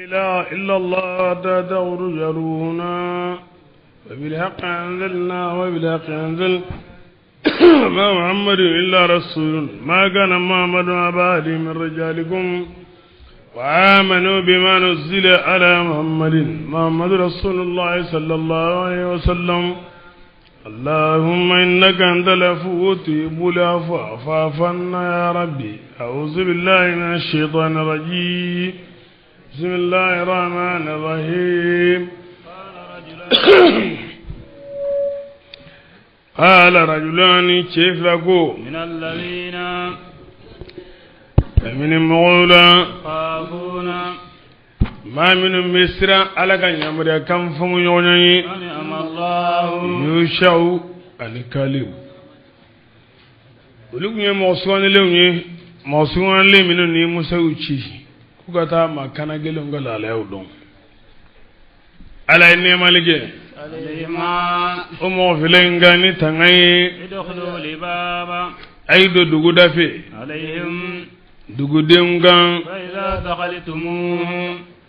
إله إلا الله تدور وبالحق أنزلنا وبالحق أنزل ما محمد إلا رسول ما كان محمد أبا أحد من رجالكم وآمنوا بما نزل على محمد محمد رسول الله صلى الله عليه وسلم اللهم إنك أنت العفو تحب العفو فاعف عنا يا ربي أعوذ بالله من الشيطان الرجيم بسم الله الرحمن الرحيم قال رجلان cɛ fila ko من الذين kabini mɔgɔw la يخافون maa minnu bɛ siran ala ka yamaruya kan fɔɲɔgɔnya ye أنعم الله Yushawu ani Kalebu olu tun ye mɔgɔ sugandilenw ye mɔgɔ sugandilen minnu ni Musa y'u ci k'u ka taa maa kannagɛlɛnw ka lahalayaw dɔn ala ye nɛɛmali kɛ o mɔgɔ fila in kan ni tanga ye a ye don dugu da fɛ dugudenw kan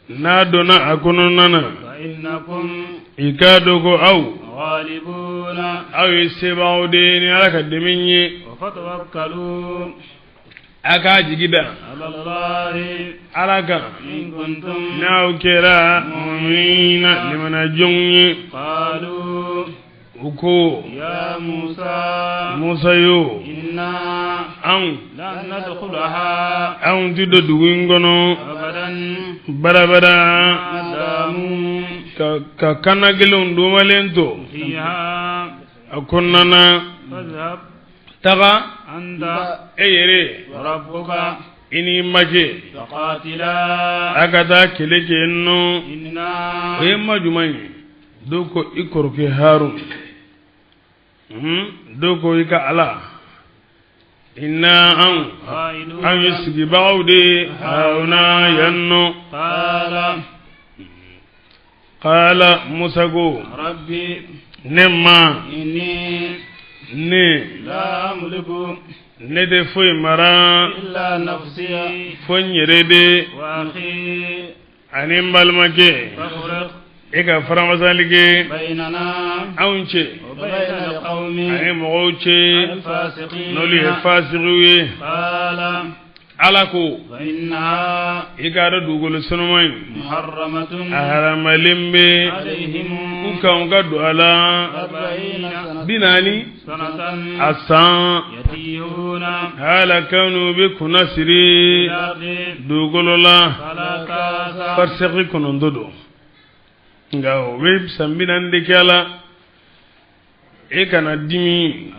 n'a donna a kɔnɔna na i k'a dɔn ko aw aw ye sebaaw de ye ni ala ka dɛmɛ ye a k'a jigi da ala kan n'aw kɛra mu'minina limanajɔnw ye u ko musa yo anw anw ti don dugu in kɔnɔ badabada ka kannagɛlɛnw domalen to a kɔnɔna na taga e yɛrɛ i n'i makɛ a ka taa kɛlɛ kɛ yen nɔ o ye ma jumɛn ye dɔw ko i kɔrɔkɛ harun dɔw ko i ka ala inna anw anw ye sigibagaw de ye hahuna yan nɔ qala musa ko ne ma ne ne tɛ foyi mara fo n yɛrɛ de ani n balimakɛ e ka faramasali kɛ anw cɛ ani mɔgɔw cɛ n'olu ye fasigiw ye ala ko i k'a dɔn dugukolo sanuma in a haramalen bɛ u kan u ka don a la 40 a san hala kanu bɛ kunnasiri dugukolo la farisɛki 9 don nka o bɛ san 40 de kɛ a la e kana dimi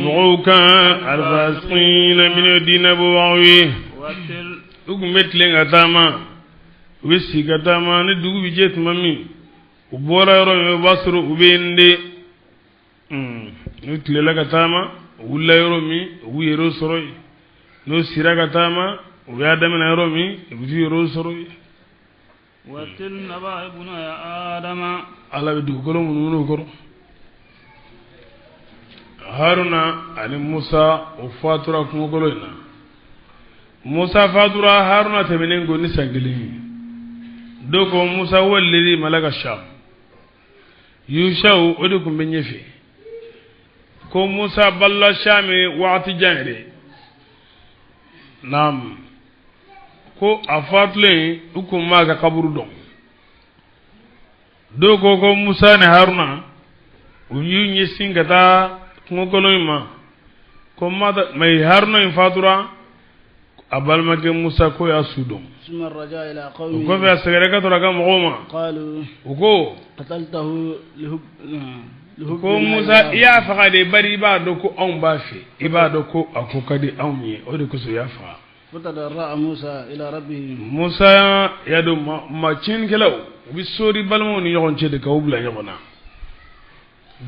mɔgɔw kan alfasikina minnu ye diinɛ bɔbagaw ye u tun bɛ tilen ka taama u bɛ si ka taama ni dugu bɛ jɛ tuma min u bɔra yɔrɔ min o b'a sɔrɔ u bɛ yen de n'u tilela ka taama u wulila yɔrɔ min u b'u yɛrɛ sɔrɔ yen n'u sira ka taama u y'a daminɛ yɔrɔ min u bɛ t'u yɛrɛ sɔrɔ yen ala bɛ dugukolo munumunu kɔrɔ haruna ani musa o fatura kungokolo in na musa fatura haruna tɛmɛnen kɔ ni san kelen ye dɔw ko musa huwa malaka sham yushau o de tun bɛ ɲɛfɛ ko musa balola shami waati jan yɛrɛ naam ko a fatulen u kun m'a ka kaburu dɔn dɔw ko ko musa ni haruna u y'u ɲɛsin ka taa kungokolon in ma ko mɛ haruna in fatura a balimakɛ musa ko y'a su dɔn o kɔfɛ a seginna ka tora a ka mɔgɔw ma u ko ko musa i y'a faga de bari i b'a dɔn ko anw b'a fɛ i b'a dɔn ko a ko ka di anw ye o de kosɔn i y'a faga musa y'a dɔn maa tiɲɛnikɛlaw u bɛ sori balimaw ni ɲɔgɔn cɛ de k'u bila ɲɔgɔn na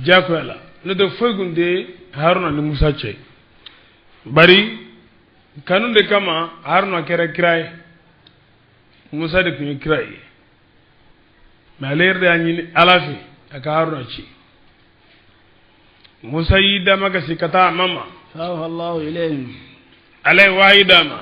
diyagoya la n'o tɛ foyi tun tɛ haruna ni musa cɛ bari kanu de kama haruna kɛra kira ye musa de tun ye kira ye mɛ ale yɛrɛ de y'a ɲini ala fɛ a ka haruna ci musa y'i damakasi ka taa a ma ma ala ye wahayi d'a ma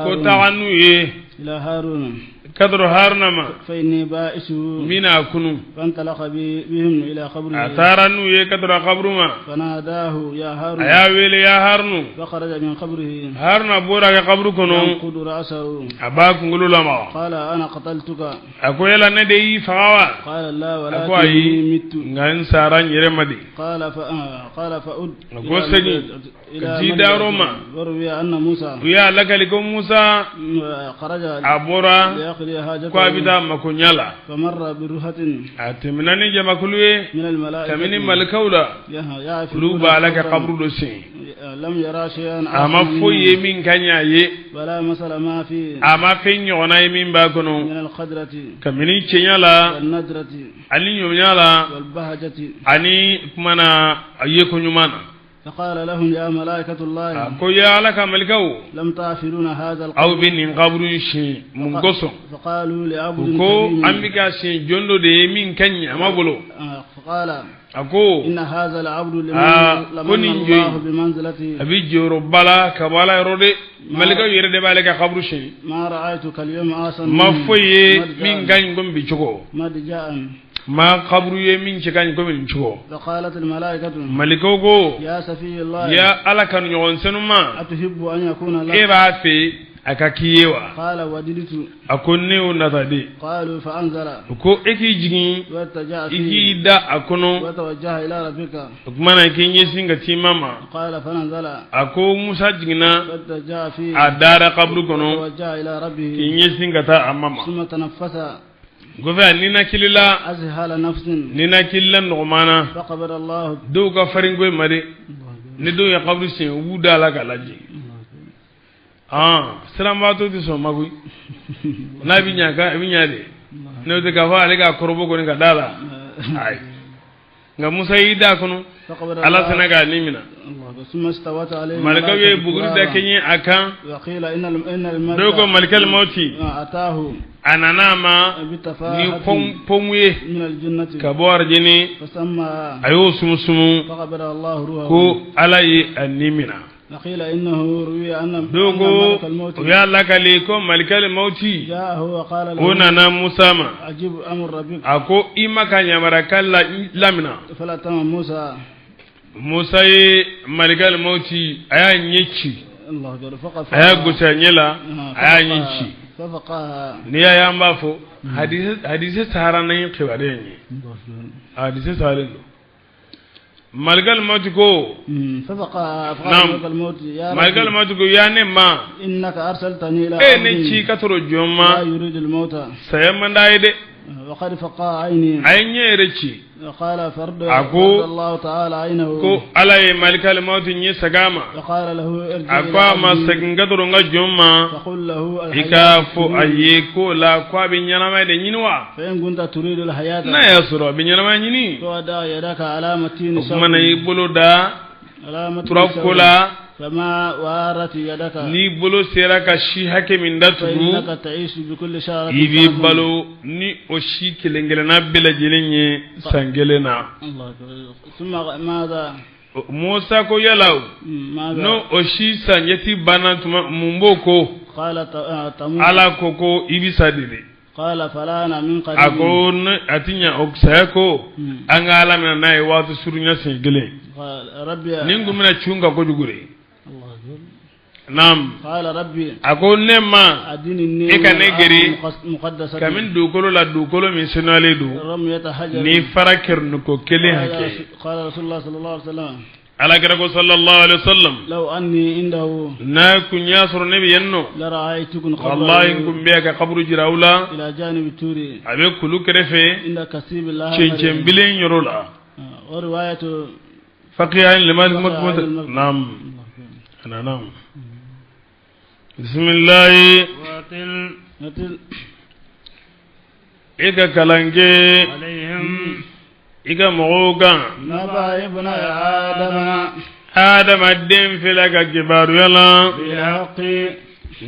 ko taga n'u ye إلى هارون ka tɔrɔ Haruna ma فإني بائسه n bɛna a kunu فانطلق بهم إلى a قبره taara n'u ye ka tɔrɔ a kaburu ma فناداه يا a هارون y'a wele ya Harunu فخرج من قبره Haruna bɔra a ka kaburu kɔnɔ ينقض رأسه a b'a kunkolo lamaga قال أنا قتلتك a ko yala ne de y'i faga wa قال لا a ko ayi ولكني مت nka n sara n yɛrɛ ma de قال قال فأد a ko segin ka t'i dayɔrɔ ma وروي أن موسى u y'a lakali ko Musa خرج a bɔra ليقضي ko a bɛ حاجته taa makoɲa la فمر برهة a tɛmɛna ni jamakulu ye من kabini الملائكة malikaw la olu يعرفون b'a la ka قبرا kaburu dɔ sen لم يرى شيئا a ma أحسن foyi ye منه min ka ɲi a ye ولا مثل ما فيه a ma fɛn ɲɔgɔnna ye min b'a kɔnɔ من القدرة kabini cɛɲa la والندرة ani ɲɔɲa la والبهجة ani kumana a yeko ɲuman na فقال لهم يا ملائكة a الله ko ya ala ka malikaw لم تعفلون هذا aw القبر bɛ nin kaburu in sen mun kosɔn فقالوا لعبد u ko an كريم bɛ ka sen jɔn dɔ de ye min ka ɲi a ma bolo فقال a ko إن هذا العبد آه، لمن كن الله جوي. بمنزلته a bɛ jɔyɔrɔba la ka bɔ ala yɔrɔ de malikaw yɛrɛ de b'ale ka kaburu sen ما رأيتك اليوم أحسن ma منه foyi ye مضجعا- min ka ɲi komi bi cogo مضجعا ma kaburu ye min cɛ ka ɲi komi nin cogo فقالت الملائكة malikaw ko يا سفي الله ya ala kanu ɲɔgɔn senuma أتحب أن يكون e لك b'a fɛ a ka k'i ye wa قال وددت a ko ne y'o nata de قالوا فأنزل u ko e k'i jigin واتجع i فيه k'i da a kɔnɔ وتوجه إلى ربك o tuma na i k'i ɲɛsin ka t'i ma ma قال فنزل a ko Musa jiginna واتجع فيه a dara kaburu kɔnɔ وتوجه إلى k'i ربه ɲɛsin ka taa a ma ma ثم تنفس kɔfɛ a ninakilila أزهل نفس ninakilila nɔgɔmana فقبل الله dɔw ka farin ko ma de ni dɔw ye kaburu sen u b'u da la k'a lajɛ siranbaatɔ tɛ sɔn ma koyi n'a bɛ ɲa ka a bɛ ɲa de n'o tɛ k'a fɔ ale k'a kɔrɔbɔ kɔni ka da la ayi nka Musa y'i da kɔnɔ فقبل ala الله sina k'a ni minɛ الله ثم استوت عليه malikaw ye الملائكة buguri da ترابا. kɛɲɛ a kan وقيل إن إن الملك dɔw ko malikal mawti أتاه a nana a ma ni بتفاحة pɔnmu ye من الجنة ka bɔ arijini فسمى a y'o sumusumu فقبل الله روحه ko ala ye a ni minɛ وقيل إنه روي أن dɔw أن ko ملك الموت u y'a lakale ko malikal mawti جاءه وقال o له nana Musa ma أجب أمر ربك a ko i ma ka yamarukan la lamina فلتم موسى Musa ye malikal mawti a y'a ɲɛ ci الله أكبر فقف a y'a gosi a ɲɛ la a y'a ɲɛ ci ففقها n'i y'a ye an b'a fɔ hadise sahara ni kibaruya in ye hadise saharen don malikal mawti ko ففقها فقال نعم. ملك الموت يا malikal رب mawti ko ya ne ma إنك أرسلتني إلى e ye ne عبد ci ka sɔrɔ jɔn لا ma يريد الموت saya man d'a ye dɛ وقد فقع عيني a ye ɲɛ yɛrɛ ci قال فرد أكو- فرد الله تعالى عينه ko ala ye malikal mawti ɲɛ segin a ma وقال له ارجع a إلى ko a ma عبدي segin ka sɔrɔ n ka jɔn ma فقل له i الحياة k'a fɔ a تريد. ye ko la ko a bɛ ɲɛnamaya de ɲini wa فإن كنت تريد الحياة n'a y'a sɔrɔ a bɛ ɲɛnamaya ɲini فودع يدك على متين o tuma na i شوك bolo da على متين turako شوك la فما وارت يدك n'i bolo sera ka si hakɛ min datugu فإنك تعيش بكل شعرة i b'i سنة. balo ni o si kelen kelenna bɛɛ lajɛlen ye san kelen na الله أكبر. ثم ماذا Musa ko yala o ماذا n'o o si sanjɛti banna tuma mun b'o ko قال تموت ala ko ko i bi sa de dɛ قال فلا أنا من قريب a ko ne a ti ɲa o saya ko مم. an ka ala minɛ n'a ye waati surunya siɲɛ kelen قال ربي nin kun bɛna cun ka kojugu de الله أكبر. naam قال ربي a ko ne ma أدنني إيه كان من الأرض يجري؟ المقدسة kabini dugukolo la dugukolo min senuyalen don رمية حجر ni fara kɛrɛniko kelen قال hakɛ قال رسول الله صلى الله عليه وسلم ala kɛra ko sallallahu alaihi wa sallam لو أني عنده n'a kun y'a sɔrɔ ne bɛ yen nɔ لرأيتكم قبره walahi n kun bɛ a ka kaburu jira aw la إلى جانب التور a bɛ kulu kɛrɛfɛ عند كثيب الله cɛncɛnbilen yɔrɔ la ورواية faqiya limalik فقيا makmut المكتوب. naam ana naam bisimilahi وتل مثل i ka kalan kɛ عليهم i ka mɔgɔw kan نبأ ابن آدم adamaden filɛ ka kibaruya la بالحق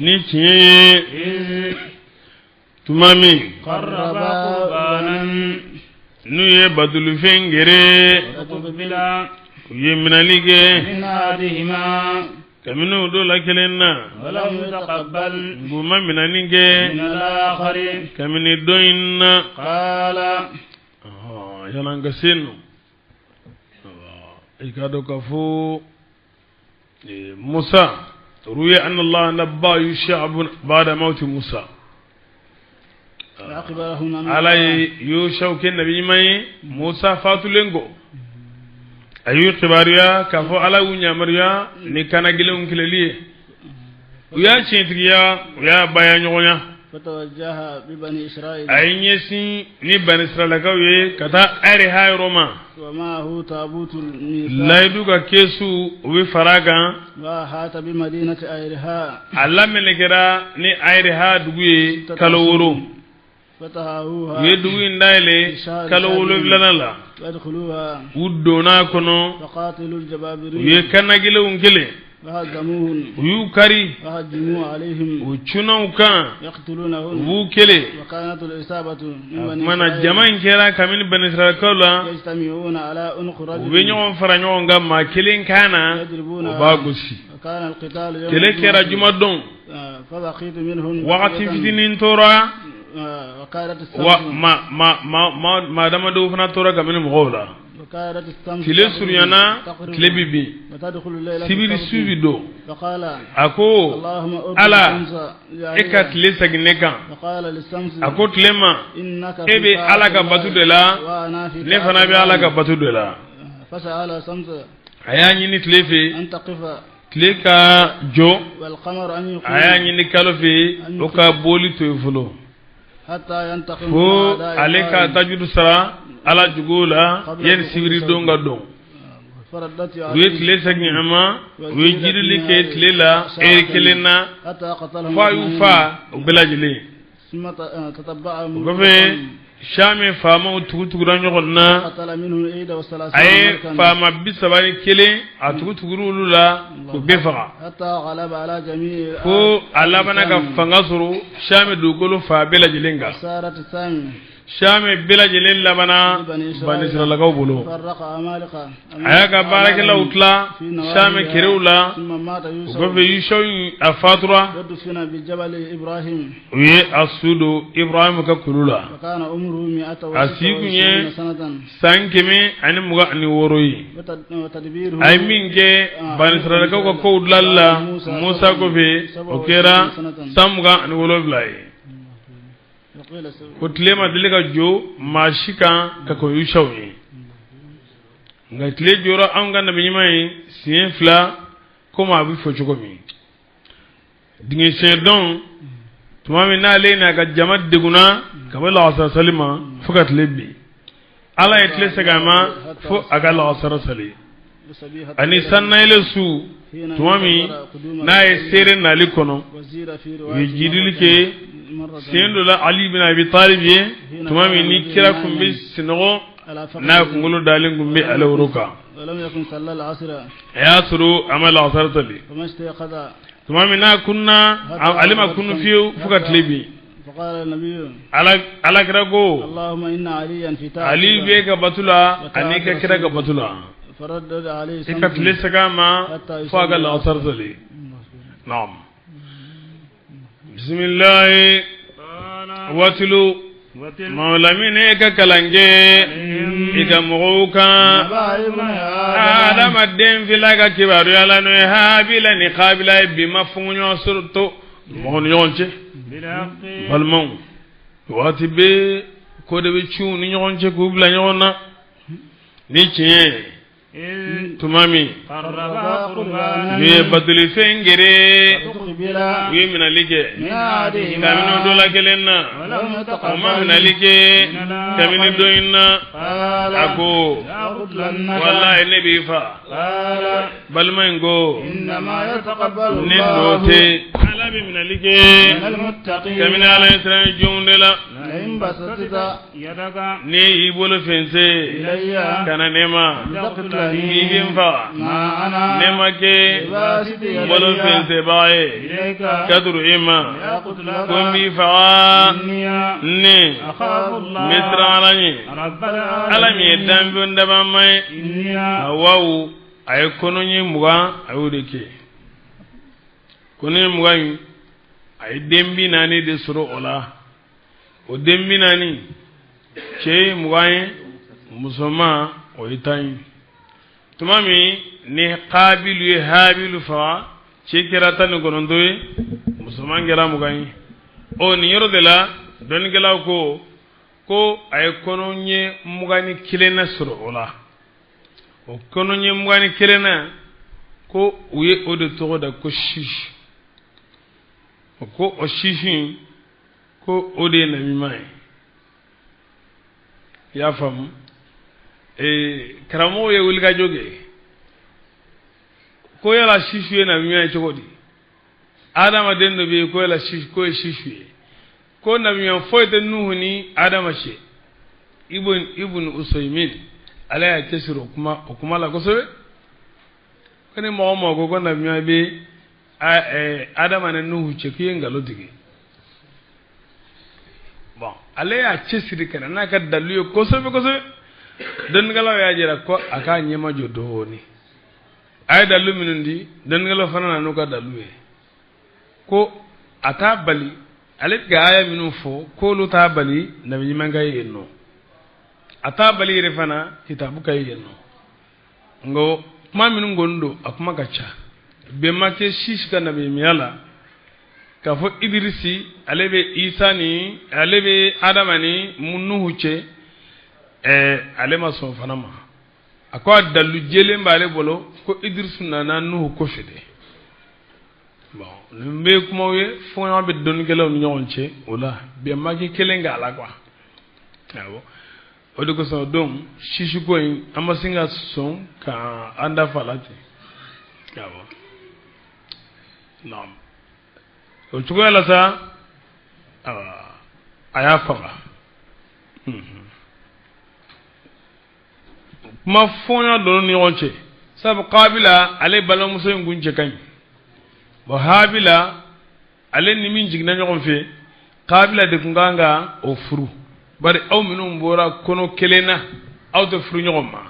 ni tiɲɛ ye إذ tuma min قربا قربانا n'u ye batulufɛn gere فتقبل u ye minɛli kɛ من أحدهما Kabini o dɔ la kelen na, ولم يتقبل u ma minɛni kɛ من الآخر. Kabini dɔ in na. قال Yan'an ka se nɔ, i k'a dɔn k'a fɔ Musa روي أن الله نبأ يوشع بعد موت موسى. فأخبرهم أن Ala ye Yushaw kɛ nabi ɲuman ye Musa fatulen kɔ. A y'u kibaruya k'a fɔ Ala y'u yamaruya ni kana gɛlɛnw kɛlɛli ye. U y'a tiɲɛtigiya, u y'a baya ɲɔgɔnya. فتوجه ببني إسرائيل A ye ɲɛsin ni bani Israɛlakaw ye ka taa Ariha yɔrɔ ma. ومعه تابوت الميثاق. Layidu ka kɛsu, o bɛ fara a kan. وأحاط بمدينة أيرهاء. A lamɛnnikɛra ni Ariha dugu ye kalo 6. فتحوها U ye dugu in dayɛlɛ kalo 7nan la. وادخلوها. U donna a kɔnɔ. فقاتلوا U الجبابرين. ye kanagɛlɛnw kɛlɛ. وهزموهم. U y'u kari. وهجموا عليهم. U cunna u kan. U يقتلونهم. b'u kɛlɛ. وكانت العصابة من O بني tuma na إسرائيل jama in kɛra kabini bani Israɛlakaw la. يجتمعون على عنق U bɛ رجل ɲɔgɔn fara ɲɔgɔn kan maa kelen kan na, o b'a gosi. وكان القتال يوم Kɛlɛ kɛra الجمعة. juma don. فبقيت منهم Wagati بقية. fitinin tora. وكانت Wa الشمس ma ma ma ma maa damadɔw fana tora kabini mɔgɔw la. وكانت الشمس Tile surunyana, تغرب tile bɛ bin. وتدخل الليلة Sibiri السبت. su bi don. فقال A ko اللهم أرد Ala, الشمس e ka tile segin ne kan. فقال للشمس A ko tile ma, إنك e bɛ Ala ka batu de la, وأنا في ne fana bɛ Ala ka batu de la. فسأل الشمس A y'a ɲini tile fɛ, أن تقف tile ka jɔ. والقمر أن يقوم A y'a ɲini kalo fɛ, o ka boli to yen fɔlɔ. حتى ينتقم Fo من أعداء ale ka الله. tajudu sara Ala juguw la yanni sibiri don ka don. فردت U ye tile segin a ma, u ye jirili kɛ tile la eri kelen na حتى قتلهم fo a y'u fa u bɛɛ lajɛlen. ثم تتبعهم O kɔfɛ, Sami faamaw tugu tugura ɲɔgɔn na. قتل منهم 31 A ye ملكا faama 31, a tugu tugura olu la k'u bɛɛ faga. حتى غلب على جميع Fo a labanna ka fanga sɔrɔ Sami dugukolo fan bɛɛ lajɛlen kan. سارة الثامن Sami bɛɛ lajɛlen labanna bani Israɛlakaw bolo. فرق عمالقة A y'a ka baarakɛlaw tila Sami kerew la. ثم مات O يوسف kɔfɛ, Yusaw a fatura. ودفن بجبل إبراهيم. U ye a su don Ibrahim ka kulu la. وكان عمره A si kun ye 126 سنة. san 126 ye. وتدبيره A ye min kɛ bani Israɛlakaw ka kow dilanli la Musa kɔfɛ, o kɛra san 27 ye. وقيل Ko tile ma deli ka jɔ maa si kan ka kɔn Yusaw ye, nka tile jɔra anw ka nabi ɲuman ye siɲɛ 2, komi a bɛ fɔ cogo min. Dingɛ siɲɛ dɔn tuma min n'ale n'a ka jama degunna ka bɔ lagansara sali ma fo ka tile bin, Ala ye tile segin a ma fo a ka lagansara sali. وصبيحة Ani sannayɛlɛ su حين tuma min انتظر قدوم n'a ye seere nali kɔnɔ, وزير في u ye رواية jidili kɛ مرة sen dɔ la Ali bin Abi Talib ye tuma min ni kira kun bɛ sunɔgɔ, على فخذه n'a kunkolo dalen kun bɛ ale woro kan. ولم يكن صلى العصر. A y'a sɔrɔ a ma lagansara sali. فما استيقظ Tuma min n'a kunna, ale ma kunnu fiyewu fo ka tile bin. فقال النبي Ala, Ala kira ko اللهم إن عليا في طاعتك Ali bɛ ka batu la ani ka kira ka batu la, فردد عليه i ka tile segin a ma fo a ka lagansara sali. Naam, bisimilahi. قال Watilu وتل Mawlamini, e ka kalan kɛ i ka mɔgɔw kan ابن آدم adamaden fila ka kibaruya la, n'o ye Habila ni Kabila ye. Bi ma fɔɲɔgɔn sɔrɔ to mɔgɔw ni ɲɔgɔn cɛ. بالحق. Balimaw, waati bɛ ko de bɛ ciw ni ɲɔgɔn cɛ k'u bila ɲɔgɔn na ni tiɲɛ ye. إذ Tuma min قربا u قربانا ye batolifɛn gere, تقبل u ye minɛli kɛ من أحدهما kabini o dɔ la kelen na, ولم o ma يتقبل minɛli kɛ kabini dɔ in na. قال A ko لأقتلنك. walayi, ne b'i fa. قال Balima in ko إنما يتقبل ne nɔ الله tɛ, Ala bɛ minɛli kɛ من المتقين. kabini Ala ye siran jɔnw de la. لئن بسطت يدك Ni y'i bolo fɛnsɛ إلي ka na ne ma لتقتلني k'i bɛ n faga, ما أنا ne ma kɛ بباسط n bolo يدي fɛnsɛbaga ye إليك ka turu i ma لأقتلك. ko n b'i faga. إني Ne أخاف n bɛ siran الله Ala ɲɛ, رب العالمين. Ala min ye danfɛn dabama ye. إني Awaw, a ye kɔnɔ ɲɛ 20, a y'o de kɛ. Kɔnɔ ɲɛ 20 in, a ye den 40 de sɔrɔ o la. O den 40, cɛ ye 20 ye, musoman o ye 10 ye. Tuma min ni Kabilu ye Habilu faga, cɛ kɛra 19 ye, musoman kɛra 20 ye. Ɔ, nin yɔrɔ de la, dɔnnikɛlaw ko ko a ye kɔnɔ ɲɛ 21nan sɔrɔ o la. O kɔnɔ ɲɛ 21nan, ko u ye o de tɔgɔ da ko Sisi. O ko o Sisi, ko o de ye nabiɲuman ye. I y'a faamu? Karamɔgɔw ye wulikajɔ kɛ ko yala Sisi ye nabiɲuman ye cogo di? Adamaden dɔ bɛ yen ko yala Sisi, k'o ye Sisi ye, ko nabiɲuman foyi tɛ Nuhu ni Adama cɛ. Ibn Usaymin, ale y'a cɛsiri o kuma la kosɛbɛ, ko ni mɔgɔ o mɔgɔ ko ko nabiɲuman bɛ Adama ni Nuhu cɛ, k'i ye nkalon tigɛ. Bon, ale y'a cɛsiri ka na n'a ka dalilu ye kosɛbɛ kosɛbɛ. Dɔnnikɛlaw y'a jira ko a k'a ɲɛma jɔ dɔɔni. A ye dalilu minnu di, dɔnnikɛlaw fana nana n'u ka dalilu ye ko a t'a bali, ale bɛ ka aya minnu fɔ, k'olu t'a bali nabi ɲuman ka ye yen nɔ, a t'a bali yɛrɛ fana kitabu ka ye yen nɔ. Nka kuma minnu kɔni don, a kuma ka ca. Bɛn ma kɛ Sisi ka nabiɲumanya la. K'a fɔ Idirisi, ale bɛ Isa ni ale bɛ Adama ni Nuhu cɛ, ale ma sɔn fana ma. A ko a dalilu jɛlen b'ale bolo ko Idirisi nana Nuhu kɔfɛ de. Bon, nin bɛ kumaw ye, fɔɲɔgɔn bɛ dɔnnikɛlaw ni ɲɔgɔn cɛ o la, bɛn ma kɛ kelen k'a la quoi. Awɔ, o de kosɔn donc Sisi ko in, an ma se ka sɔn ka an da fa la ten. Awɔ, naam, o cogoya la sa, a y'a faga. Kuma fɔɲɔ donna ni ɲɔgɔn cɛ, sabu Kabila, ale balimamuso in kun cɛ ka ɲi. Bon, Habila, ale ni min jiginna ɲɔgɔn fɛ, Kabila de kun kan ka o furu, bari aw minnu bɔra kɔnɔ kelen na, aw tɛ furu ɲɔgɔn ma.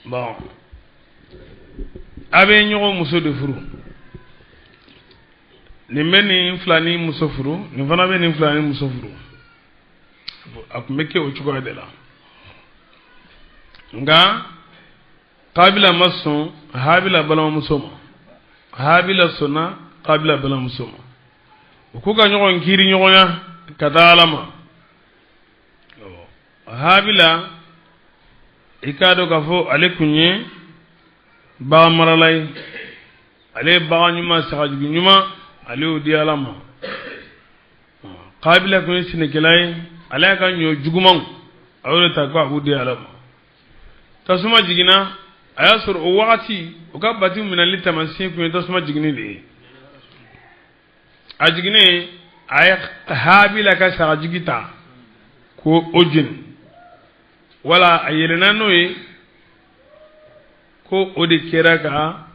Bon, a bɛ ɲɔgɔn muso de furu. Nin bɛ nin fila ni muso furu, nin fana bɛ nin fila ni muso furu. A tun bɛ kɛ o cogoya de la. Nka Kabila ma sɔn Habila balimamuso ma, Habila sɔnna Kabila balimamuso ma. U k'u ka ɲɔgɔn kiiri ɲɔgɔnya ka taa Ala ma. Habila, i k'a dɔn k'a fɔ ale kun ye bagan marala ye. Ale ye bagan ɲuman, sagajugu ɲuman, ale y'o di Ala ma. Kabila kun ye sɛnɛkɛla ye. Ale y'a ka ɲɔ jugumanw, a y'o de ta ko a b'u di Ala ma. Tasuma jiginna, a y'a sɔrɔ o wagati o ka bati minɛli taamasiyɛn kun ye tasuma jiginni de ye. A jiginnen, a ye Habila ka sagajigi ta ko o jeni, wala a yɛlɛnna n'o ye, ko o de kɛra ka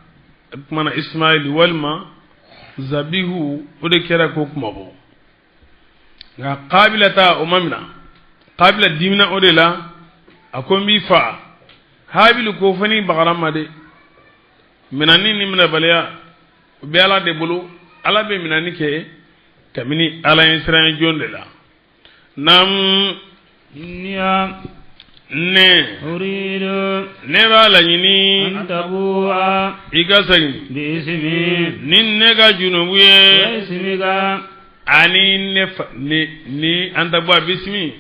kumana Ismaili walima zabihu, o de kɛra k'o kuma bɔ. Nka Kabila ta, o ma mina. Kabila dimina o de la, a ko n b'i fa. Habili ko fo ni bagara ma dɛ. Minani ni minɛbaliya, o bɛ Ala de bolo. Ala bɛ minani kɛ kabini Ala ye siran jɔn de la. Naam. Inniya. Ne. Uridu. Ne b'a laɲini. An tabu'a. I ka segin. Bi ismi. Ni ne ka junubu ye. Wa ismika. Ani ne fa ni ni an tabu'a bisimi,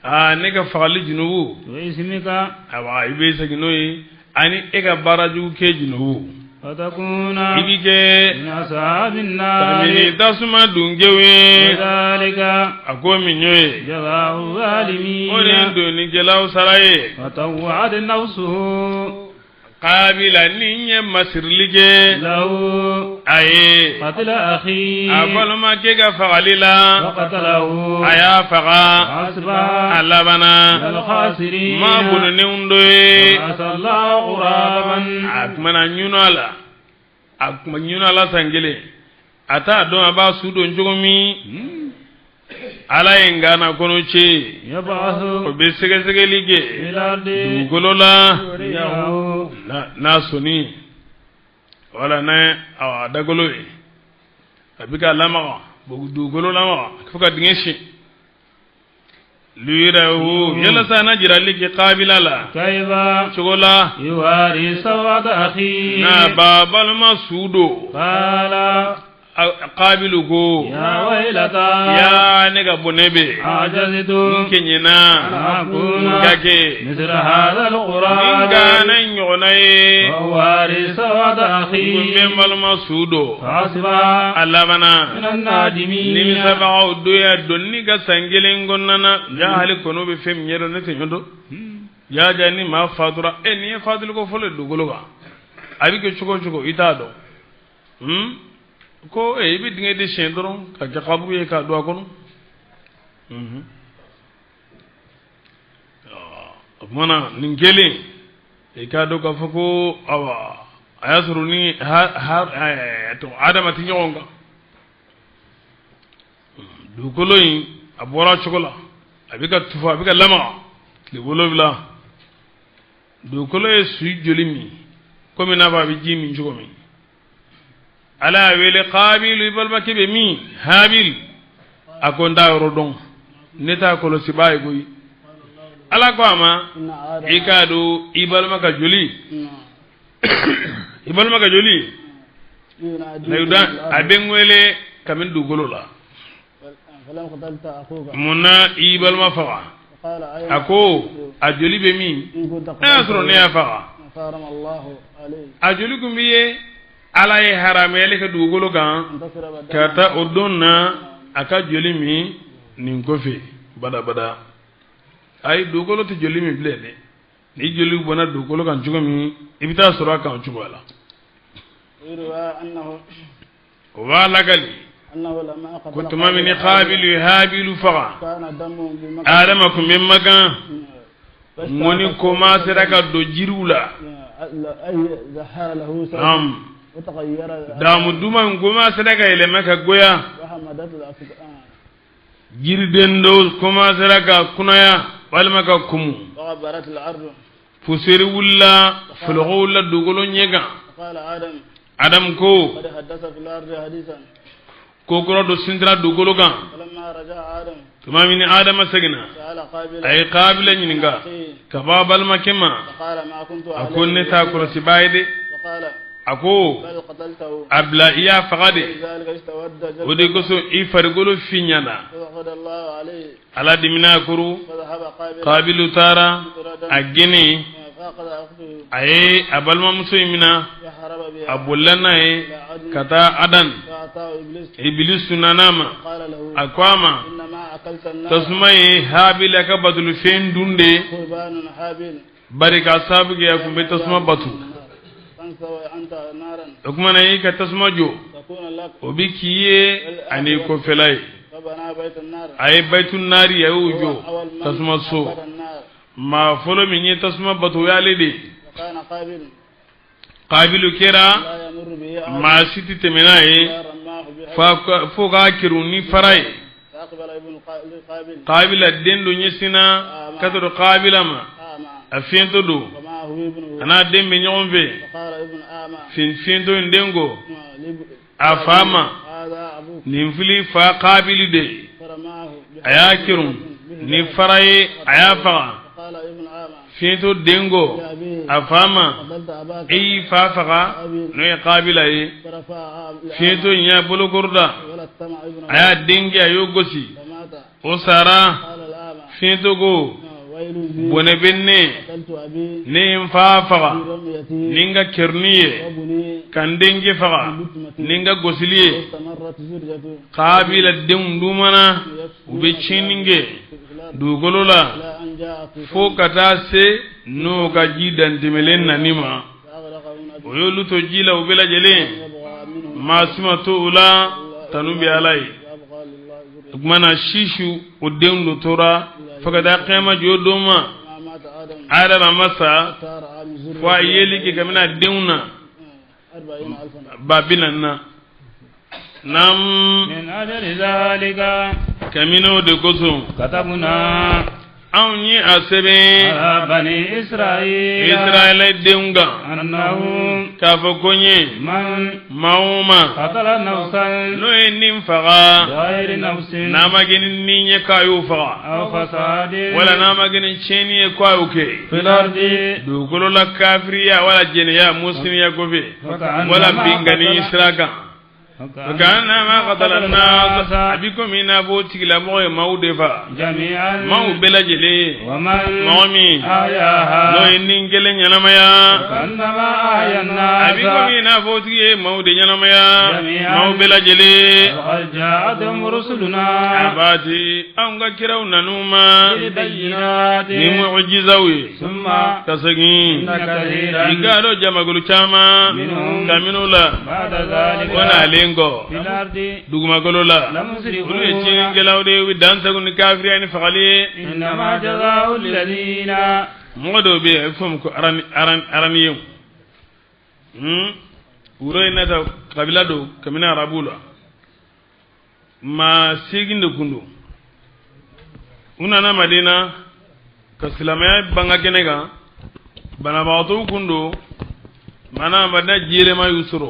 aa, ne ka fagali junubu. Wa ismika. Awa, i bɛ segin n'o ye, ani e ka baara jugu kɛ junubu. Fatakuna. I bi kɛ. Min ashabin nar. Kabini tasuma dunkew ye. Dhalika. A ko min y'o ye. Jazaa'u zalimin. O de ye donnikɛlaw sara ye. Fatawwa'at nafsuhu. Kabila ni ye masirili kɛ. Lahu. A ye. Qatla akhi. A balimakɛ ka fagali la. Faqatalahu. A y'a faga. Asbaha. A labanna. Minal khasirin. Maa bononenw dɔ ye. Ba'atha Allahu ghuraban. A kumana ɲunu a la. A kuma ɲunu a la san kelen. A t'a dɔn a b'a su don cogo min. Ala ye ngana kɔnɔ ce. Yab'athu. O bɛ sɛgɛsɛgɛli kɛ. Fil ardi. Dugukolo la. Yuriyahu. N'a sɔnni. Wala n'a a dagolo ye, a bɛ ka lamaga, dugukolo lamaga fo ka dingɛ sen. Liyuriyahu, yalasa na jirali kɛ Kabila la. Kayfa. Cogo la. Yuwari sawata akhi. N'a b'a balima su don. Qala. Kabilu ko. Ya waylata. Ya ne ka bɔnɛ bɛ. Ajaztu. N kɛɲɛna. An akuna. N ka kɛ. Misla hadha al-ghurab. N ka ne ɲɔgɔnna ye. Wa yuwari sawata akhi. N bɛ n balima su don. Fa asbaha. A labanna. Min an-nadimin. Nimisabagaw doya donni ka san kelen kɔnɔna na. Ja hali kɔnɔw bɛ fɛn min ɲɛdɔn ne tɛ ɲɔ dɔn. Ja ni maa fatura e n'i ye fatuliko fɔlɔ ye dugukolo kan, a bɛ kɛ cogo o cogo i t'a dɔn. Ko i bɛ dingɛ de siɲɛ dɔrɔn ka kɛ kaburu ye k'a don a kɔnɔ. O tuma na nin kɛlen i k'a dɔn k'a fɔ ko awa a y'a sɔrɔ ni Adama tɛ ɲɔgɔn kan. Dugukolo in a bɔra cogo la, a bɛ ka tufa, a bɛ ka lamaga tile 7. Dugukolo ye su joli min komi n'a fɔ a bɛ ji min cogo min. Ala y'a wele Kabilu, i balimakɛ bɛ min? Habil. A ko n t'a yɔrɔ dɔn, ne t'a kɔlɔsibaa ye koyi. Ala ko a ma, i k'a dɔn i balima ka joli, i balima ka joli a bɛ n wele kabini dugukolo la. Mun na i balima faga? A ko a joli bɛ min? N'a y'a sɔrɔ ne y'a faga, a joli kun bɛ ye. Ala ye haramuyali kɛ dugukolo kan ka taa o don na a ka joli min nin kɔfɛ badabada. Ayi, dugukolo tɛ joli min bilen dɛ. Ni joli bɔnna dugukolo kan cogo min, i bɛ taa sɔrɔ a kan o cogo la. O b'a lakali ko tuma min ni Kabilu ye Habilu faga, Adama tun bɛ Makan, ŋɔni koma sera ka don jiriw la. Naam. Damu duman koma sera ka yɛlɛma ka goya. Jiriden dɔw koma sera ka kunaya walima ka kumu. Fuseri wulila, fologo wulila dugukolo ɲɛ kan. Adam ko ko kura dɔ sintira dugukolo kan. Tuma min ni Adama seginna, a ye Kabila ɲininka ka bɔ a balimakɛ ma. A ko ne t'a kɔlɔsibaa ye dɛ. A ko a bila i y'a faga de, o de kosɔn i farikolo fiɲɛna. Ala dimina a kɔrɔ. Kabilu taara a gɛnɛ, a ye a balimamuso in minɛ, a bolila n'a ye ka taa Adan. Ibilisu nana a ma, a ko a ma, tasuma ye Habila ka batolifɛn dun de, bari k'a sababu kɛ a tun bɛ tasuma batu. O tuma na i ka tasuma jɔ, o bɛ k'i ye ani kɔfɛla ye. A ye bayitu naari, a y'o jɔ tasuma so. Maa fɔlɔ min ye tasuma bato o y'ale de ye. Kabilu kɛra maa si tɛ tɛmɛ n'a ye fo k'a kerun ni fara ye. Kabila den dɔ ɲɛsinna ka sɔrɔ Kabila ma, a fiyentɔ don, a n'a den bɛ ɲɔgɔn fɛ. Fiyentɔ in den ko a fa ma, nin fili fa Kabili de ye. A y'a kerun ni fara ye, a y'a faga. Fiyentɔ den ko a fa ma, e y'i fa faga, n'o ye Kabila ye. Fiyentɔ in y'a bolokɔrɔ da, a y'a denkɛ, a y'o gosi, o sara. Fiyentɔ ko bɔnɛ bɛ ne, ne ye n fa faga ni n ka kerunni ye, ka n denkɛ faga ni n ka gosili ye. Kabila denw dumana, u bɛ tiɲɛni kɛ dugukolo la fo ka taa se n'o ka ji dantɛmɛlen nani ma. O y'olu to ji la u bɛɛ lajɛlen, maa si ma to o la, tanu bɛ Ala ye. O tuma na sisu o denw dɔ tora fo ka taa kiyama jɔ don ma. Adama ma sa fo a yeli kɛ kabini a denw na 40,000 na. Naam. Min ajali zalika. Kabini o de kosɔn. Katabuna. Anw ye a sɛbɛn على بني إسرائيل Israɛla denw kan أنه k'a fɔ ko n ye من maa o maa قتل نفسا n'o ye nin faga بغير نفس n'a ma kɛ ni nin ye k'a y'o faga أو فساد wala n'a ma kɛ ni tiɲɛni ye k'a y'o kɛ في الأرض dugukolo la kafiriya wala jɛnɛya muslimiya kɔfɛ wala فكأنما binkanni قتل sira kan فكأنما قتل الناس a bi komi i n'a fɔ o tigilamɔgɔ ye maaw de fa جميعا maaw bɛɛ lajɛlen ومن mɔgɔ min أحياها n'o ye nin kelen ɲɛnamaya فكأنما أحيا a bi الناس komi i n'a fɔ o tigi ye maaw de ɲɛnamaya maaw bɛɛ lajɛlen وقد جاءتهم a رسلنا b'a ti anw ka kiraw nan'u ma بالبينات ni mujizaw ye ثم ka segin إن كثيرا i k'a dɔn jamakulu caman منهم kabini la بعد ذلك o nalen kɔ في الأرض dugumakolo la olu ye لمسرفون tiɲɛnikɛlaw de ye u bɛ dan sago ni kafiriya ni fagali ye إنما جزاء الذين mɔgɔ dɔw bɛ yen a bɛ fɔ o ma ko araniyew wuro in nata kabila don kabini arabu la maa seegin de kun don u nana Madina ka silamɛya banga kɛnɛ kan banabagatɔw kun don maanaa Madina jiyɛlɛma y'u sɔrɔ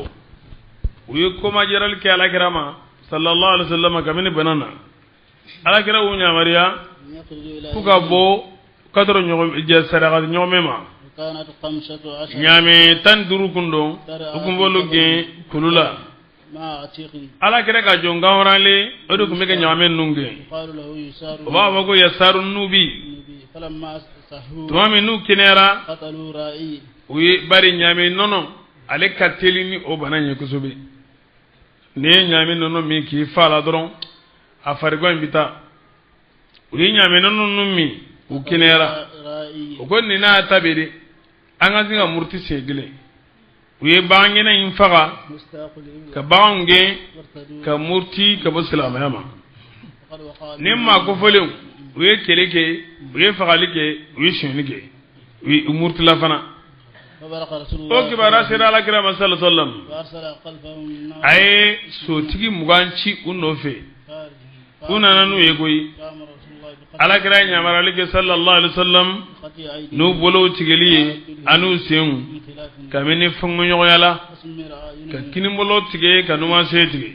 u ye komajarali kɛ alakira ma sallallahu alaihi wa sallam kabini bana na alakira y'u yamaruya k'u ka bɔ ka tɔrɔ ɲɔgɔn jɛ saraka ɲɔgɔnmɛ ma وكانت 15 ɲaamɛ 15 kun don u kun b'olu gɛn kulu la مع عتيق alakira ka jɔn ganhɔrɔnlen o de tun bɛ ka ɲaamɛ ninnu gɛn يقال له يسار u b'a fɔ ko yasaru nubi النبي فلما صحوا tuma min n'u kɛnɛyara قتلوا رائي u ye bari ɲaamɛ nɔnɔ ale ka teli ni o bana in ye kosɛbɛ n'i ye ɲaamɛ nɔnɔ min k'i fa la dɔrɔn a farigan in bɛ taa u ye ɲaamɛ nɔnɔ ninnu min u kɛnɛyara رائي u ko nin n'a ta bɛ de an ka se ka muruti siɲɛ kelen u ye bagangɛnɛ in faga مستاق الإبل ka baganw gɛn وارتدوا ka muruti ka bɔ silamɛya ma وقد وقع ni maa kofɔlenw u ye kɛlɛ kɛ u ye fagali kɛ u ye sonyɛli kɛ u ye u murutila fana فبلغ رسول o الله kibaruya sera alakira ma sallallahu alaihi wasallam وأرسل خلفهم النار a ye sotigi 20 ci u nɔfɛ خارجهم u nana n'u ye koyi فأمر رسول الله بقتل alakira ye yamaruyali kɛ sallallahu alaihi wasallam بقتل أيديهم n'u bolow tigɛli ye an'u senw من خلاف kabini fɔnkɔɲɔgɔnya la وسمر ka أعينهم kinibolo tigɛ ka numansen tigɛ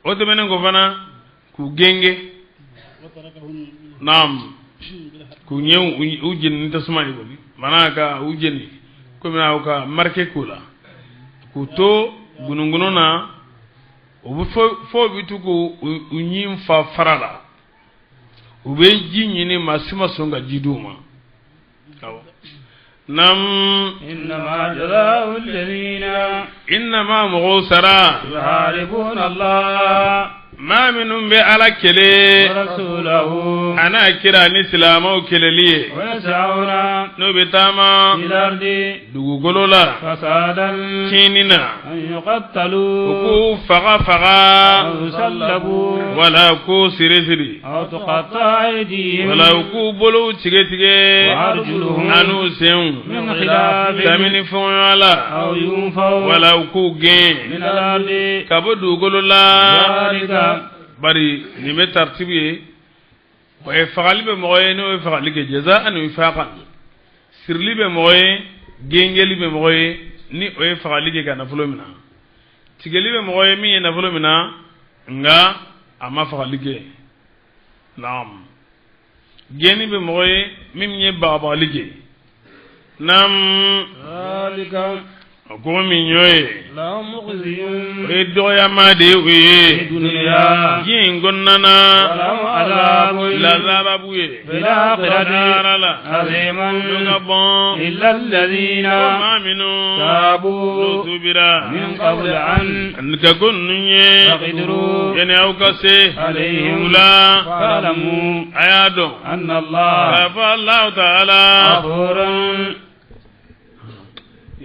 o tɛmɛnen kɔ fana k'u genge وتركهم naam بالحق k'u ɲɛw u jeni ni tasuma ye kɔni maanaa ka u jeni komi aw ka marike k'u la k'u to gunugunu na u bɛ fo bɛ to k'u u ɲin fa fara la u bɛ ji ɲini maa si ma sɔn ka ji d'u ma awɔ nam إنما جزاء الذين innama mɔgɔw sara يحاربون الله maa minnu bɛ ala kɛlɛ ورسوله a n'a kira ni silamɛw kɛlɛli ye ويسعون n'u bɛ taama في الأرض dugukolo la فسادا tiɲɛni na أن u يقتلوا k'u faga faga أو يصلبوا wala k'u siri siri أو تقطع أيديهم wala u k'u bolow tigɛ tigɛ وأرجلهم an'u senw من خلاف kabini fɔɲɔgɔn la أو ينفوا wala u k'u gɛn من الأرض ka bɔ dugukolo la ذلك bari nin bɛ taritibu ye o ye fagali bɛ mɔgɔ ye n'o ye fagali kɛ jazaan wifaqan sirili bɛ mɔgɔ ye gengeli bɛ mɔgɔ ye ni o ye fagali kɛ ka nafolo minɛ tigɛli bɛ mɔgɔ ye min ye nafolo minɛ nka a ma fagali kɛ naam gɛnni bɛ mɔgɔ ye min ye bagabagali kɛ naam ذلك o ko min y'o ye لهم خزي o ye dɔgɔyama de ye o في ye الدنيا diɲɛ in kɔnɔna na ولهم عذاب lazara b'u ye في الآخرة lahara la عظيم n'u ka bɔn إلا الذين ko maa minnu n'u تابوا tubira من قبل أن ka ko ninnu ye تقدروا yanni aw ka se عليهم u la فاعلموا a y'a dɔn أن الله k'a fɔ Alahu taala غفور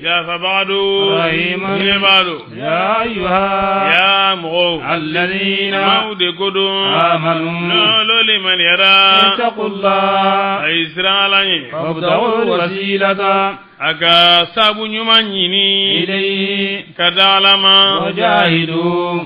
yafabaga don رحيم hinɛbaga don يا أيها yaa mɔgɔw الذين maaw de ko don آمنوا n'olu limaniyara اتقوا الله a ye siran Ala ɲɛ وابتغوا الوسيلة a ka sabu ɲuman ɲini إليه ka da Ala ma وجاهدوا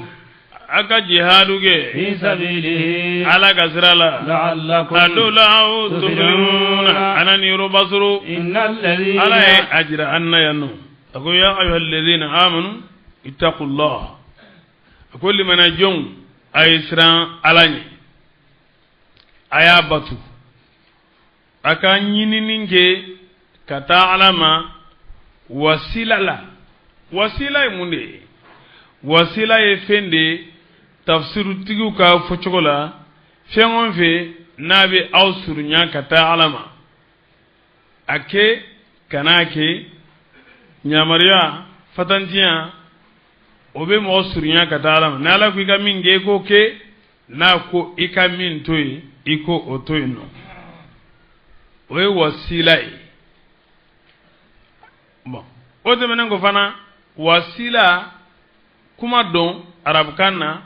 A ka jihadu kɛ fi sabilihi, Ala ka sira la. La'allakum A dɔw la aw tuflihuna, ana ni yɔrɔba sɔrɔ. Innal ladhina Ala ye a jira an na yan nɔ, a ko: ya ayyuhal ladhina amanu ittaqullah. A ko limana jɔnw, a ye siran Ala ɲɛ, a y'a batu, a ka ɲinini kɛ ka taa Ala ma wasila la. Wasila ye mun de ye? Wasila ye fɛn de ye, tafsirutigiw ka fɔcogo la, fɛn o fɛn n'a bɛ aw surunya ka taa Ala ma, a kɛ kan'a kɛ, yamaruya fatantiya, o bɛ mɔgɔ surunya ka taa Ala ma. Ni Ala ko i ka min kɛ, i k'o kɛ. N'a ko i ka min to yen, i ko o to yen nɔ, o ye wasila ye. Bon, o tɛmɛnen kɔ fana, wasila kuma dɔn arabukan na,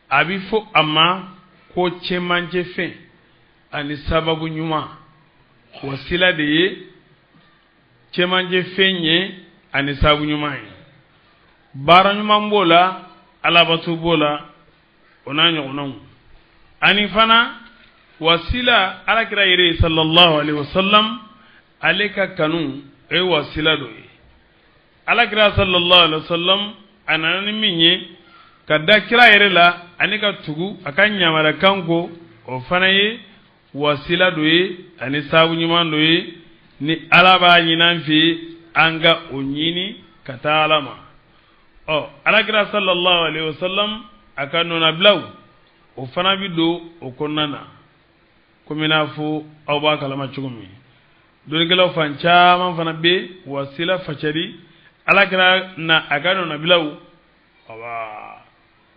a bɛ fɔ a ma ko cɛmancɛ fɛn ani sababu ɲuman. Wasila de ye cɛmancɛ fɛn ye ani sababu ɲuman ye. Baara ɲuman b'o la, alabato b'o la, o n'a ɲɔgɔnnaw. Ani fana wasila, Alakira yɛrɛ sallallahu alaihi wasallam, ale ka kanu, o ye wasila dɔ ye. Alakira sallallahu alaihi wasallam, a nana ni min ye, ka da kira yɛrɛ la ani ka tugu a ka ɲamarakan ko, o fana ye wasila dɔ ye ani sababu ɲuman dɔ ye. Ni Ala b'a ɲini an fɛ, an ka o ɲini ka taa Ala ma. Ɔ, Alakira sallallahu alaihi wasallam, a ka nɔnabilaw, o fana bi don o kɔnɔna na. Komi n'a fɔ aw b'a kalama cogo min, dɔnnikɛlaw fan caman fana bɛ wasila facari Alakira na a ka nɔnabilaw, awa,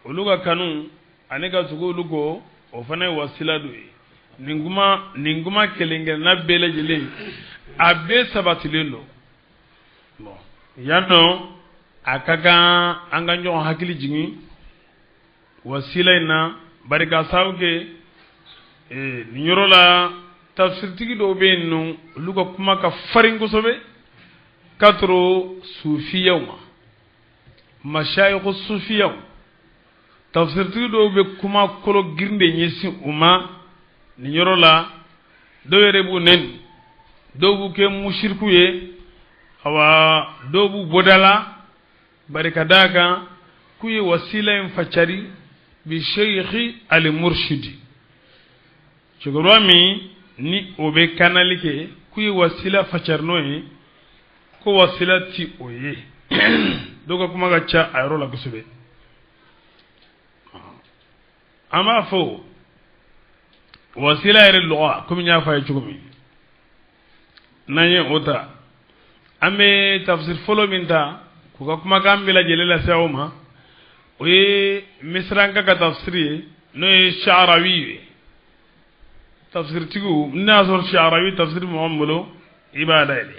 olu ka kanu ani ka tugu olu kɔ, o fana ye wasila dɔ ye. Nin kuma kelen kelenna bɛɛ lajɛlen, a bɛɛ sabatilen don. Bon, yan nɔ, a ka kan an ka ɲɔgɔn hakili jigin wasila in na. Barika sababu kɛ nin yɔrɔ la, tafsiritigi dɔw bɛ yen nɔ, olu ka kuma ka farin kosɛbɛ k'a toro sufiyaw ma, masayiko sufiyaw. Tafsiritigi dɔw bɛ kuma kolo girin de ɲɛsin u ma nin yɔrɔ la. Dɔw yɛrɛ b'u nɛni, dɔw b'u kɛ musiriku ye, awa, dɔw b'u bɔda la. Barika d'a kan k'u ye wasila in facari bi sheikhi ali murshidi, cɛkɔrɔba min ni o bɛ kanali kɛ, k'u ye wasila facari n'o ye, ko wasila ti o ye. Dɔw ka kuma ka ca a yɔrɔ la kosɛbɛ. An b'a fɔ wasila yɛrɛ lɔgɔ, komi n y'a fɔ a ye cogo min, n'an ye o ta, an bɛ tafsir fɔlɔ min ta k'u ka kumakan bɛɛ lajɛlen lase aw ma, o ye Misiranka ka tafsiri ye, n'o ye Sha'arawi ye. Tafsiritigiw, n'a y'a sɔrɔ Sha'arawi tafsiri mɔgɔ min bolo, i b'a dayɛlɛ.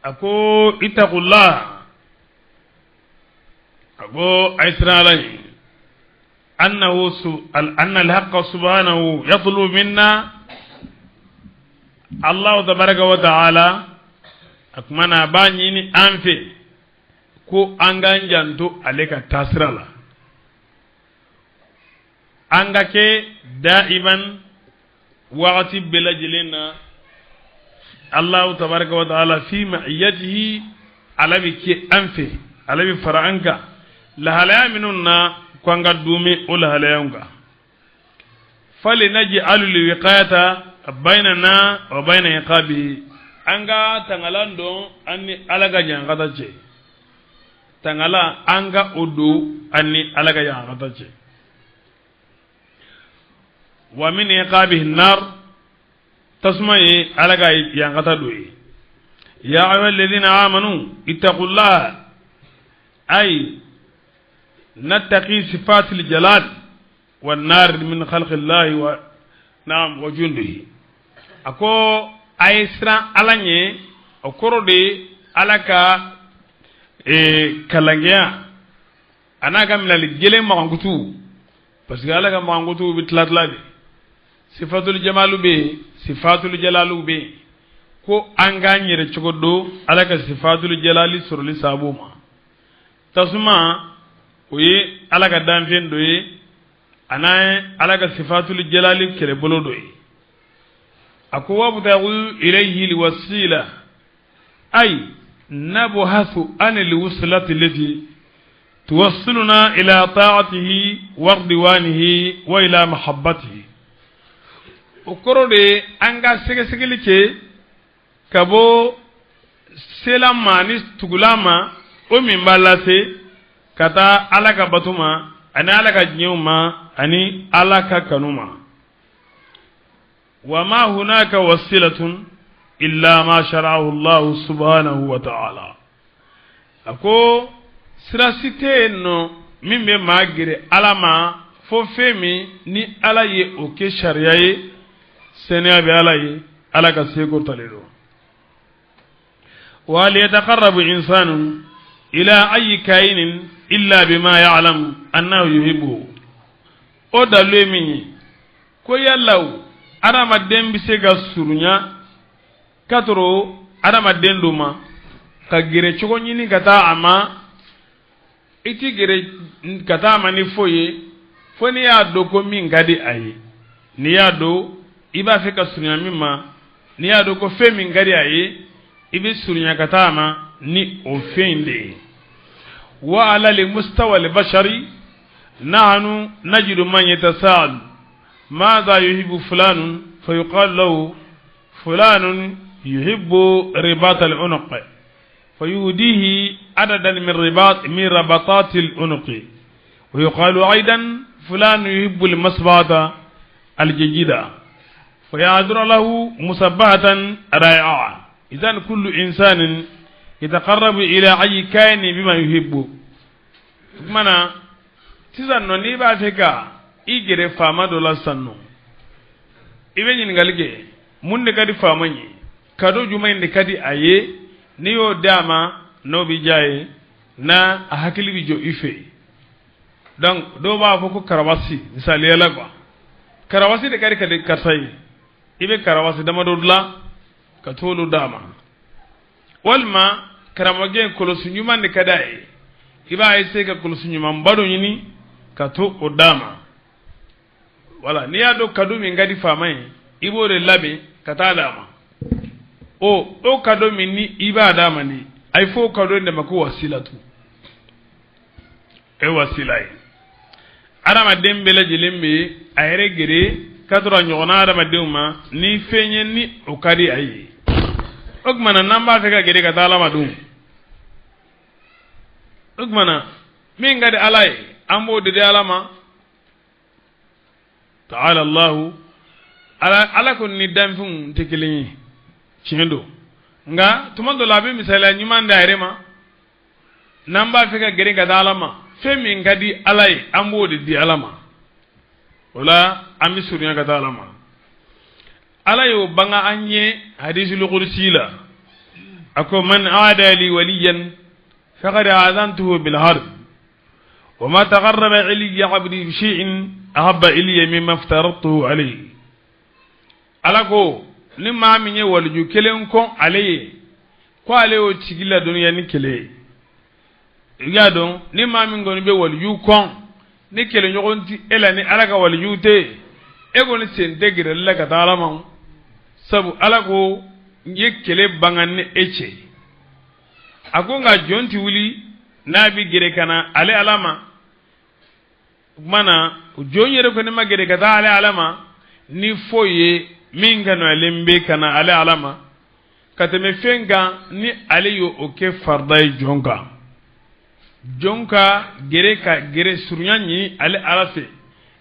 A ko: ittaqullah, a ko a ye siran Ala ye. Annahu anna alhaqqa subhanahu yatlubu minna. Allahu tabaraka wa ta'ala, a kuma na, a b'a ɲini an fɛ ko an k'an janto ale ka taasira la, an ka kɛ daiman, wagati bɛɛ lajɛlen na. Allahu tabaraka wa ta'ala fi ma'iyatihi, Ala bɛ kɛ an fɛ, Ala bɛ fara an kan lahalaya minnu na, ko an ka duumi o lahalayaw kan. Falinaj'alu liwiqayata bainana wa baina iqabihi, an ka tangalan don an ni Ala ka ɲangata cɛ. Tangala, an ka o don an ni Ala ka ɲangata cɛ. Wa min iqabihi nar, tasuma ye Ala ka ɲangata don ye. Ya ayyuha alladhina amanu ittaqullah, ay nattaqi sifatil jalal wan nar min khalqillahi wa naam wa jundihi. A ko a ye siran Ala ɲɛ, o kɔrɔ de ye Ala ka kalankɛya a n'a ka minɛli gelen magankutu, parce que Ala ka magankutu bɛ tila tila de. Sifatul jamalu bɛ yen, sifatul jalalu bɛ yen. Ko an k'an yɛrɛ cogo don Ala ka sifatul jalali sɔrɔli sababu ma. Tasuma O ye Ala ka danfɛn dɔ ye, a n'a ye Ala ka sifatul jalali kɛlɛbolo dɔ ye. A ko wabtagu ilayhi alwasila, ay nabhathu an alwuslati lati tuwassiluna ila ta'atihi wa ridwanihi wa ila mahabbatihi. O kɔrɔ de ye an ka sɛgɛsɛgɛli kɛ ka bɔ sela ma ni tugula ma, o min b'a lase ka taa Ala ka bato ma, ani Ala ka diɲɛw ma, ani Ala ka kanu ma. Wa ma hunaka wasilatun illa ma shara'ahu Allah subhanahu wa ta'ala. A ko sira si tɛ yen nɔ min bɛ maa gɛrɛ Ala ma fo fɛn min ni Ala ye o kɛ sariya ye. Sɛnɛya bɛ Ala ye, Ala ka seko talen don. Wa hal yataqarrabu insanu ila ayi kayinin illa bima ya'lam annahu yuhibbu. O dalu ye min ye, ko yala o adamaden bɛ se ka surunya ka tɔrɔ adamaden dɔ ma ka gɛrɛ cogo ɲini ka taa a ma, i ti gɛrɛ ka taa a ma ni foyi ye fo n'i y'a dɔn ko min ka di a ye. N'i y'a dɔn i b'a fɛ ka surunya min ma, n'i y'a dɔn ko fɛn min ka di a ye, i bɛ surunya ka taa a ma ni o fɛn in de ye. Wa ala li mustawa al bashari nahnu najidu man yatasal madha yuhibbu fulanun fa yuqal lahu fulanun yuhibbu ribat al unuq fa yuhdihi adadan min ribat min rabatat al unuq wa yuqalu aidan fulan yuhibbu al masbata al jadida fa ya'dhuru lahu musabbahatan ra'i'a. Idhan kullu insanin yataqarrabu ila ayi kayni bima yuhibbu. Kumana sisan nɔ, n'i b'a fɛ ka i gɛrɛ faama dɔ la sisan nɔ, i bɛ ɲininkali kɛ mun de ka di faama ye, cadeau jumɛn de ka di a ye, n'i y'o d'a ma n'o bɛ diya ye, n'a a hakili bɛ jɔ i fɛ. Donc dɔw b'a fɔ ko karawasi, misaliya la quoi, karawasi de ka di karisa ye, i bɛ karawasi damadɔ dilan ka t'olu d'a ma. Walima karamɔgɔkɛ kɔlɔsi ɲuman de ka d'a ye, i b'a essayer ka kɔlɔsi ɲumanba dɔ ɲini ka to o d'a ma. Wala n'i y'a dɔn cadeau min ka di faama ye, i b'o de labɛn ka taa d'a ma. O cadeau min ni i b'a d'a ma ni a ye fɔ o cadeau in de ma ko wasilatu. E wasila ye adamaden bɛɛ lajɛlen bɛ a yɛrɛ gere ka tɔrɔ a ɲɔgɔnna adamadenw ma ni fɛn ye ni o ka di a ye. O tuma na n'an b'a fɛ ka gere ka taa Ala ma dun, o tuma na min ka di Ala ye an b'o de di Ala ma. Ta'ala Allahu, Ala ko ni danfɛnw tɛ kelen ye, tiɲɛ don, nka tuma dɔ la a bɛ misaliya ɲuman di a yɛrɛ ma. N'an b'a fɛ ka gere ka taa Ala ma, fɛn min ka di Ala ye an b'o de di Ala ma. O la an bɛ surunya ka taa Ala ma. Ala y'o banga an ye hadisul qudsi la, a ko man aada li waliyan faqad aadantuhu bil harb wa ma taqarraba ilayya abdi bi shay'in ahabba ilayya mimma aftaradtuhu alayhi. Ala ko ni maa min ye waliju kelen kɔn ale ye, ko ale y'o tigi ladɔnniya ni kɛlɛ ye. I y'a dɔn ni maa min kɔni bɛ waliju kɔn ni kɛlɛɲɔgɔn ti e la ni Ala ka waliju tɛ, e kɔni sen tɛ gɛrɛli la ka taa Ala ma. Sabu Ala ko n ye kɛlɛ banga ni e cɛ. A ko nka jɔn ti wuli n'a bɛ gɛrɛ ka na ale Ala ma. O tuma na jɔn yɛrɛ kɔni ma gɛrɛ ka taa ale Ala ma ni foyi ye min kanuyalen bɛ ka na ale Ala ma ka tɛmɛ fɛn kan ni ale y'o o kɛ farida ye jɔn kan. Jɔn ka gɛrɛ ka gɛrɛ surunya ɲini ale Ala fɛ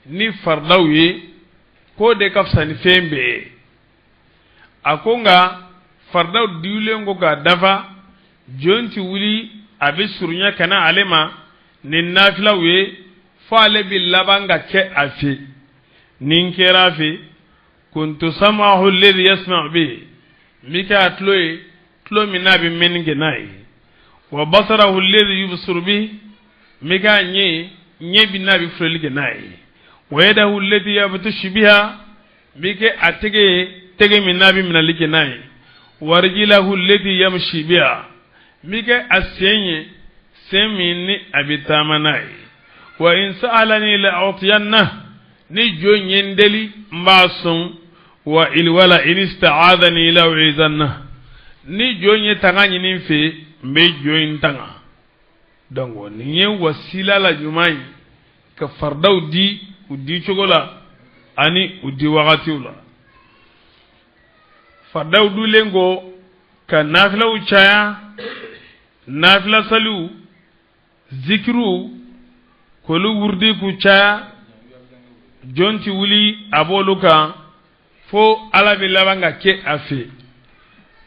ni faridaw ye, k'o de ka fisa ni fɛn bɛɛ ye. A ko nka faridaw dilen ko k'a dafa, jɔn ti wuli a bɛ surunya ka na ale ma ni nafilaw ye fo ale bɛ laban ka kɛ a fɛ. Ni n kɛra a fɛ, kuntu sam'ahu alladhi yasma'u bihi, n bɛ kɛ a tulo ye, tulo min n'a bɛ mɛnni kɛ n'a ye. Wa basarahu alladhi yubsiru bihi, n bɛ kɛ a ɲɛ ye, ɲɛ bi n'a bɛ filɛli kɛ n'a ye. Wa yadahu allati yabtashu biha, n bɛ kɛ a tɛgɛ ye, tɛgɛ min n'a bɛ minɛli kɛ n'a ye. Wa rijlahu allati yamshi biha, n bɛ kɛ a sen ye, sen min ni a bɛ taama n'a ye. Wa in sa'alani la a'tiyanna, ni jɔn ye n deli, n b'a sɔn. Wa il wala in ista'adhani la u'izanna, ni jɔn ye tanga ɲini n fɛ, n bɛ jɔn in tanga. Donc nin ye wasila la ɲuman ye ka faridaw di u di cogo la ani u di wagatiw la. Faridaw dulen kɔ, ka nafilaw caya, nafila saliw, zikiruw, k'olu wurudi k'u caya. Jɔn ti wuli a b'olu kan fo Ala bɛ laban ka kɛ a fɛ.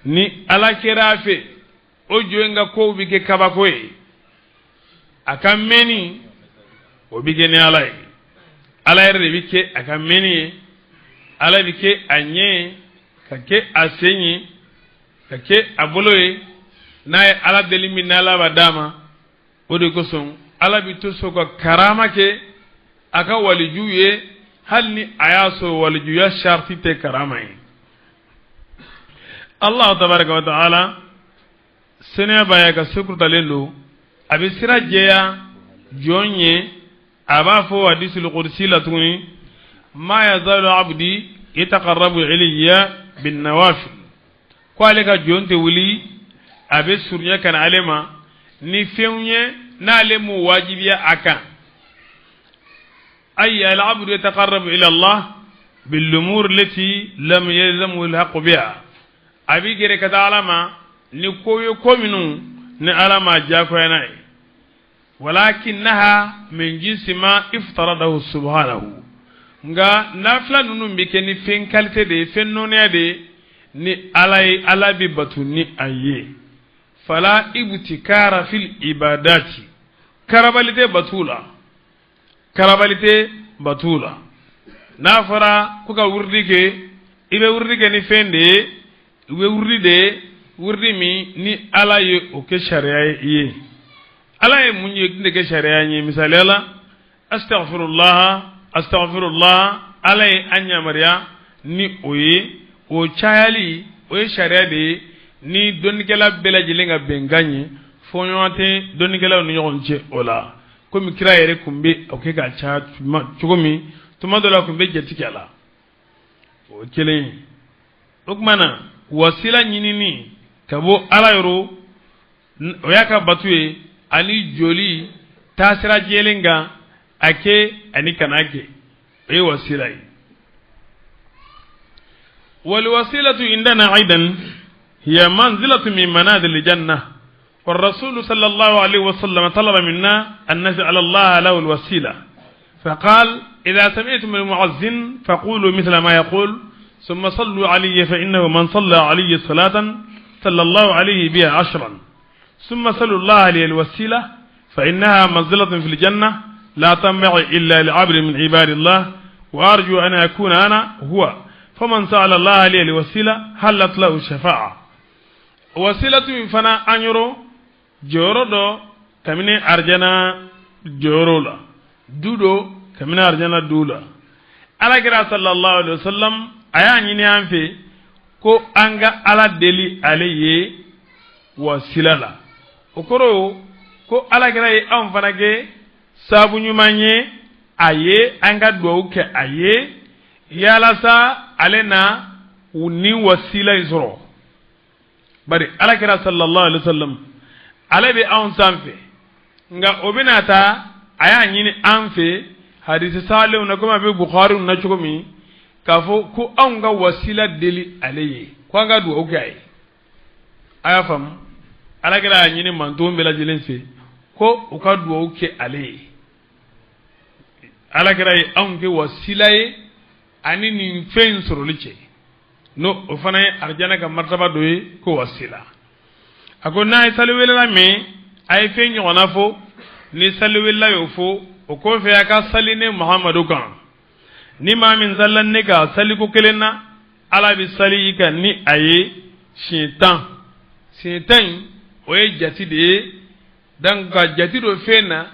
Ni Ala kɛra a fɛ, o jɔn ka kow bɛ kɛ kabako ye. A ka mɛnni, o bɛ kɛ ni Ala ye. Ala yɛrɛ de bɛ kɛ a ka mɛnni ye. Ala bɛ kɛ a ɲɛ ye, ka kɛ a sen ye, ka kɛ a bolo ye. N'a ye Ala deli min na, Ala b'a d'a ma. O de kosɔn Ala bɛ to so ka karama kɛ a ka waliju ye, hali ni a y'a sɔrɔ walijuya sariti tɛ karama ye. Allah tabaraka wa taala, sɛnɛya b'a ye, ka sekurutalen don, a bɛ sira jɛya jɔn ye. A b'a fɔ hadisul qudsi la tuguni: ma yazalu abdi yataqarrabu ilayya bin nawafil, ko ale ka jɔn tɛ wuli a bɛ surunya ka na ale ma ni fɛnw ye n'ale m'u wajibiya a kan. Ay al-abdu yataqarrabu ila Allah bil-umur allati lam yalzamu al-haqq biha, a b'i gɛrɛ ka taa Ala ma ni ko ye, ko minnu ni Ala ma diyagoya n'a ye. Walakinnaha min jinsi ma iftaradahu subhanahu, nka nafila ninnu bɛ kɛ ni fɛn qualité de ye, fɛn nɔnɛya de ye ni Ala ye, Ala bɛ bato ni a ye. Fala ibtikara fil ibadati, karabali tɛ batu la, karabali tɛ batu la. N'a fɔra ko ka wurudi kɛ, i bɛ wurudi kɛ ni fɛn de ye, i bɛ wurudi de ye, wurudi min ni Ala ye o kɛ sariya ye i ye. Ala ye mun ye de kɛ sariya ye? Misaliya la, astaghfirullah, astaghfirullah, Ala ye an yamaruya ni o ye. O cayali, o ye sariya de ye ni dɔnnikɛla bɛɛ lajɛlen ka bɛnkan ye, fɔɲɔgɔn tɛ dɔnnikɛlaw ni ɲɔgɔn cɛ o la. Komi kira yɛrɛ tun bɛ o kɛ ka caya cogo min, tuma dɔ la a tun bɛ jate kɛ a la, o ye kelen ye. O tuma na, wasila ɲinini ka bɔ Ala yɔrɔ, o y'a ka batu ye, ani joli taasira jɛlen kan, a kɛ ani kana kɛ, o ye wasila ye. والوسيلة عندنا أيضا هي منزلة من منازل الجنة، والرسول صلى الله عليه وسلم طلب منا أن نسأل الله له الوسيلة، فقال: إذا سمعتم المؤذن فقولوا مثل ما يقول، ثم صلوا علي، فإنه من صلى علي صلاة صلى الله عليه بها 10. ثم سلوا الله لي الوسيلة، فإنها منزلة في الجنة لا تنبغي إلا لعبد من عباد الله، وأرجو أن أكون أنا هو، فمن سأل الله لي الوسيلة حلت له الشفاعة. Wasila min fana an yɔrɔ, jɔyɔrɔ dɔ kabini arijana jɔyɔrɔ la, du dɔ kabini arijana du la. Alakira sallallahu alaihi wasallam a y'a ɲini an fɛ ko an ka Ala deli ale ye wasila la. O kɔrɔ ko Alakira ye anw fana kɛ sabu ɲuman ye a ye, an ka duwawu kɛ a ye yalasa ale na ni wasila in sɔrɔ. Bari Alakira sallallahu alaihi wasallam, ale bɛ anw sanfɛ, nka o bɛna taa a y'a ɲini an fɛ hadisi salenw na, komi a bɛ Bukhari na cogo min, k'a fɔ ko anw ka wasila deli ale ye, ko an ka duwawu kɛ a ye. A y'a faamu, Alakira y'a ɲini manton bɛɛ lajɛlen fɛ ko u ka duwawu kɛ ale ye. Alakira ye anw kɛ wasila ye ani nin fɛn in sɔrɔli cɛ, n'o o fana ye arijana ka martaba dɔ ye ko wasila. A ko n'a ye saliwelela mɛn, a ye fɛn ɲɔgɔnna fɔ. Ni saliwelela y'o fɔ, o kɔfɛ a ka sali ne Muhamadu kan. Ni maa min salila ne kan saliko kelen na, Ala bɛ sali i kan ni a ye siɲɛ 10. Siɲɛ 10 in, o ye jate de ye. Donc ka jate dɔ fɛn na,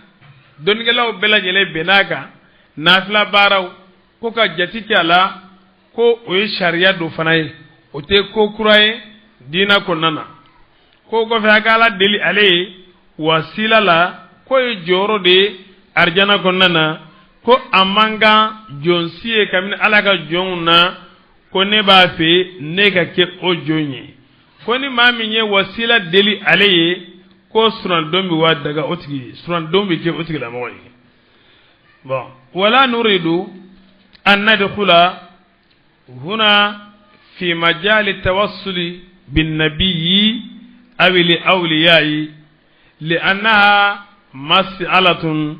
dɔnnikɛlaw bɛɛ lajɛlen bɛnn'a kan, nafila baaraw ko ka jate kɛ a la, ko o ye sariya dɔ fana ye, o tɛ ko kura ye diinɛ kɔnɔna na. Ko kɔfɛ a ka Ala deli ale ye wasila la, k'o ye jɔyɔrɔ de ye. arijana kɔnɔna na ko a man kan jɔn si ye kabini ala ka jɔnw na ko ne b'a fɛ ne ka kɛ o jɔn ye ko ni maa min ye wasila deli ale ye ko surandon bɛ wa daga o tigi ye surandon bɛ kɛ o tigilamɔgɔ ye bon wala nuridu an nadkhula huna fi majali tawassuli bin nabiyyi aw li awliya'i li'annaha mas'alatun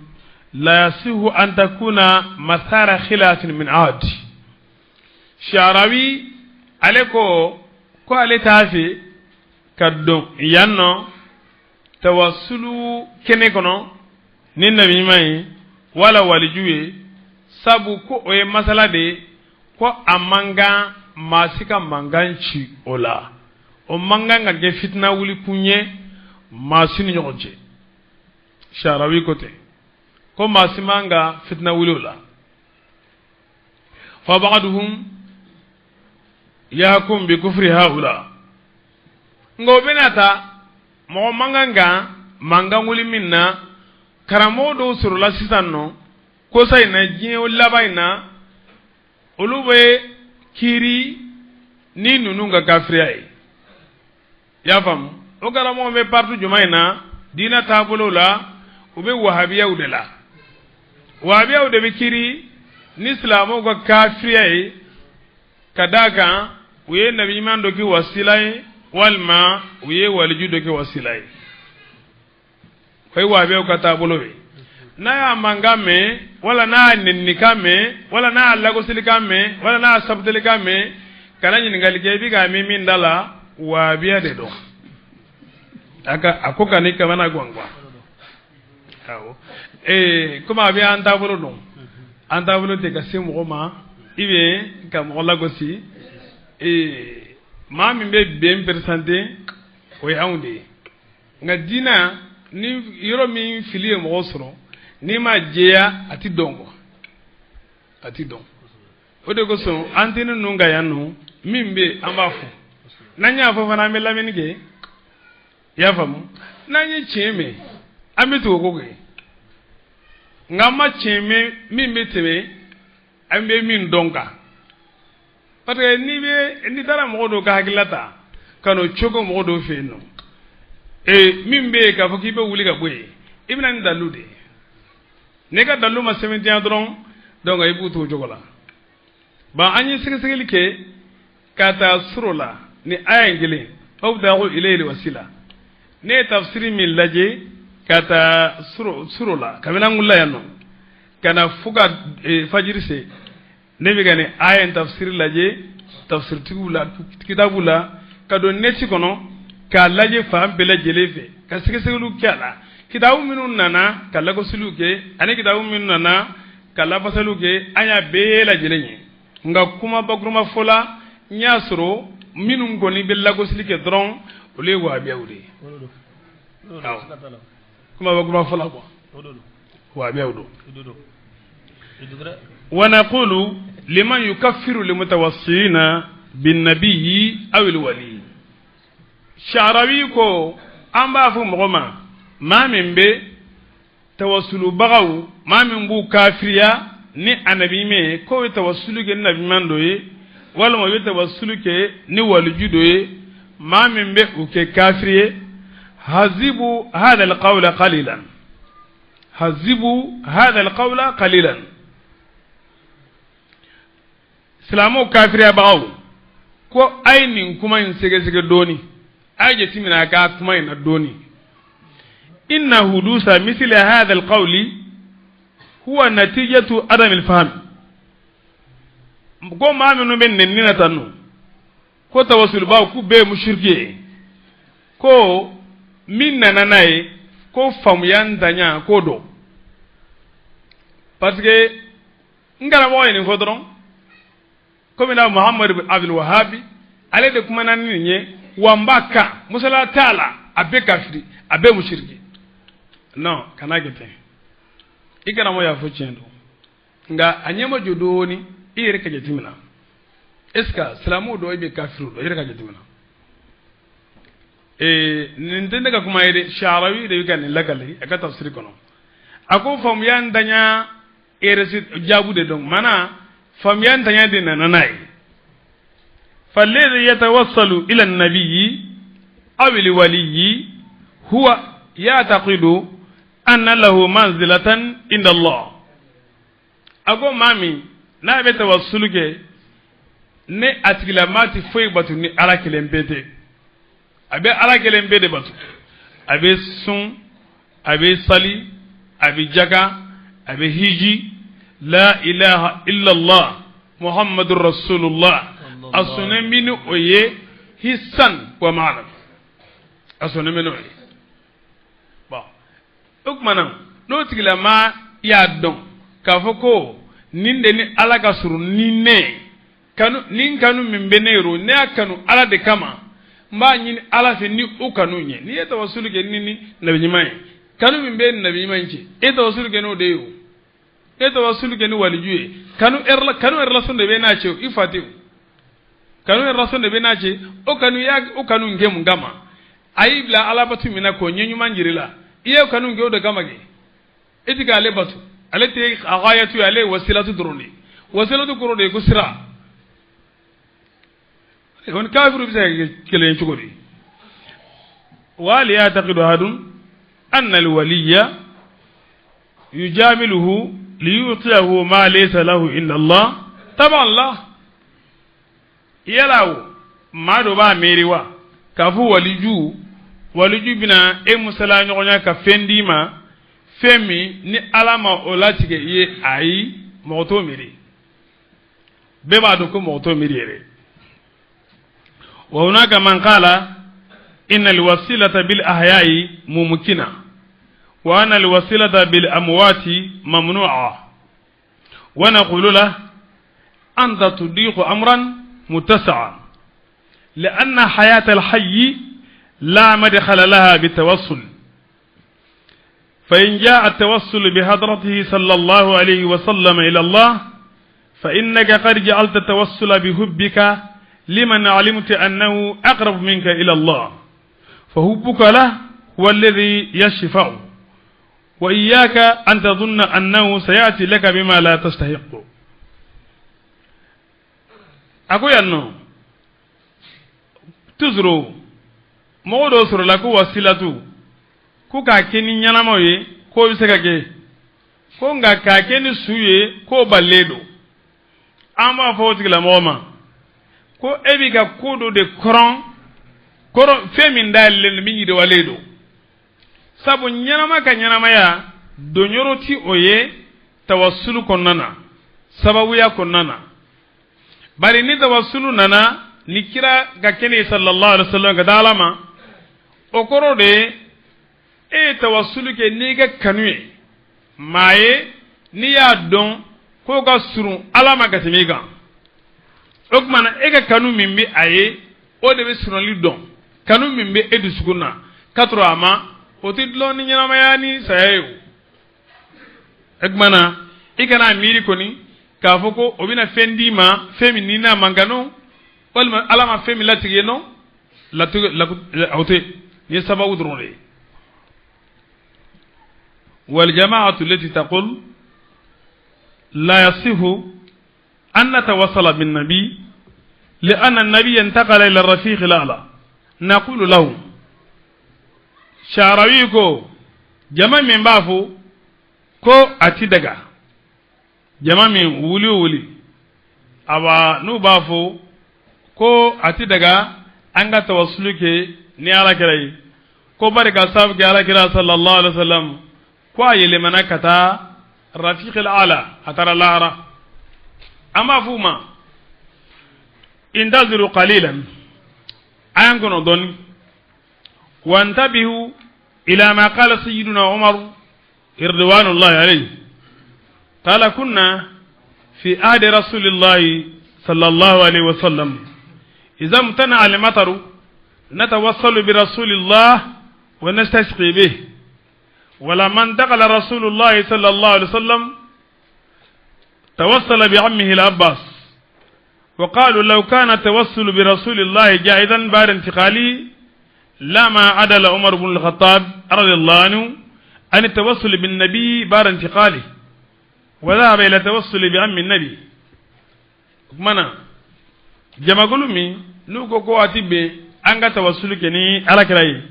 la yasihu an takuna mathara khilafin min ahad. Sharawi ale ko ko ale t'a fɛ ka don yan nɔ tawassulu kɛnɛ kɔnɔ ni nabi ɲuman ye wala waliju ye, sabu ko o ye masala de ye ko a man kan maa si ka mankan ci o la, o man kan ka kɛ fitina wuli kun ye maa si ni ɲɔgɔn cɛ. Sharawi ko ten ko maa si man ka fitina wuli o la. Fa ba'duhum yahkum bi kufri haula. Nka o bɛna ta mɔgɔ man kan ka mankan wuli min na, karamɔgɔ dɔw sɔrɔla sisan nɔ kosa in na, diɲɛ laban in na, olu bɛ kiiri ni ninnu ka kafiriya ye. I y'a faamu? O karamɔgɔ bɛ parti jumɛn in na diinɛ taabolo la, u bɛ wahabiyaw de la. Wahabiyaw de bɛ kiiri ni silamɛw ka kafiriya ye ka d'a kan u ye nabi ɲuman dɔ kɛ wasila ye walima u ye waliju dɔ kɛ wasila ye. O ye wahabiyaw ka taabolo ye. N'a y'a mankan mɛn wala n'a y'a nɛninikan mɛn wala n'a y'a lagosilikan mɛn wala n'a y'a sabutelikan mɛn, kana ɲininkali kɛ i bɛ k'a mɛn min da la, wahabiya de don. A ka a ko ka n'i kamana gan quoi. Awɔ, komi a bɛ an taabolo dɔn, an taabolo tɛ ka se mɔgɔ ma i bɛ ka mɔgɔ lagosi. Maa min bɛ bɛn présenter o ye anw de ye. Nka diinɛ ni yɔrɔ min fili ye mɔgɔ sɔrɔ, n'i ma jɛya a ti dɔn quoi, a ti dɔn. O de kosɔn an tɛ ninnu ka yan nɔ min bɛ an b'a fɔ, n'an y'a fɔ fana an bɛ lamɛnni kɛ. I y'a faamu? N'an ye tiɲɛ mɛn an bɛ tugu o ko kɛ, nka an ma tiɲɛ mɛn min bɛ tɛmɛ an bɛ min dɔn kan. Parce que n'i bɛ n'i taara mɔgɔ dɔw ka hakilila ta ka n'o cogo mɔgɔ dɔw fɛ yen nɔ, min bɛ yen k'a fɔ k'i bɛ wuli ka bɔ yen, i bɛna ni dalilu de ye. N'i ka dalilu ma sɛbɛntiya dɔrɔn, donc i b'u to o cogo la. Bon, an ye sɛgɛsɛgɛli kɛ ka taa suro la ni aya in kelen wabtagu ilayhi wasila. Ne ye tafsiri min lajɛ ka taa suro la kabini an wulila yan nɔ ka na fo ka fajiri se, ne bɛ ka nin aya in tafsiri lajɛ tafsiritigiw la kitabu la ka don neti kɔnɔ k'a lajɛ fan bɛɛ lajɛlen fɛ ka sɛgɛsɛgɛliw kɛ a la, kitabu minnu nana ka lagosiliw kɛ ani kitabu minnu nana ka lafasaliw kɛ, an y'a bɛɛ lajɛlen ye. Nka kuma bakuruma fɔ la, n y'a sɔrɔ minnu kɔni bɛ lagosili kɛ dɔrɔn, olu ye wahabiyaw de ye. Awɔ, kuma bakuruma fɔ la quoi, wahabiyaw don. Wa naqulu liman yukaffiru limutawassilina bin nabiyyi aw al wali. Sharawi ko an b'a fɔ mɔgɔ ma, maa min bɛ tawasulubagaw, maa min b'u kafiriya ni anabi ɲuman ye, k'o ye tawasulu kɛ ni nabi ɲuman dɔ ye walima o ye tawasulu kɛ ni waliju dɔ ye, maa min bɛ u kɛ kafiri ye, hazibu hadha alqawla qalilan, hazibu hadha alqawla qalilan. Silamɛw kafiriyabagaw ko a ye nin kuma in sɛgɛsɛgɛ dɔɔni, a ye jateminɛ a ka kuma in na dɔɔni. Inna hudusa misli hadha alqawli huwa natijatu adam alfahm. Ko maa minnu bɛ nɛni na tan nɔ ko tawasulubaw k'u bɛɛ ye musiriki ye, ko min nana n'a ye ko faamuya ntanya k'o dɔn. Parce que n karamɔgɔ ye nin fɔ dɔrɔn, komi na Muhammad Abdul Wahabi ale de kumana ni nin ye, wa n b'a kan musala t'a la, a bɛɛ kafiri, a bɛɛ musiriki. Non, kana kɛ ten. I karamɔgɔ y'a fɔ tiɲɛ don, nka a ɲɛma jɔ dɔɔni, i yɛrɛ ka jateminɛ. Est ce que silamɛw dɔ i bɛ kafiriw dɔn, i yɛrɛ ka jateminɛ. Nin tɛ ne ka kuma ye dɛ, Sharawi de bɛ ka nin lakali a ka tafsiri kɔnɔ. A ko faamuya ntanya eresi jaabu de dɔn, mana faamuya ntanya de nana n'a ye. فالذي يتوصل إلى النبي أو الولي هو يعتقد أن له منزلة عند الله. A ko maa min n'a bɛ tawassulu kɛ, ne a tigilamaa tɛ foyi batu ni Ala kelen pe tɛ, a bɛ Ala kelen pe de batu. A bɛ sun, a bɛ sali, a bɛ jaka, a bɛ hiji, la ilaha illallah muhammadu rasulullah, a sɔnnen bɛ ni o ye hisan wa maana, a sɔnnen bɛ n'o ye. Bon, o tuma na, n'o tigilamaa y'a dɔn k'a fɔ ko nin de ni Ala ka surun ni ne kanu, nin kanu min bɛ ne yɔrɔ, ne y'a kanu Ala de kama, n b'a ɲini Ala fɛ ni o kanu ye. N'i ye tawasulu kɛ ni nabi ɲuman ye, kanu min bɛ nabi ɲuman in cɛ, e tawasulu kɛ n'o de ye. O e tawasulu kɛ ni waliju ye, kanu relation de bɛ n'a cɛ. O i fa tɛ, o kanu relation de bɛ n'a cɛ. O kanu y'a o kanu kɛ mun kama? A y'i bila Alabatu min na k'o ɲɛ ɲuman jira i la, i ye kanu kɛ o de kama. Kɛ e ti k'ale batu, ale tɛ a gayatu ye, ale ye wasilatu dɔrɔn de ye. Wasilatu kɔrɔ de ye ko sira. O ni kafiru bɛ se ka kɛ kelen ye cogo di? وهل يعتقد أحد أن الولي يجامله ليعطيه ما ليس له إلا الله؟ طبعا لا. Yala o maa dɔ b'a miiri wa k'a fɔ waliju bɛna e musala ɲɔgɔnya ka fɛn d'i ma, fɛn min ni Ala ma o latigɛ i ye? Ayi, mɔgɔ t'o miiri. Bɛɛ b'a dɔn ko mɔgɔ t'o miiri yɛrɛ. وهناك من قال إن الوسيلة بالأحياء ممكنة وأن الوسيلة بالأموات ممنوعة، ونقول له: أنت تضيق أمرا متسعا، لأن حياة الحي لا مدخل لها بالتوسل، فإن جاء التوسل بحضرته صلى الله عليه وسلم إلى الله، فإنك قد جعلت التوسل بحبك لمن علمت أنه أقرب منك إلى الله، فحبك له هو الذي يشفع، وإياك أن تظن أنه سيأتي لك بما لا تستحق. A ko yan nɔ toujours mɔgɔ dɔw sɔrɔla ko wasilatu, ko k'a kɛ ni ɲɛnamaw ye, k'o bɛ se ka kɛ, ko nka k'a kɛ ni su ye, k'o balilen don. An b'a fɔ o tigilamɔgɔ ma ko e b'i ka ko dɔ de kɔrɔn kɔrɔ, fɛn min dayɛlɛlen don, min yiriwalen don. Sabu ɲɛnama ka ɲɛnamaya donyɔrɔ ti o ye tawasulu kɔnɔna na, sababuya kɔnɔna na. Bari ni tawasulu nana ni kira ka kɛnɛ sallallahu alaihi wasallam ka da Ala ma, o kɔrɔ de ye e ye tawasulu kɛ n'i ka kanu ye maa ye, n'i y'a dɔn k'o ka surun Ala ma ka tɛmɛ i kan. O tuma na, e ka kanu min bɛ a ye, o de bɛ surunali dɔn. Kanu min bɛ e dusukun na ka sɔrɔ a ma, o tɛ dulon ni ɲɛnamaya ni saya ye. O o tuma na, i kana miiri kɔni k'a fɔ ko o bɛna fɛn d'i ma, fɛn min ni n'a man kan nɔ, walima Ala ma fɛn min latigɛ ye nɔ latigɛ o tɛ nin ye, sababu dɔrɔn de ye. والجماعة التي تقول لا يصح أن نتوصل بالنبي لأن النبي انتقل إلى الرفيق الأعلى، نقول له، Sharawi ko jama min b'a fɔ ko a ti daga, jama min wuli o wuli awa n'u b'a fɔ ko a ti daga an ka tawasulu kɛ ni Ala kira ye, ko bari ka sababu kɛ Ala kira sallallahu alaihi wa sallam ko a yɛlɛmana ka taa rafiq ala, a taara lahara, an b'a f'u ma: intaziru qalilan, a y'an kɔnɔ dɔɔni. وانتبهوا إلى ما قال سيدنا عمر رضوان الله عليه، قال: كنا في عهد رسول الله صلى الله عليه وسلم إذا امتنع المطر نتوصل برسول الله ونستسقي به، ولما انتقل رسول الله صلى الله عليه وسلم توصل بعمه العباس. وقالوا: لو كان التوسل برسول الله جائزا بعد انتقاله لما عدل عمر بن الخطاب رضي الله عنه عن التوسل بالنبي بعد انتقاله وذهب إلى التوسل بعم النبي. Kumana jamakulu min n'u ko ko waati bɛɛ an ka tawasulu kɛ ni alakira ye,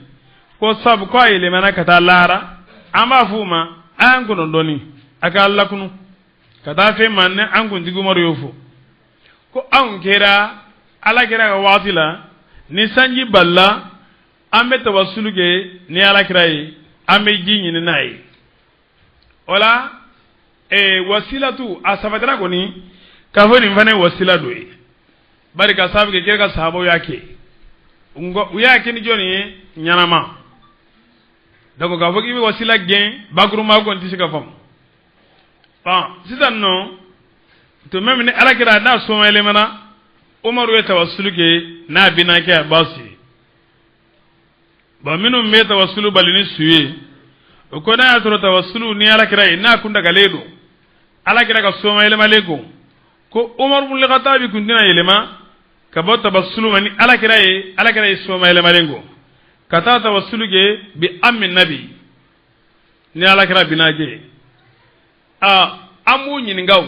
ko sabu ko a yɛlɛmana ka taa lahara, an b'a f'u ma an kɔnɔ dɔɔni a k'a lakunu ka taa fɛn ma. Ni an kuntigi Umaru y'o fɔ ko anw kɛra alakira ka waati la, ni sanji balila, an bɛ tawasulu kɛ ni alakira ye, an bɛ ji ɲini n'a ye. O la wasilatu a sabatira kɔni k'a fɔ nin fana ye wasila dɔ ye, bari ka sababu kɛ kira ka sahabaw y'a kɛ, u y'a kɛ ni jɔnni ye ɲanama. Donc k'a fɔ k'i bɛ wasila gɛn bakurunba kɔni tɛ se ka faamu. Bon, sisan nɔ to même ni alakira n'a sɔn yɛlɛmana, Umaru ye tawasulu kɛ n'a binaakɛ Abbas ye. Bon, minnu bɛ tawasulu bali ni su ye, o ko n'a y'a sɔrɔ tawasulu ni alakira ye n'a kun dagalen don alakira ka sɔn yɛlɛmalen ko ko Umaru bun Khattabi kun tɛna yɛlɛma ka bɔ tawasulu ma ni alakira ye, alakira ye sɔn yɛlɛmalen ko ka taa tawasulu kɛ bi ammi nabi ni alakira binaakɛ ye. Aa, an b'u ɲininka o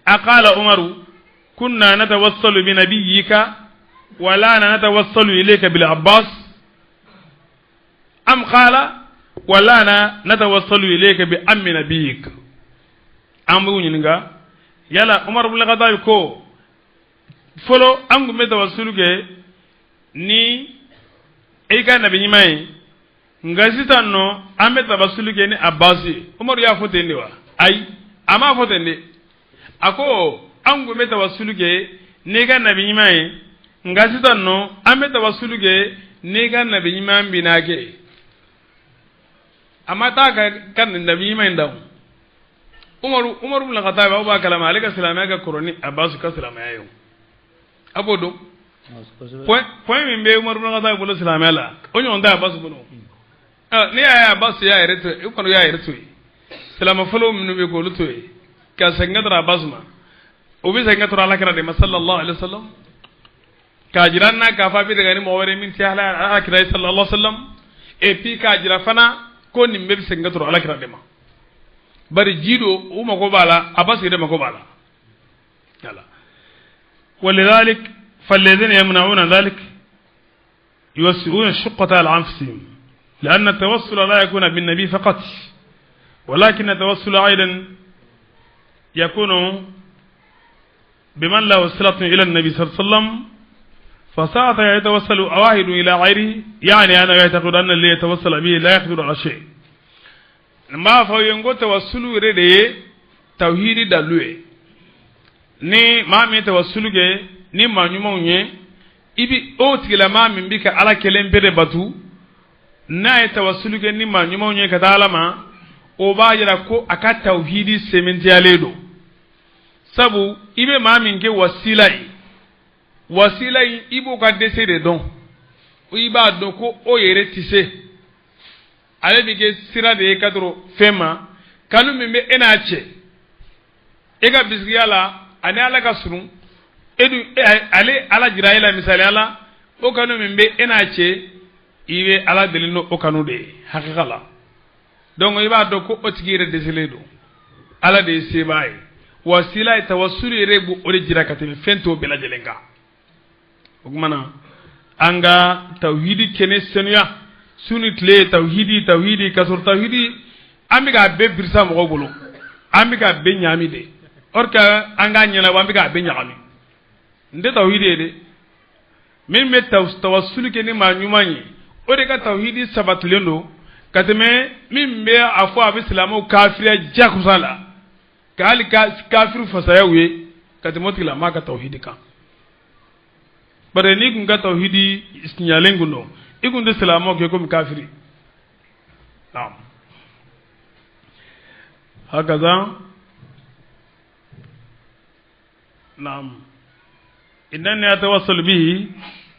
أقال عمر كنا نتوسل بنبيك ولا نتوسل إليك بالعباس أم قال ولا نتوسل إليك بعم نبيك؟ An b'u ɲininka yala Umar ibn Khattab ko fɔlɔ an tun bɛ tawasulu kɛ ni e ka nabi ɲuman ye, nka sisan nɔ an bɛ tawasulu kɛ ni Abbas ye. Umaru y'a fɔ ten de wa? Ayi, a m'a fɔ ten de. A ko an tun bɛ tawasulu kɛ n'i ka nabi ɲuman ye, nka sisan nɔ an bɛ tawasulu kɛ n'i ka nabi ɲuman binaakɛ ye. A ma taa ka nabi ɲuman in da o. Umaru ibn Khattab, aw b'a kalama, ale ka silamɛya ka kɔrɔ ni Abbas ka silamɛya ye o. A b'o dɔn. Point min bɛ Umaru ibn Khattab bolo silamɛya la, o ɲɔgɔn tɛ Abbas bolo. Ne y'a ye Abbas y'a yɛrɛ to yen, Umaru y'a yɛrɛ to yen. Silamɛ fɔlɔ minnu bɛ k'olu to yen ka segin ka taara Abbas ma, o bɛ segin ka taara alakira de ma sallallahu alaihi wa sallam, k'a jira n na k'a fɔ a bɛ dɛgɛ ni mɔgɔ wɛrɛ min tɛ alakira ye sallallahu alaihi wa sallam, et puis k'a jira fana ko nin bɛɛ bɛ segin ka taara alakira de ma. Bari ji don u mago b'a la, Abbas yɛrɛ mago b'a la. Voilà. ولذلك فالذين يمنعون ذلك يوسعون الشقة على أنفسهم، لأن التوسل لا يكون بالنبي فقط، ولكن التوسل أيضا يكون بمن له صلة إلى النبي صلى الله عليه وسلم، فساعة يتوسل واحد إلى غيره، يعني أنه يعتقد أن اللي يتوسل به لا يقدر على شيء. N b'a fɔ ye n ko tawasulu yɛrɛ de ye tawhidi dalu ye. Ni maa min ye tawasulu kɛ ni maa ɲumanw ye, i bi o tigilamaa min bi ka Ala kelen pe de batu, n'a ye tawasulu kɛ ni maa ɲumanw ye ka taa Ala ma, o b'a yira ko a ka tawhidi sɛmɛntiyalen don. Sabu i bɛ maa min kɛ wasila ye, wasila in i b'o ka dɛsɛ de dɔn, i b'a dɔn ko o yɛrɛ tɛ se, ale bɛ kɛ sira de ye ka tɔrɔ fɛn ma. Kanu min bɛ e n'a cɛ, e ka bisigiya la ani Ala ka surun e dun, ale Ala jira e la misaliya la, o kanu min bɛ e n'a cɛ, i bɛ Ala deli n'o o kanu de ye hakika la. Donc i b'a dɔn ko o tigi yɛrɛ dɛsɛlen don, Ala de ye sebaa ye. Wasila ye tawasulu yɛrɛ b'o o de jira ka tɛmɛ fɛn tɔw bɛɛ lajɛlen kan. O tuma na an ka tawhidi kɛnɛ senuya su ni tile, tawhidi, tawhidi, ka sɔrɔ tawhidi an bɛ k'a bɛɛ birisa mɔgɔw bolo, an bɛ k'a bɛɛ ɲaami de. Or que an k'a ɲɛnabɔ, an bɛ k'a bɛɛ ɲagami. N tɛ tawhidi ye dɛ. Min bɛ tawasulu kɛ ni maa ɲuman ye, o de ka tawhidi sabatilen don ka tɛmɛ min bɛ a fɔ a bɛ silamɛw kafiriya jagosa la, ka hali kafiri fasayaw ye ka tɛmɛ o tigilamaa ka tawhidi kan. Bari n'i kun ka tawhidi ɲalen kun don, i kun tɛ silamɛw kɛ komi kafiri. Naam, hakaza. نعم، إنني أتوصل به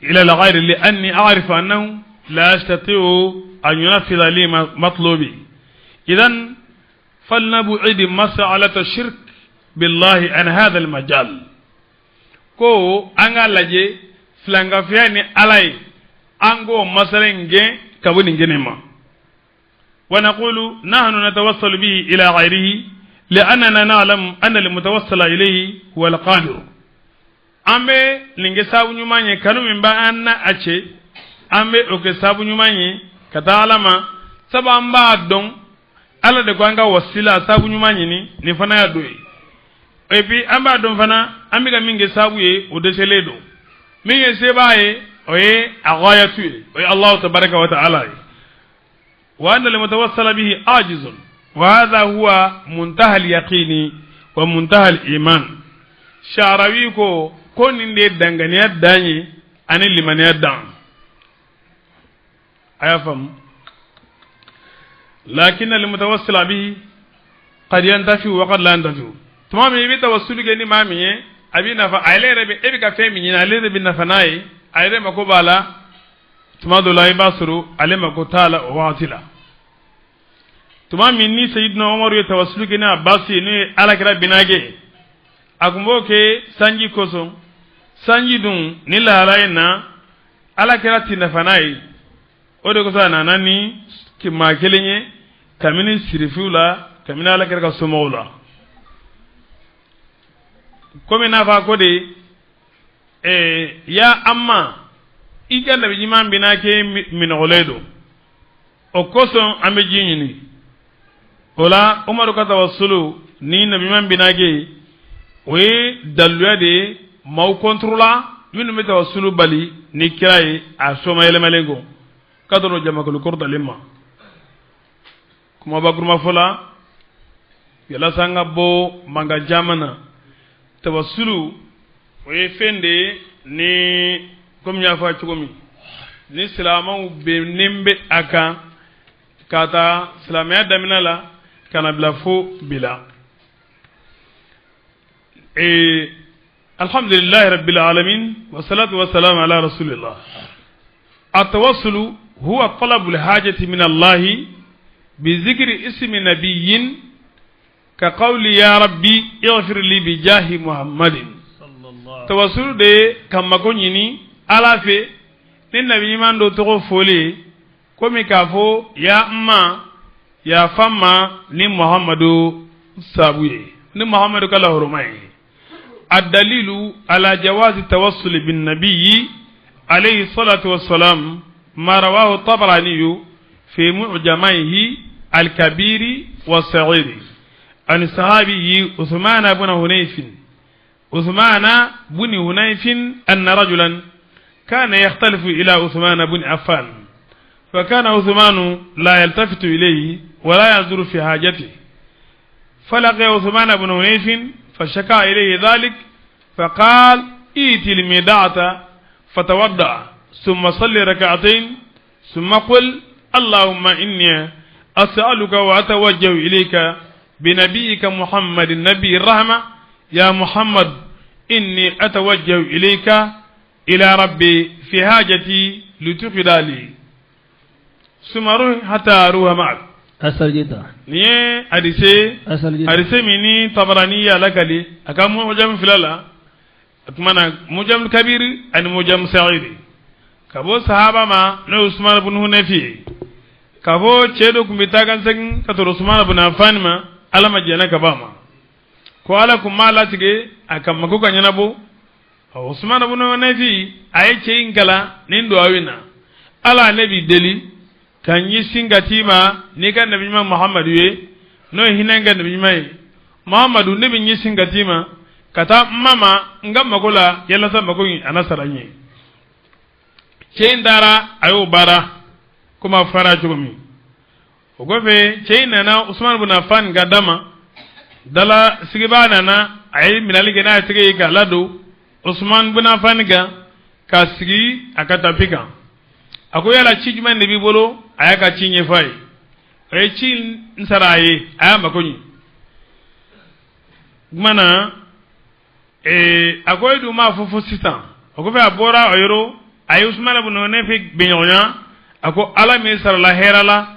إلى الغير لأني أعرف أنه لا أستطيع أن ينفذ لي مطلوبي. إذا فلنبعد مسألة الشرك بالله عن هذا المجال. Ko an k'a lajɛ filankafiya ni Ala ye, an k'o masala in gɛn ka bɔ nin kɛnɛ ma. Wa naqulu nahnu natawassalu bihi ila ghayrihi li'annana na'lamu anna al-mutawassila ilayhi huwa al-qadir. An bɛ nin kɛ sababu ɲuman ye, kanu min b'an na a cɛ, an bɛ o kɛ sababu ɲuman ye ka taa Ala ma, sabu an b'a dɔn Ala de ko an ka wasila sababu ɲuman ɲini, nin fana y'a dɔ ye. Et puis an b'a dɔn fana an bɛ ka min kɛ sababu ye, o dɛsɛlen don. Min ye sebaa ye, o ye a ghayatu ye, o ye Allahu tabaraka wa ta'ala ye. Wa anna al-mutawassila bihi ajizun wa hadha huwa muntaha al-yaqini wa muntaha al-iman. Sha'rawi ko nin de ye danganiya dan ye ani limaniya dan. A y'a faamu. Lakin al-mutawassila bihi qad yantafi wa qad la yantafi. Tuma min i bɛ tawassuli kɛ ni maa min ye, a b'i nafa, a yɛrɛ bɛ e bɛ ka fɛn min ɲini, ale de bɛ nafa n'a ye, a yɛrɛ mako b'a la. Tuma dɔ la i b'a sɔrɔ ale mako t'a la o wagati la. Tuma min ni Seyidina Umaru ye tawassuli kɛ ni Abasi ye, n'o ye Alakira binakɛ ye, a tun b'o kɛ sanji kosɔn. Sanji dun ni lahala in na, Alakira ti nafa n'a ye, o de kosɔn a nana ni maa kelen ye kabini sirifiw la, kabini Alakira ka somɔgɔw la. Komi n'a fɔ a ko de ya amma i ka nabi ɲuman binakɛ minɔgɔlen don, o kosɔn an bɛ ji ɲini. O la Umaru ka tawassulu ni nabi ɲuman binakɛ ye, o ye daluya de ye maaw kɔntoro la minnu bɛ tawassulu bali ni kira ye a soma yɛlɛmalen kɔ ka dɔrɔn jamakulu kɔrɔtalen ma. Kuma bakuruma fɔ la, yalasa an ka bɔ mankan caman na, tawassulu o ye fɛn de ye ni komi n y'a fɔ cogo min, ni silamɛw bɛnnen bɛ a kan ka taa silamɛya daminɛ la ka na bila fo bi la. Alhamdulillahi rabbil alamin wa salatu wa salam ala rasulillah. Atawassulu huwa talabul hajati min Allahi bi zikri ismi nabiyyin ka qawli ya rabbi ighfir li bi jahi Muhammadin. Tawassulu de ka mako ɲini Ala fɛ ni nabi ɲuman dɔ tɔgɔ fɔli, komi k'a fɔ ya n ma yafa n ma ni Muhammadu sabu ye, ni Muhammadu ka lahɔrɔma ye. الدليل على جواز التوسل بالنبي عليه الصلاة والسلام ما رواه الطبراني في معجميه الكبير والصغير عن الصحابي عثمان بن هنيف أن رجلا كان يختلف إلى عثمان بن عفان، فكان عثمان لا يلتفت إليه ولا ينظر في حاجته، فلقي عثمان بن هنيف فشكا إليه ذلك، فقال ائت المدعة فتوضأ ثم صلي ركعتين ثم قل اللهم إني أسألك وأتوجه إليك بنبيك محمد النبي الرحمة يا محمد إني أتوجه إليك إلى ربي في حاجتي لتقضى لي ثم روح حتى أروح معك. أسأل جدا. Nin ye hadise أسأل جدا. Hadise min ni Tabarani y'a lakali a ka mujam fila la, o tuma na mujam kabiri ani mujam sagiri, ka bɔ sahaba ma n'o ye Usman ibn Hunafi ye, ka fɔ cɛ dɔ tun bɛ taa ka segin ka sɔrɔ Usman ibn Affan ma, Ala ma jɛnna ka bɔ a ma, ko Ala kun m'a latigɛ a ka mako ka ɲɛnabɔ. Usman ibn Hunafi a ye cɛ in kalan nin duwawu in na: Ala, ne b'i deli ka ɲɛsin ka t'i ma n'i ka nabi ɲuman Muhamadu ye, n'o ye hinɛ ka nabi ɲuman ye. Muhamadu, ne bɛ ɲɛsin ka t'i ma ka taa n ma ma n ka mako la, yalasa mako in a na sara n ye. Cɛ in taara, a y'o baara komi a fɔra cogo min. O kɔfɛ cɛ in nana Usman ibn Affan ka da ma, dala sigibaa nana, a ye minɛli kɛ n'a ye tɛgɛ ye k'a ladon Usman ibn Affan kan k'a sigi a ka tapi kan. A ko yala ci jumɛn de b'i bolo? A y'a ka ci ɲɛfɔ a ye, a ye ci in sara a ye, a y'a mako ɲɛ. Kuma na a ko e dun m'a fɔ fo sisan. O kɔfɛ a bɔra o yɔrɔ, a ye Usman ibn Hunafi bɛnɲɔgɔnya. A ko Ala min sarala hɛrɛ la,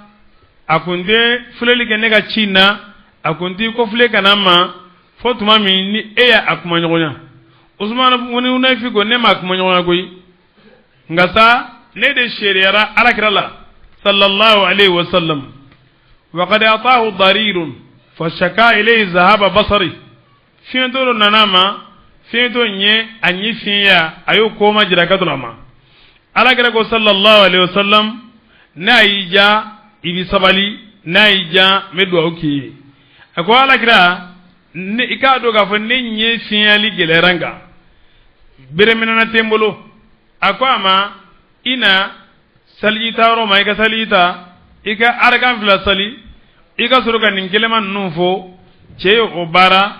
a kun tɛ filɛli kɛ ne ka ci in na, a kun t'i kɔfile ka na n ma fo tuma min ni e y'a kuma ɲɔgɔnya. Usman ibn Hunafi ko ne m'a kuma ɲɔgɔnya koyi, nka sa ne de seereyara Alakira la sallallahu alaihi wa sallam. وقد أعطاه ضرير فشكا إليه ذهاب بصري fiɲɛtɔ dɔ nana ma, fiɲɛtɔ ɲɛ a ɲɛ fiɲɛya a y'o koma jira ka dɔrɔn ma. Ala kira ko sallallahu alaihi wasallam, n'a y'i ja i bi sabali, n'a y'i ja n bɛ dugawu k'i ye. A ko ala kira, ne i k'a dɔn k'a fɔ ne ɲɛ fiɲɛyali gɛlɛyara n kan, bereminɛna tɛ n bolo. A ko a ma, i na saliji ta yɔrɔ ma, i ka saliji ta, i ka arakan fila sali, i ka sɔrɔ ka nin kɛlɛma ninnu fɔ. Cɛ ye o baara.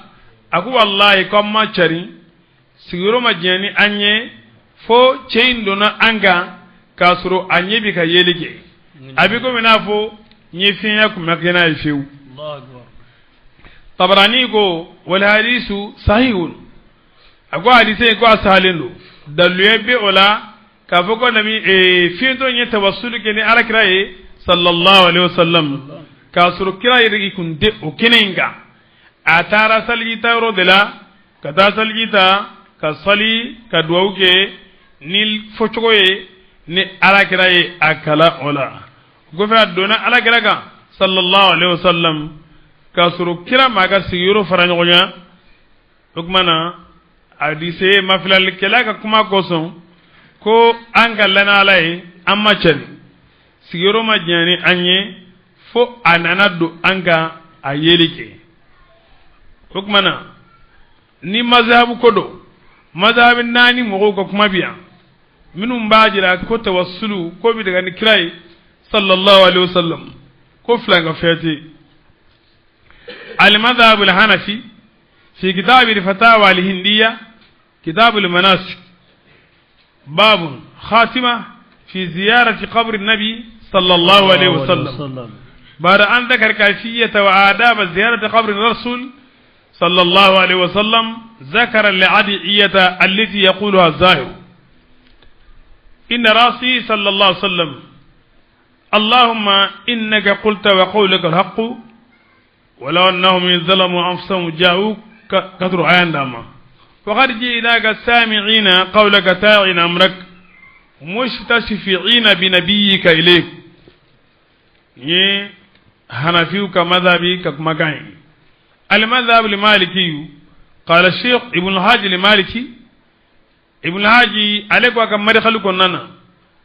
A ko walahi ko an ma cari, sigiyɔrɔ ma diɲɛ ni an ye, fo cɛ in donna an kan k'a sɔrɔ a ɲɛ bi ka yeli kɛ, a bɛ komi n'a fɔ ɲɛ fiɲɛ kun ma kɛ n'a ye fiyewu. Tabarani ko wal hadisu sahihun, a ko hadise in ko a sahalen don, daluya bɛ o la k'a fɔ ko nabi fiɲɛtɔ ye tawassulu kɛ ni alakira ye sallallahu alaihi wasallam, k'a sɔrɔ kira yɛrɛ kun tɛ o kɛnɛ in kan. A taara saliji ta yɔrɔ de la ka taa saliji ta ka sali ka duwawu kɛ ni fɔcogo ye ni alakira ye a kalan o la. O kɔfɛ a donna alakira kan sallallahu alaihi wasallam k'a sɔrɔ kira maa ka sigiyɔrɔ fara ɲɔgɔn kan. O tuma na hadise mafilalikɛla ka kuma kosɔn ko an ka lana ala ye, an ma cɛri, sigiyɔrɔ ma diɲɛ ni an ye, fo a nana don an kan a yeli kɛ. O tuma na ni mazhabu ko don, mazhabu naani mɔgɔw ka kuma bi yan minnu b'a jira ko tawassulu ko bi daga ni kira ye sallallahu alaihi wasallam, ko filan ka fɛn. المذهب الحنفي في كتاب الفتاوى الهندية كتاب المناسك باب خاتمة في زيارة قبر النبي صلى الله عليه وسلم، بعد أن ذكر كيفية وآداب زيارة قبر الرسول صلى الله عليه وسلم، ذكر الأدعية التي يقولها الزائر. إن راسي صلى الله عليه وسلم، اللهم إنك قلت وقولك الحق، ولو أنهم إن ظلموا أنفسهم جاءوك كثر عيان داما، وقد جئناك سامعين قولك تاعين أمرك مستشفعين بنبيك إليك. حنفيك مذهبي كمكان. المذهب المالكي قال الشيخ ابن الحاج المالكي، ابن الحاج عليك وكم مدخل كننا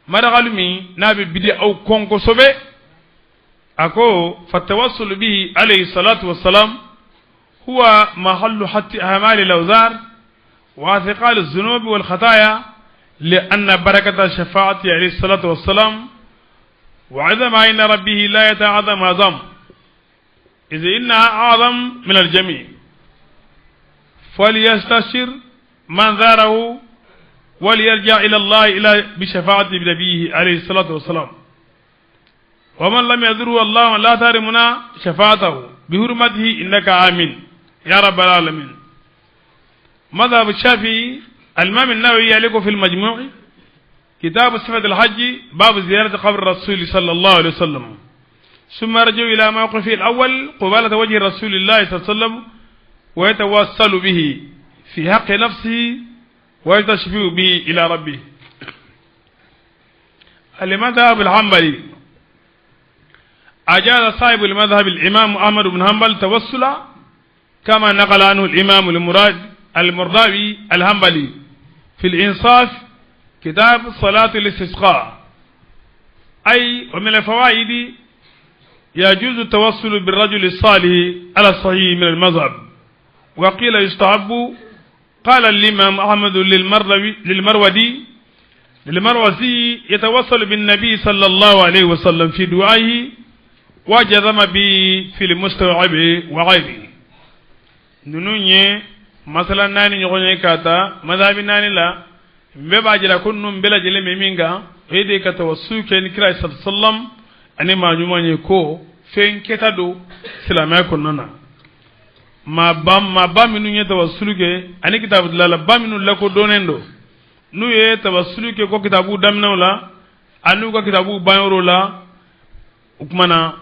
مدخل مي نبي بدي أو كونكو سبه. أكو فالتوصل به عليه الصلاة والسلام هو محل حتى أعمال الأوزار وثقال الذنوب والخطايا، لأن بركة الشفاعة عليه الصلاة والسلام وعظم عين ربه لا يتعظم عظم، إذ إنها أعظم من الجميع. فليستشر من ذاره وليرجع إلى الله إلى بشفاعة نبيه عليه الصلاة والسلام، ومن لم يذره الله لا ترمنا شفاعته بحرمته إنك آمين يا رب العالمين. مذهب الشافعي الإمام النووي يليق في المجموع كتاب صفة الحج باب زيارة قبر الرسول صلى الله عليه وسلم، ثم رجعوا إلى موقفه الأول قبالة وجه رسول الله صلى الله عليه وسلم ويتوسل به في حق نفسه ويتشفع به إلى ربه. المذهب الحنبلي أجاز صاحب المذهب الإمام أحمد بن حنبل توسلا كما نقل عنه الإمام المرضاوي الحنبلي في الإنصاف كتاب صلاة الاستسقاء. أي ومن الفوائد يجوز التوسل بالرجل الصالح على الصحيح من المذهب، وقيل يستحب. قال الإمام أحمد للمروزي يتوسل بالنبي صلى الله عليه وسلم في دعائه وجزم به في المستوعب وغيره. Ninnu ye masala naani ɲɔgɔn ye ka taa madhabi naani la, n bɛɛ b'a jira ko ninnu bɛɛ lajɛlen bɛ min kan, o ye de ka tawassul kɛ ni kira ye sallam ani maa ɲuman ye, ko fɛn kɛta don silamɛya kɔnɔna na. Maaba minnu ye tawassulu kɛ ani kitabudilala ba minnu lakodɔnnen don, n'u ye tawassulu kɛ ko kitabu daminɛw la ani u ka kitabu banyɔrɔ la, o tuma na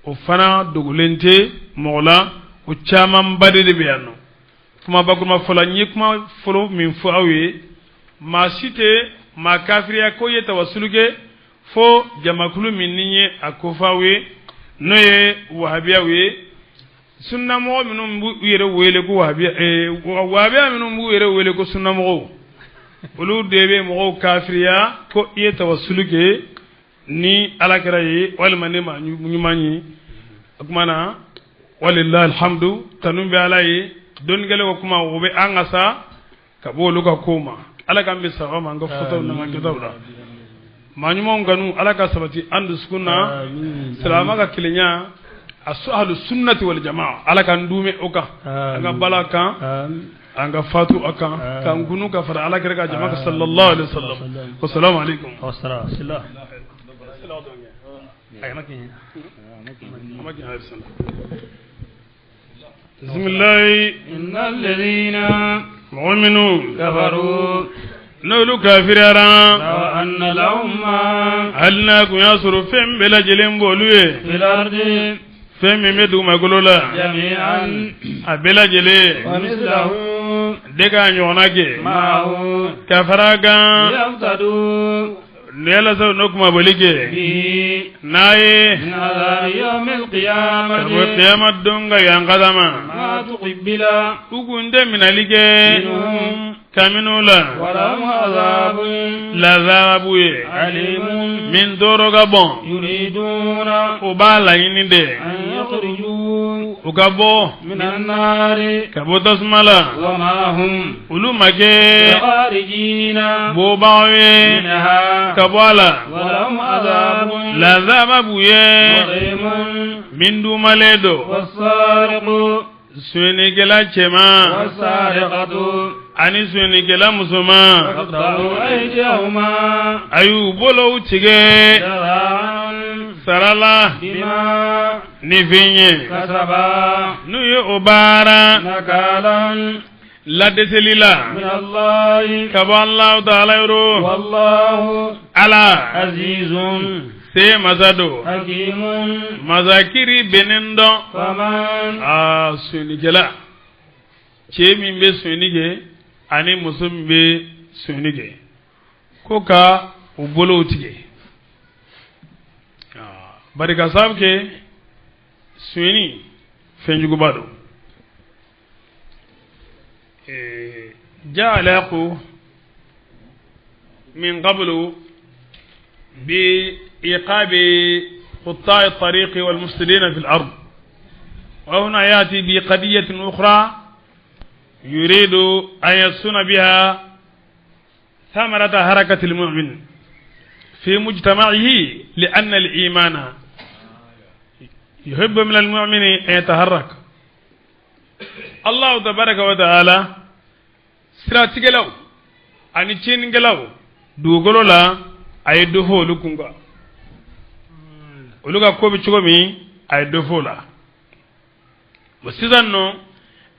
o fana dogolen tɛ mɔgɔ la, o camanba de bɛ yan nɔ. Kuma bakuruma fɔlɔ, n ye kuma fɔlɔ min fɔ aw ye, maa si tɛ maa kafiriya ko ye tawassulu kɛ fo jamakulu min ni ye a ko fɔ aw ye, N'o ye wahabiyaw ye, sunnamɔgɔ minnu b'u yɛrɛ wele ko wahabiya, wahabiya minnu b'u yɛrɛ wele ko sunnamɔgɔw, olu de bɛ mɔgɔw kafiriya ko i ye tawasulu kɛ ni Ala kɛra ye walima ne ma ɲuman ye. O tuma na, walilahi alhamdu, tanu bɛ Ala ye. Dɔnnikɛlaw ka kuma o bɛ an ka sa ka bɔ olu ka kow ma. Ala k'an bɛ saba ma an ka fɔtaw n'an ka kɛtaw la. Maa ɲumanw kanu, Ala ka sabati an dusukun na. Silamɛ ka kelenya, ahlu sunnati wal jamaa, Ala k'an duumɛ o kan, an ka bala kan, an ka fatu a kan, k'an kunu ka fara Ala kɛra ka jama kan, sallallahu alaihi wasallam. Wassalamu alaikum. Bisimilahi. Innal ladhina, mɔgɔ minnu kafaru, n'olu kafiriyara, law anna lahum ma, hali n'a kun y'a sɔrɔ fɛn bɛɛ lajɛlen b'olu ye, fil ardi, fɛn min bɛ dugumakolo la, jami'an, a bɛɛ lajɛlen, wa mithluhu, de k'a ɲɔgɔnna kɛ, ma'ahu, ka fara a kan, liyaftadu, yalasa n'o kuma boli kɛ bihi, n'a ye, min adhabi yawmil ka bɔ qiyamati, kiyama don ka yankada ma, ma tuqbila, u kun tɛ minɛli kɛ minhum, kabini la, wa lahum adhabun, lazabu ye alimun, min tɔɔrɔ ka bɔn. Yuriduna, U b'a laɲini de an yakhruju, u ka bɔ min an-nari, ka bɔ tasuma la, wa ma hum olu ma kɛ bikharijina bɔbagaw ye minha, ka bɔ a la. Wa lahum adhabun Lazaba b'u ye muqimun. Min dumalen don. Was-sariqu, Sonyɛlikɛla cɛman was-sariqatu, ani sonyɛlikɛla musoman, faqta'u aydiyahuma, a y'u bolow tigɛ jaza'an sara la bima ni fɛn ye kasaba, n'u ye o baara nakalan ladeseli la min Allahi, ka bɔ Alahu taala yɔrɔ. Wallahu Ala azizun se masa don, hakimun. Masakiri bɛnnen dɔn. Faman, Aa, sonyɛlikɛla cɛ min bɛ sonyɛli kɛ ani muso min bɛ sonyɛli kɛ, ko ka u bolow tigɛ. Bari ka sababu kɛ sonyɛli fɛnjuguba don. جاء الحق من قبل بإيقاب قطاع الطريق والمفسدين في الأرض، وهنا يأتي بقضية أخرى يريد أن يصون بها ثمرة حركة المؤمن في مجتمعه، لأن الإيمان يحب من المؤمن أن يتحرك. الله تبارك وتعالى siratigɛlaw ani tiɲɛnikɛlaw dugukolo la, a ye dɔ fɔ olu kun kan, olu ka ko bɛ cogo min, a ye dɔ fɔ o la. Bon, sisan nɔ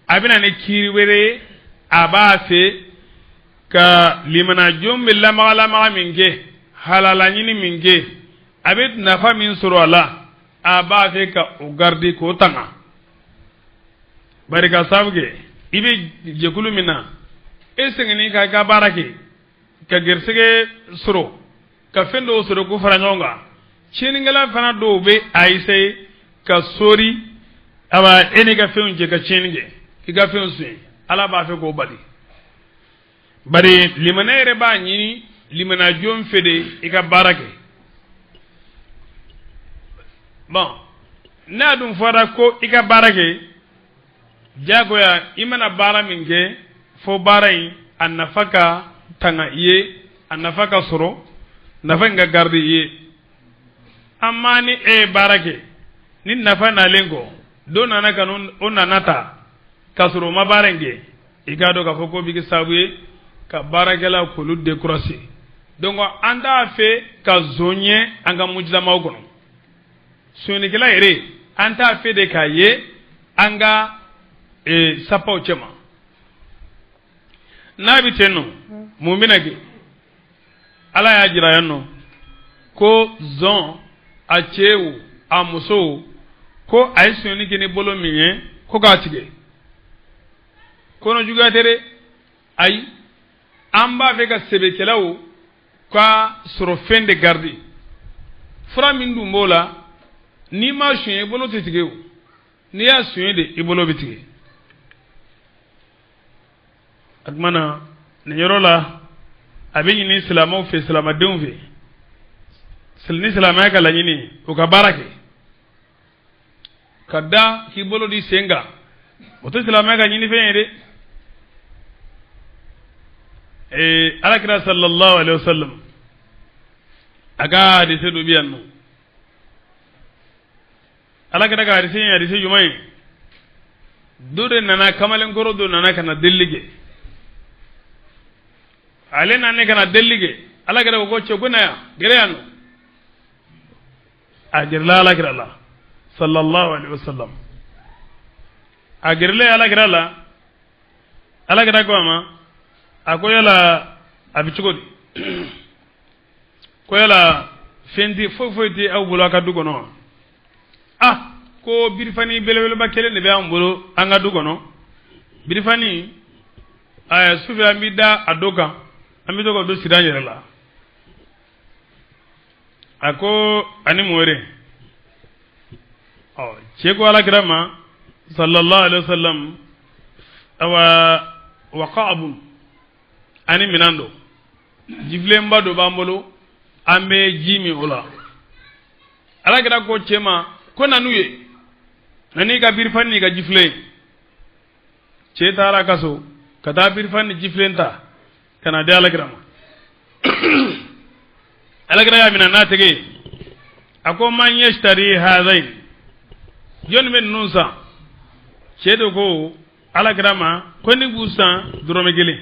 a bɛ na ni kiiri wɛrɛ ye. A b'a fɛ ka limanajɔn bɛ lamaga lamaga min kɛ, halala ɲini min kɛ, a bɛ nafa min sɔrɔ a la, a b'a fɛ ka o garidi, k'o tanga. Bari ka sababu kɛ i bɛ jɛkulu min na, e sɛgɛnnen ka i ka baara kɛ ka gɛrisigɛ sɔrɔ, ka fɛn dɔw sɔrɔ k'u fara ɲɔgɔn kan, tiɲɛnikɛla fana dɔw bɛ a essayer ka sori awa e n'i ka fɛnw cɛ ka tiɲɛni kɛ, k'i ka fɛnw suɲɛ. Ala b'a fɛ k'o bali. Bari limaniya yɛrɛ b'a ɲini limaniya jɔn fɛ de i ka baara kɛ. Bon, n'a dun fɔra ko i ka baara kɛ, diyagoya i mana baara min kɛ, fo baara in a nafa ka tanga i ye, a nafa ka sɔrɔ, nafa in ka garidi i ye. Amma ni e ye baara kɛ ni nafa nalen kɔ, dɔ nana ka o nana ta k'a sɔrɔ o ma baara in kɛ, i k'a dɔn k'a fɔ k'o bɛ kɛ sababu ye ka baarakɛla k'olu décourager. Donc an t'a fɛ ka zon ye an ka mujtamaw kɔnɔ. Sonyɛlikɛla yɛrɛ, an t'a fɛ de k'a ye an ka sapaw cɛma. N'a bɛ ten nɔ, mun bɛna kɛ? Ala y'a jira yan nɔ ko zɔn, a cɛ o, a muso o, ko a ye sonyɛli kɛ ni bolo min ye, ko k'a tigɛ. Kɔnɔjuguya tɛ dɛ, ayi, an b'a fɛ ka sɛbɛkɛlaw ka sɔrɔ fɛn de garidi. Fura min dun b'o la, N'i ma suɲɛ, i bolo tɛ tigɛ o. N'i y'a suɲɛ de, i bolo bɛ tigɛ. A tuma na, nin yɔrɔ la, a bɛ ɲini silamɛw fɛ, silamɛdenw fɛ, ni silamɛya ka laɲini, u ka baara kɛ ka da k'i bolo di sen kan, o tɛ silamɛya ka ɲinifɛn ye dɛ. Alakira sallallahu alaihi wasallam a ka hadise dɔ bɛ yan nɔ. Alakira ka hadise ye hadise jumɛn ye? Dɔ de nana, kamalenkɔrɔ dɔ nana ka na delili kɛ. Ale nana ka na delili kɛ. Alakira ko, cɛ, ko na yan, gɛrɛ yan nɔ. A gɛrɛla Alakira la sallallahu alaihi wasallam. A gɛrɛla Alakira la, Alakira ko a ma, a ko yala a bɛ cogo di? Ko yala fɛn tɛ, foyi foyi tɛ aw bolo aw ka du kɔnɔ wa? Ah, ko birifani belebeleba kelen de bɛ an bolo an ka du kɔnɔ. Birifani ɛɛ, sufɛ an bɛ da a dɔ kan, an bɛ to ka dɔ siri an yɛrɛ la. A ko ani mun wɛrɛ? Ɔ, cɛ ko Alakira ma sallallahu alaihi wa sallam, awa wa qa'bun, ani minan dɔ, jifilenba dɔ b'an bolo, an bɛ ji min o la. Alakira ko cɛ ma ko na n'u ye, na n'i ka birifani n'i ka jifilen. Cɛ taara ka so ka taa birifani ni jifilen ta ka na di Alakira ma. Alakira y'a minɛ n'a tɛgɛ ye, a ko man yashtari hadain, jɔnni bɛ ninnu san? Cɛ de ko Alakira ma ko ne b'u san dɔrɔmɛ kelen.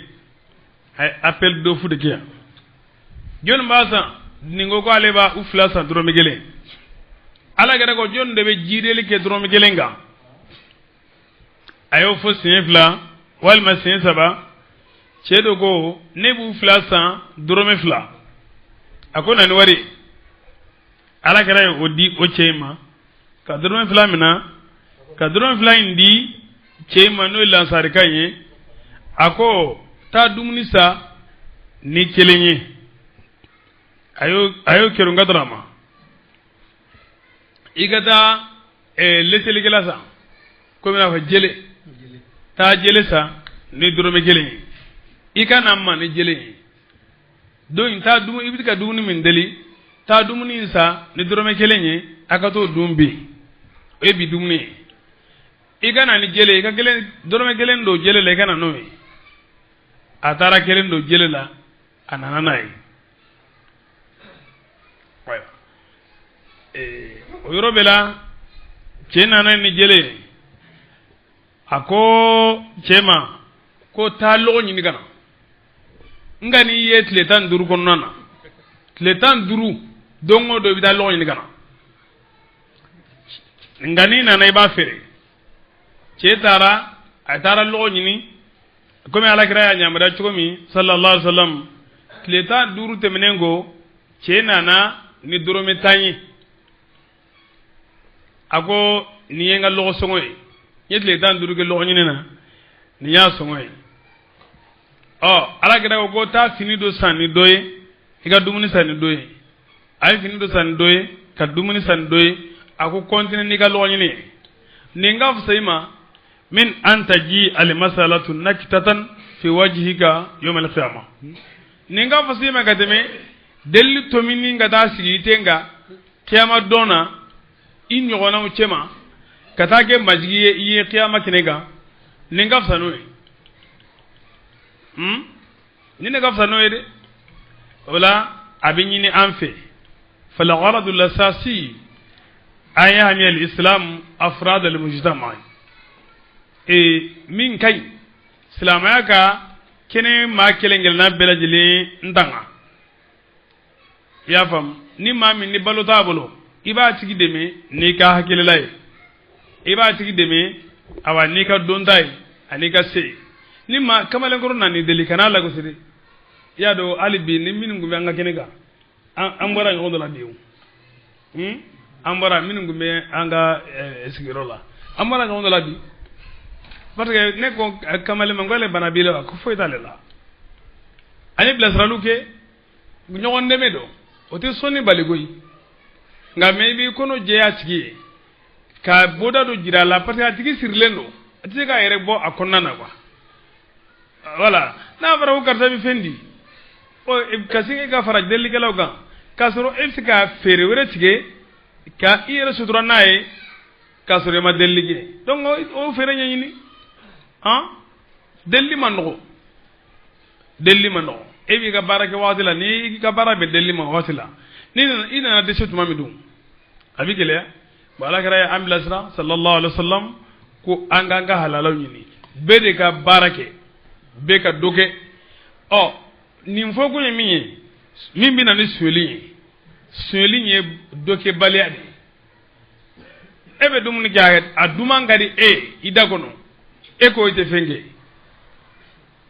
A ye appel d'offre de kɛ yan, jɔnni b'a san? Nin ko k'ale b'a u fila san dɔrɔmɛ kelen. Alakira ko jɔnni de bɛ jideli kɛ dɔrɔmɛ kelen kan? A y'o fɔ siɲɛ fila walima siɲɛ saba. Cɛ dɔ ko ne b'u fila san dɔrɔmɛ 2. A ko na ni wari. Alakira ye o di o cɛ in ma ka dɔrɔmɛ 2 minɛ, ka dɔrɔmɛ 2 in di cɛ in ma, n'o ye lansarika ye. A ko taa dumuni san ni kelen ye. A y'o kɛrun ka dɔrɔn a ma, i ka taa leselikɛla san, komi n'a fɔ jele, taa jele san ni dɔrɔmɛ kelen ye, i ka na ma ni jele ye. Don taa dumuni, i bɛ ka dumuni min deli, taa dumuni in san ni dɔrɔmɛ kelen ye, a ka t'o dun bi, o ye bi dumuni ye. I ka na ni jele, i ka kelen, dɔrɔmɛ kelen don jele la, i ka na n'o ye. A taara kelen don jele la, a nana n'a ye. Ayiwa, o yɔrɔ bɛɛ la, cɛ nana ni jele ye. A ko cɛ ma ko taa lɔgɔ ɲini ka na. Nka n'i ye tile 15 kɔnɔna na, tile 15, don o don i bɛ taa lɔgɔ ɲini ka na, nka n'i nana i b'a feere. Cɛ taara, a taara lɔgɔ ɲini komi Alakira y'a yamaruya cogo min sallallahu alaihi wa sallam. Tile 15 tɛmɛnen kɔ, cɛ nana ni dɔrɔmɛ 10 ye. A ko nin ye n ka lɔgɔ sɔngɔ ye, n ye tile 15 kɛ lɔgɔ ɲini na, nin y'a sɔngɔ ye. Ɔ, Alakira ko ko taa fini dɔ san ni dɔ ye, i ka dumuni san ni dɔ ye. A ye fini dɔ san ni dɔ ye, ka dumuni san ni dɔ ye. A ko continuer n'i ka lɔgɔ ɲini ye, nin ka fisa i ma min an taji alimasalatu nakitatan fi wajhika yawm al-qiyamah. Nin ka fisa i ma ka tɛmɛ delili tomini ka taa sigi i ten kan kiyama dɔn na i ɲɔgɔnnaw cɛma, ka taa kɛ majigi ye i ye kiyama kɛnɛ kan. Nin ka fisa n'o ye. Nin de ka fisa n'o ye dɛ. O la, a bɛ ɲini an fɛ, falgharadu lasasi an yahmi al-islam afrad al-mujtama. Ee, min ka ɲi, silamɛya ka kɛnɛ maa kelen kelenna bɛɛ lajɛlen n tanga. I y'a faamu? Ni maa min ni balo t'a bolo, i b'a tigi dɛmɛ n'i ka hakilila ye, i b'a tigi dɛmɛ awa n'i ka donta ye ani ka se ye. Ni maa kamalenkɔrɔ nana i deli, kan'a lagosi dɛ. I y'a dɔn, hali bi ni minnu tun bɛ an ka kɛnɛ kan, an bɔra ɲɔgɔn dɔ la bi o. An bɔra minnu tun bɛ an ka sigiyɔrɔ la, an bɔra ɲɔgɔn dɔ la bi, parce que ne ko kamalen ma ko ale bana b'i la wa? Ko foyi t'ale la. An ye bilasiraliw kɛ, ɲɔgɔn dɛmɛ don, o tɛ sɔnni bali koyi. Nka mɛ i b'i kɔnɔ jɛya a tigi ye ka bɔda dɔ jira a la, parce que a tigi sirilen don, a tɛ se k'a yɛrɛ bɔ a kɔnɔna na quoi. Voilà, n'a fɔra ko karisa bɛ fɛn di, ɔ ka sin ka fara delikɛlaw kan, k'a sɔrɔ e bɛ se ka feere wɛrɛ tigɛ ka i yɛrɛ sutura n'a ye, k'a sɔrɔ i ma delili kɛ. Donc o feere ɲɛɲini. Han, delili ma nɔgɔ, delili ma nɔgɔ. E b'i ka baara kɛ waati la, n'i ka baara bɛ delili ma waati la, ni i nana dɛsɛ tuma min dun, a bɛ gɛlɛya. Bon, ala kɛra ye an bilasira sallallahu alaihi wa sallam ko an k'an ka halalaw ɲini, bɛɛ de ka baara kɛ, bɛɛ ka dɔ kɛ. Ɔ nin fɔkun ye min ye, min bɛ na ni sonyɛli ye, sonyɛli ye dɔkɛbaliya de ye. E bɛ dumuni kɛ, a duman ka di e ye i da kɔnɔ, e ko i tɛ fɛn kɛ,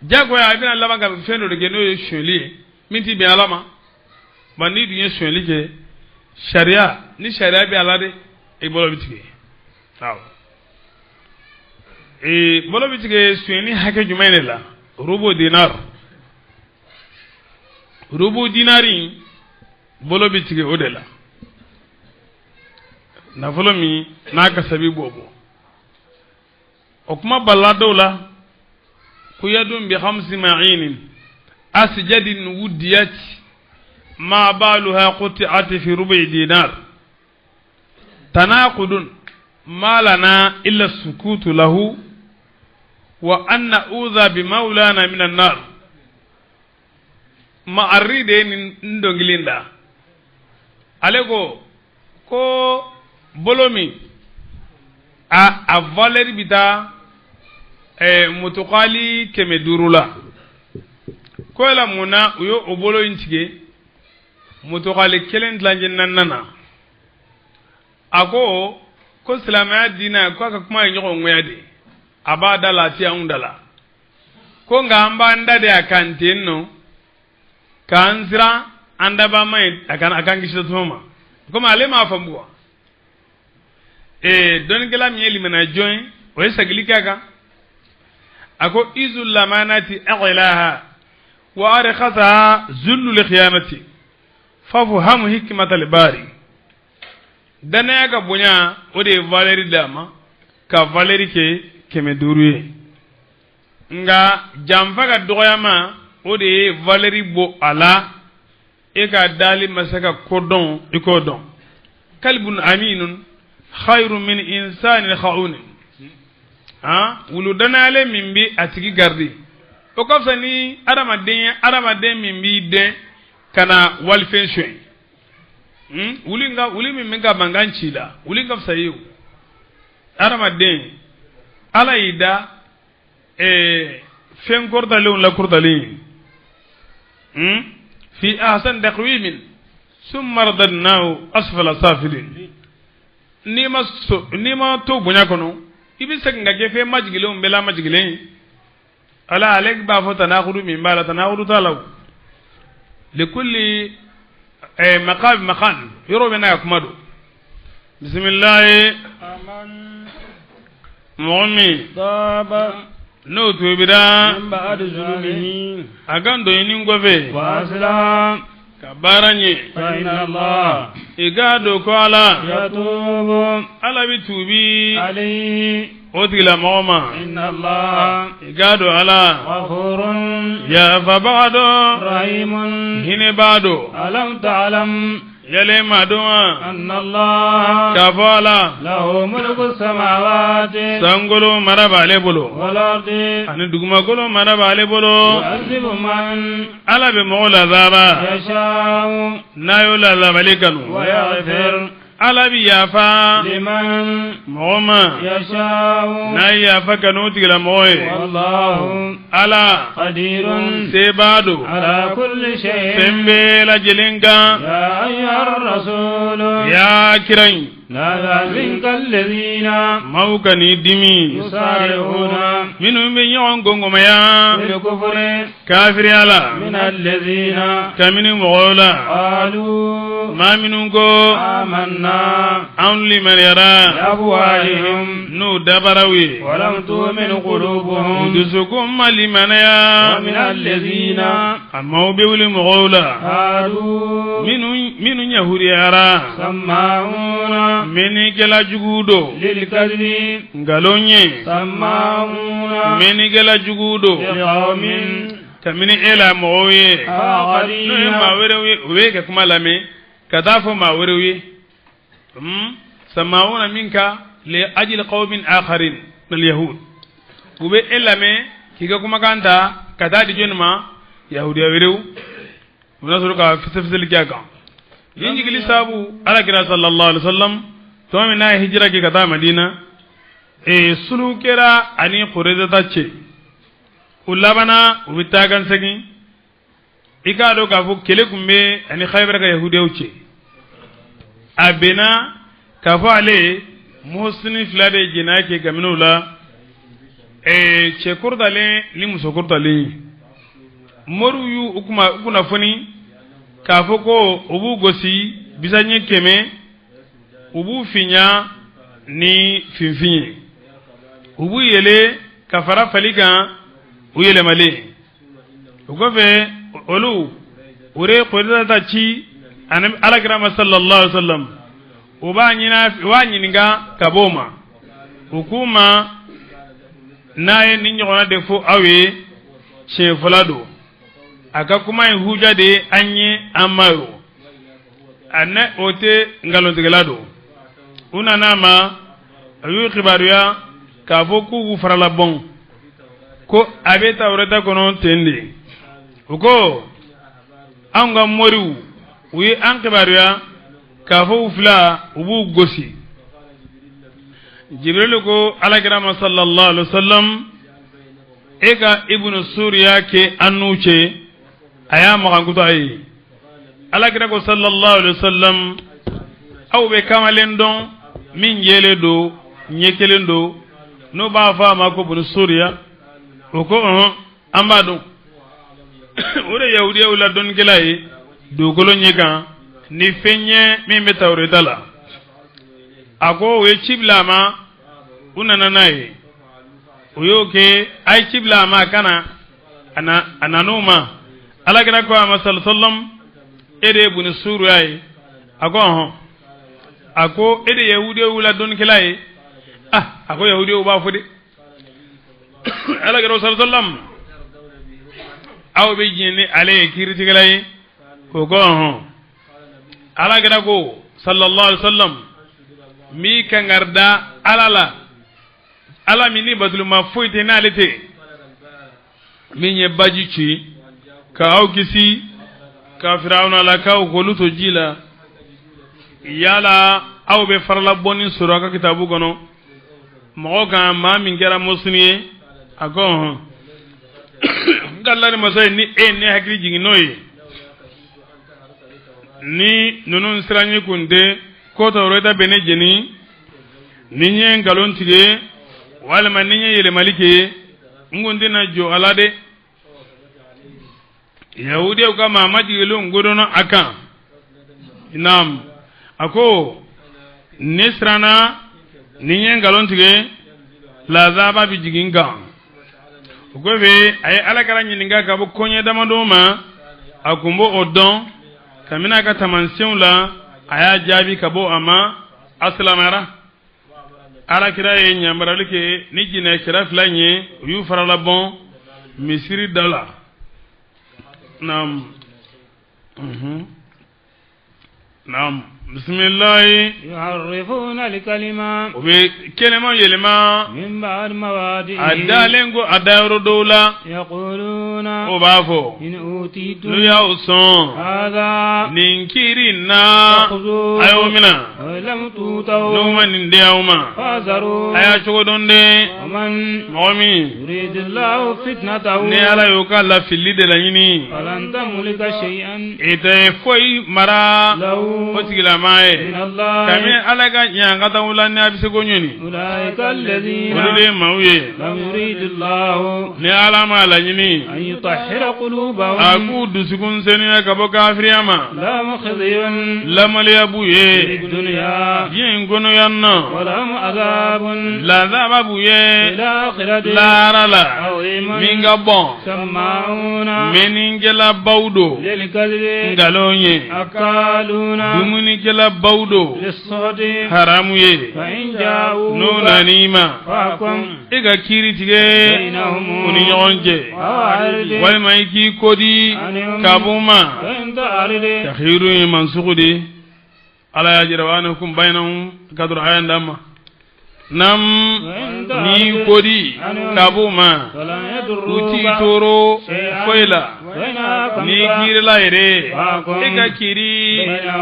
jagoya i bɛna laban ka fɛn dɔ de kɛ, n'o ye sonyɛli ye min t'i bɛn ala ma. Wa n'i dun ye sonyɛli kɛ, sariya ni sariya bɛ a la dɛ, i bolo bɛ tigɛ. Awɔ, ee bolo bɛ tigɛ sonyɛli hakɛ jumɛn de la? Rubu dinar, rubu dinari bolo bɛ tigɛ o de la. Nafolo min n'a kasabi b'o bɔ, o kuma balila dɔw la ko yadun bi khamsi ma'inin asjadin wudiyat ma baluha quti'at fi rubi dinar tanaqudun ma lana illa sukutu lahu wa an na'udha bi maulana min an-nar. Ma'arri de ye nin dɔnkili da. Ale ko ko bolo min a valeur bɛ taa mutukali 500 la, ko yala mun na u ye o bolo in tigɛ mutukali 1.4 na? A ko ko silamɛya diinɛ ko a ka kuma ye ɲɔgɔn ŋoya de, a b'a da la, a tɛ anw da la. Ko nka an b'an da de a kan ten nɔ k'an siran an dabama ye, a kan a k'an kisi tasuma ma. Komi ale m'a faamu quoi. Ee dɔnnikɛla min ye limaniya jɔn ye, o ye sagili kɛ a kan. A ko izu lamanati aghlaha wa arkhasaha zullu likhiyanati fafuhamu hikmata libari. Danaya ka bonya, o de ye valeur d'a ma ka valeur kɛ 500 ye, nka janfa ka dɔgɔyama, o de ye valeur bɔ a la. E ka dali ma se ka ko dɔn, i k'o dɔn. Kalbun aminun khayru min insanin kha'unin. Han, wulu danayalen min bɛ a tigi garidi, o ka fisa ni adamaden ye, adamaden min b'i dɛn ka na walifɛn suɲɛ. Wuli ka wuli min bɛ ka mankan ci la, wuli ka fisa ye o. Adamaden, ala y'i da fɛn kɔrɔtalenw la kɔrɔtalen ye, fi ahsan taqwimin summa radadnahu asfala safilin. N'i ma so, n'i ma to bonya kɔnɔ, i bɛ segin ka kɛ fɛn majigilenw bɛɛ la majigilen ye. Ala ale b'a fɔ tanakudu min b'a la, tanakudu t'a la o. Likulli maqam maqal, yɔrɔ bɛ n'a ka kuma don. Bisimilahi, mɔgɔ min تاب n'o tubira من بعد ظلمه a ka dɔnni kɔfɛ وأصلح ka baara ɲɛ, فإن الله i k'a don ko ala يتوب ala bɛ tubi عليه. o tigilamɔgɔ ma. إن الله I k'a don ala غفور yafabaga dɔ, رحيم. hinɛbaa dɔ. ألم تعلم Yɛlɛ ma dɔn wa أن الله k'a fɔ ala له ملك السماوات sankolo mara b'ale bolo والأرض ani dugumakolo mara b'ale bolo. يعذب من Ala bɛ mɔgɔ lazaba يشاء n'a y'o lazabali kanu. ويغفر Ala bi yafa لمن mɔgɔ ma يشاء n'a ye yafa kanu o tigilamɔgɔ ye. والله Ala قدير sebaa don على كل شيء. fɛn bɛɛ lajɛlen kan. يا أيها الرسول Ya kira in لا يحزنك الذين Maaw kan'i dimi يسارعون minnu bɛ ɲɔgɔn gɔngɔmaya في الكفر kafiriya la من الذين kabini mɔgɔw la قالوا maa minnu ko آمنا anw limaniyara بأفواههم n'u dabaraw ye ولم تؤمن u قلوبهم dusukun ma limaniya ومن الذين a maaw bɛ wuli mɔgɔw la هادوا minnu yahudiyara سماعون mɛnnikɛla jugu don للكذب nkalon ye سماعون mɛnnikɛla jugu don لقوم kabini e la mɔgɔw ye n'o ye آخرين maa wɛrɛw ye u bɛ ka kuma lamɛn ka taa fɔ maa wɛrɛw ye samauna minka li ajli qawmin akharin min alyahud u bɛ e lamɛn k'i ka kumakan ta ka taa di jɔnni ma yahudiya wɛrɛw u bɛna sɔrɔ ka fisɛfisɛli kɛ a kan nin jigili sababu alakira sallallahu alaihi wa sallam tuma min n'a ye hijira kɛ ka taa madina sulu kɛra ani kurezata cɛ u labanna u bɛ taa kan segin i k'a dɔn k'a fɔ kɛlɛ tun bɛ ani Khaybar ka yahudiyaw cɛ a bɛnna k'a fɔ ale muhsini fila de jɛn'a kɛ kabini o la cɛ kɔrɔtalen ni muso kɔrɔtalen ye moriw y'u u kuma u kunnafoni k'a fɔ ko u b'u gosi bisaɲɛ 100 u b'u finya ni finfin ye u b'u yɛlɛ ka fara fali kan u yɛlɛmalen o kɔfɛ olu o de Kurayizata ci ani alakira ma sallallahu alaihi wa sallam u b'a ɲininka ka bɔ o ma u k'u ma n'a ye nin ɲɔgɔnna de fɔ aw ye siɲɛ fɔlɔ don a ka kuma in huja de ye an ye an ma ye o a ne o tɛ nkalontigɛla don u nana a ma a y'u kibaruya k'a fɔ k'u b'u farala bɔn ko a bɛ tawureta kɔnɔ ten de u ko anw ka moriw u ye an kibaruya k'a fɔ u fila u b'u gosi Jibrilu ko alakira ma sallallahu alaihi wa sallam e ka ibnu suriya kɛ an n'u cɛ a y'a magankuto a ye alakira ko sallallahu alaihi wa sallam aw bɛ kamalen dɔn min jɛlen don ɲɛ kelen don n'o b'a fɔ a ma ko bunu suriya o ko an b'a dɔn o de yahudiyaw la dɔnnikɛla ye dugukolo ɲɛ kan ni fɛn ye min bɛ tawureta la a ko u ye ci bila a ma u nana n'a ye u y'o kɛ a ye ci bila a ma a ka na a nan'o ma alakira ko a ma sallallahu alaihi wa sallam e de ye bunu suruya ye a ko ɔhɔn a ko e de ye yahudiyaw la dɔnnikɛla ye ah a ko yahudiyaw b'a fɔ de alakira sallallahu alaihi wa sallam aw bɛ diɲɛ ni ale ye kiiritigɛla ye o ko ɔhɔn alakira ko sallallahu alaihi wa sallam n b'i kangari da ala la ala min ni batulima foyi tɛ n'ale tɛ min ye baji ci ka aw kisi ka firawuna la k'aw k'olu to ji la yala aw bɛ farala bɔnni sɔrɔ a ka kitabu kɔnɔ mɔgɔ kan maa min kɛra mosini ye a ko ɔhɔn n ka ala ni masa ye ni e ne hakili jigin n'o ye ni ninnu siranɲɛ kun tɛ ko tawureta bɛ ne jeni ni n ye nkalon tigɛ walima ni n ye yɛlɛmali kɛ n kun tɛna jɔ a la dɛ yahudiyaw ka maa majigilenw godonna a kan naam a ko ne siranna ni n ye nkalon tigɛ lazaba bɛ jigin n kan o kɔfɛ a ye alakira ɲininka ka bɔ koɲɛ damadɔ ma a kun b'o o dɔn kabini a ka taamasiyɛnw la a y'a jaabi ka bɔ a ma a silamɛyara alakira ye ɲamarali kɛ ni jinɛkɛla fila in ye u y'u farala bɔn misiri da la naam naam bisimilayi يحرفون الكلمة u bɛ kɛnɛma yɛlɛma من بعد مواضعه a dalen ko a dayɔrɔ dɔw la يقولون o b'a fɔ إن أوتيتم n'u y'aw sɔn هذا nin kiiri in na فخذوه a y'o minɛ ولم n'u تؤتوا ma nin di aw ma فاحذروا a y'a cogo dɔn dɛ ومن mɔgɔ min يريد الله فتنته ni ala y'o ka lafili de laɲini فلن تملك شيئا i tɛ foyi mara له o tigila tigilama ye من الله kabini ala ka ɲankataw la ni a bɛ se ko ɲini أولئك الذين olu de ye maaw ye لم يريد الله ni ala m'a laɲini أن يطهر a قلوبهم k'u dusukun seniya ka bɔ kafiriya ma لهم خزي lamaliya b'u في ye الدنيا diɲɛ in kɔnɔ yan nɔ ولهم عذاب lazaba b'u في ye الآخرة lahara la عظيم min ka bɔn سماعون mɛnnikɛlabaw don للكذب nkalon ye أكالون dumunikɛlabaw don للصوت haramu ye فإن n'u جاءوك nan'i ma فاحكم e ka kiiri tigɛ بينهم u ni ɲɔgɔn cɛ أو أعرض walima i k'i kodi ka b'u ma فإن تعرض takhiru ye mansuku de ye ala y'a jira wa anahkum bainahum ka dɔrɔn a y'an d'a ma nam وإن n'i تعرض kodi ka b'u ma فلن u t'i يضروك tɔɔrɔ foyi la وإن n'i حكمت kiirila yɛrɛ فاحكم e ka kiiri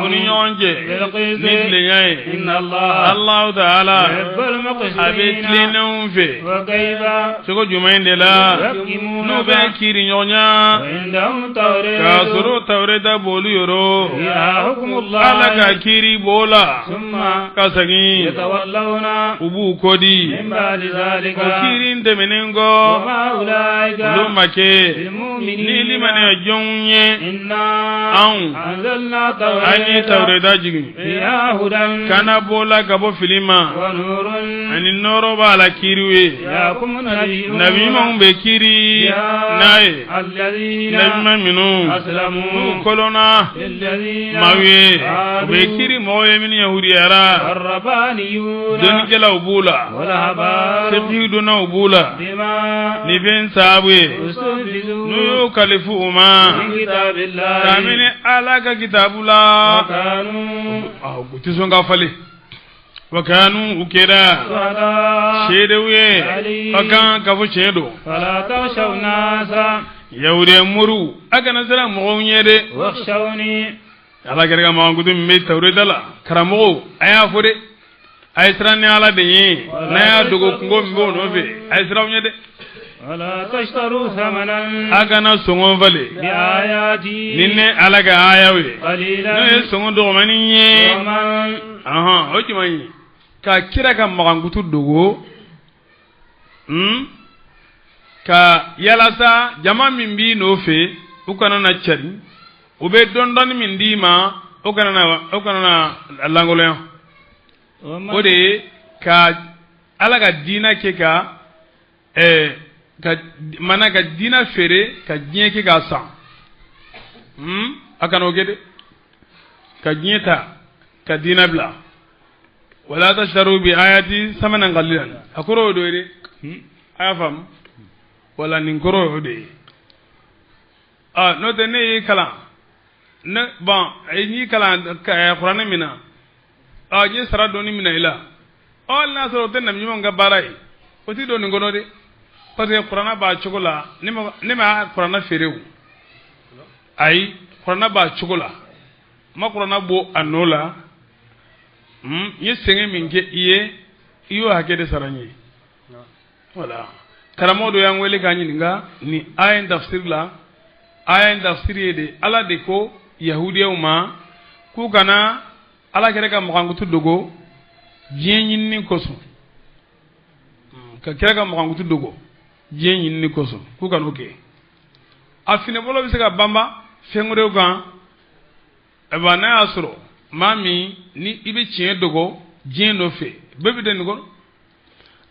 u ni ɲɔgɔn cɛ بالقسط ni tilenya ye إن الله Allahu ta'ala يحب a bɛ المقسطين tilennenw fɛ وكيف cogo jumɛn de la n'u bɛ يحكمونك kiiri ɲɔgɔn ɲa وعندهم k'a توراة sɔrɔ tawureta b'olu yɔrɔ فيها حكم ala ka الله kiiri b'o la ثم ka segin يتولون u b'u kodi من بعد ذلك o kiiri in tɛmɛnen kɔ وما أولئك olu ma kɛ ni بالمؤمنين limaniya jɔnw ye إنا anw أنزلنا an ye التوراة tawureta jigin فيها هدى kana b'o la ka bɔ fili ma ونور ani nɔɔrɔ b'a la kiiriw ye يحكم نبيون nabi ɲumanw bɛ kiiri n'a ye الذين nabi ɲuman minnu n'u أسلموا kolonna للذين maaw ye u bɛ هادوا kiiri mɔgɔw ye minnu yahudiyara والربانيون dɔnnikɛlaw b'u la والأحبار fiqhi donnaw b'u la بما ni fɛn saabu ye n'u استحفظوا y'o kalifu u ma من كتاب الله kabini ala ka kitabu la وكانوا ah, u tɛ sɔn ka falen wa kanu u kɛra شهداء seerew ye ka kan ka fɔ tiɲɛ don فلا تخشوا الناس yahudiya moriw a kana siran mɔgɔw ɲɛ dɛ واخشوني ala kɛra ka makankutu min bɛ tawureta la karamɔgɔw a y'a fɔ dɛ a ye siran ni ala de ye n'a y'a dogo kungo min b'o nɔfɛ a ye siran aw ɲɛ dɛ ولا تشتروا ثمنا a kana sɔngɔ falen بآياتي ni ne ala ka aayaw ye قليلا n'o ye sɔngɔ dɔgɔmanin ye ومن ɔhɔn o jumɛn ye ka kira ka makankutu dogo ka yalasa jama min b'i nɔfɛ u kana na cari u bɛ dɔɔni min d'i ma o kana na lankolonya ومن o de ye ka ala ka diinɛ kɛ ka ka mana ka diinɛ feere ka diɲɛ kɛ k'a san a kana o kɛ dɛ ka diɲɛ ta ka diinɛ bila wala tashtaru bi ayati samanan qalilan a kɔrɔ y'o de ye dɛ a y'a faamu wala nin kɔrɔ y'o de ye ah n'o tɛ ne y'i kalan ne bon n y'i kalan kuranɛ min na ah n ye sara dɔɔni minɛ i la ɔ hali n'a sɔrɔ o tɛ nabi ɲumanw ka baara ye o ti don nin kɔnɔ dɛ parce que kuranɛ b'a cogo la ne ma kuranɛ feere o ayi kuranɛ b'a cogo la n ma kuranɛ bɔ a nɔ la n ye sɛgɛn min kɛ i ye i y'o hakɛ de sara n ye voilà karamɔgɔ dɔ y'an wele k'an ɲininka nin aya in tafsiri la aya in tafsiri ye de ala de ko yahudiyaw ma k'u kana ala kɛra ka makankutu dogo diɲɛ ɲinini kosɔn ka kira ka makankutu dogo diɲɛ ɲinini kosɔn k'u kan'o kɛ a finibolo bɛ se ka banba fɛn wɛrɛw kan ayiwa n'a y'a sɔrɔ maa min ni i bɛ tiɲɛ dogo diɲɛ nɔfɛ bɛɛ bɛ don nin kɔnɔ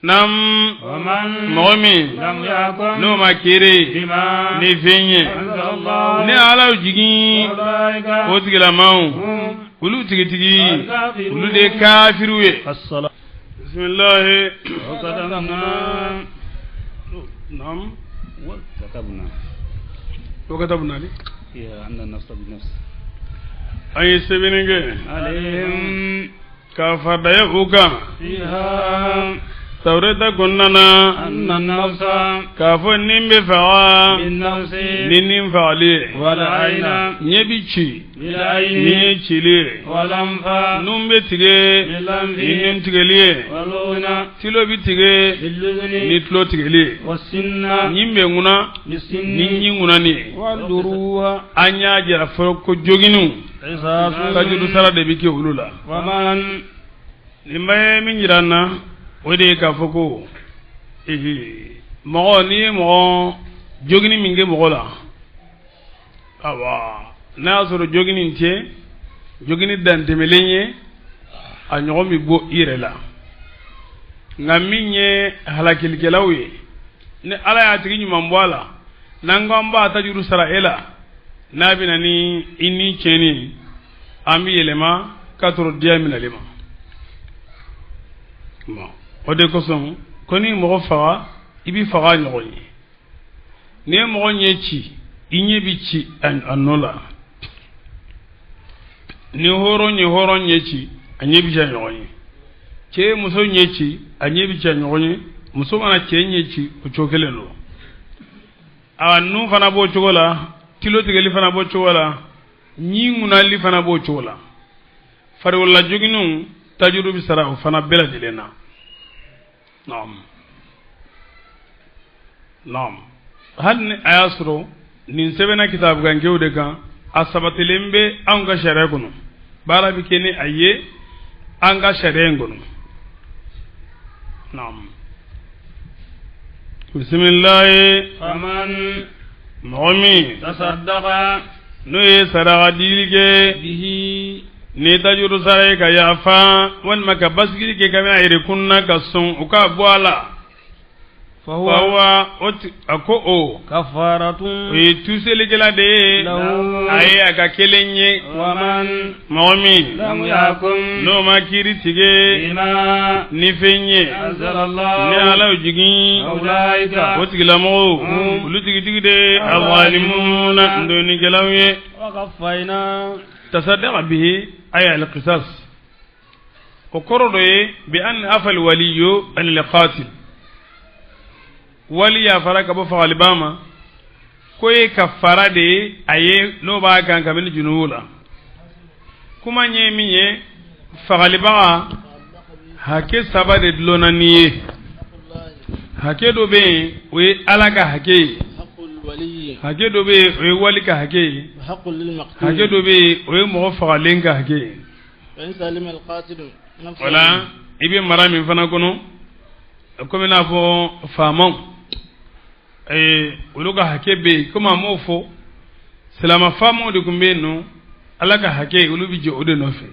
naam ومن mɔgɔ min لم يحكم n'o ma kere بما ni fɛn ye أنزل الله ni ala y'o jigin أولئك o tigilamaw هم olu tigitigi olu de ye kafiriw ye الصلاة bisimilahi وكتبنا naam وكتبنا o ka tabu naani فيها أن النفس بالنفس an ye sɛbɛnni kɛ عليهم k'a faridaya u kan فيها tawureta kɔnɔna na أن النفس k'a fɔ ni bɛ faga بالنفس ni ni fagali ye والعين ɲɛ bi ci ni بالعين ye cili ye والأنف nun bɛ tigɛ ni بالأنف nun tigɛli ye والأذن tulo bɛ tigɛ بالأذن ni tulo tigɛli ye والسن ɲin bɛ ŋuna ni بالسن ɲin ŋunani ye والجروح an y'a jira fɔlɔ ko joginniw Tajuru sara de bɛ kɛ olu la. Nin bɛ min jira an na, o de ye k'a fɔ ko mɔgɔ, n'i ye mɔgɔ jogini min kɛ mɔgɔ la, awa, n'a y'a sɔrɔ jogini tɛ jogini dantɛmɛlen ye, a ɲɔgɔn bɛ bɔ i yɛrɛ la. Nka min ye halakilikɛlaw ye, ni Ala y'a tigi ɲuman bɔ a la, n'an ko an b'a tajuru sara e la, n'a bɛ na ni i ni tiɲɛni, an bɛ yɛlɛma k'a sɔrɔ diya minɛli ma. Bon, o de kosɔn ko ni mɔgɔ faga, i bɛ faga ɲɔgɔn ye. N'i ye mɔgɔ ɲɛ ci, i ɲɛ bɛ ci a nɔ la. Ni hɔrɔn ye hɔrɔn ɲɛ ci, a ɲɛ bɛ ci a ɲɔgɔn ye. Cɛ ye muso ɲɛ ci, a ɲɛ bɛ ci a ɲɔgɔn ye. Muso mana cɛ ɲɛ ci, o cogo kelen don. A nun fana b'o cogo la, tilo tigɛli fana b'o cogo la, ɲin ŋunali fana b'o cogo la. Farikolola joginniw tajuru bɛ sara o fana bɛɛ lajɛlen na. Naam, naam. Hali ni a y'a sɔrɔ nin sɛbɛnna kitabukankew de kan, a sabatilen bɛ anw ka sariya kɔnɔ, baara bɛ kɛ ni a ye an ka sariya in kɔnɔ. Naam, bisimilayi. Faman mɔgɔ min tasaddaqa n'o ye saraka dili kɛ bihi ni tajuru sara ye ka yafa walima ka basigili kɛ kabini a yɛrɛ kunna ka sɔn u k'a bɔ a la, fahuwa fahuwa o a ko o kafaratun o ye tuselikɛla de ye lahu a ye a ka kelen ye. Waman mɔgɔ min lam yahkum n'o ma kiiri tigɛ bima ni fɛn ye anzala Allah ni Ala y'o jigin, ulaika o tigilamɔgɔw olu tigitigi de ye azalimuna, ndonnikɛlaw ye. Wa qaffayna Tasaddaqa bihi ay alqisas, o kɔrɔ dɔ ye bi an afal waliyu an alqatil, wali yafara ka bɔ fagaliba ma, ko ye kafara de ye a ye n'o b'a kan kabini junubu la. Kuma ɲɛ min ye, fagalibaga hakɛ saba de dulonna n'i ye. Hakɛ dɔ bɛ yen, o ye Ala ka hakɛ ye. حق الولي Hakɛ dɔ bɛ yen, o ye wali ka hakɛ ye. وحق للمقتول. Hakɛ dɔ bɛ yen, o ye mɔgɔ fagalen ka hakɛ ye. فإن سلم القاتل نفسه O la i bɛ mara min fana kɔnɔ, komi n'a fɔ faamaw, olu ka hakɛ bɛ yen, komi an m'o fɔ, silamɛ faamaw de tun bɛ yen nɔ, Ala ka hakɛ olu bɛ jɛ o de nɔfɛ.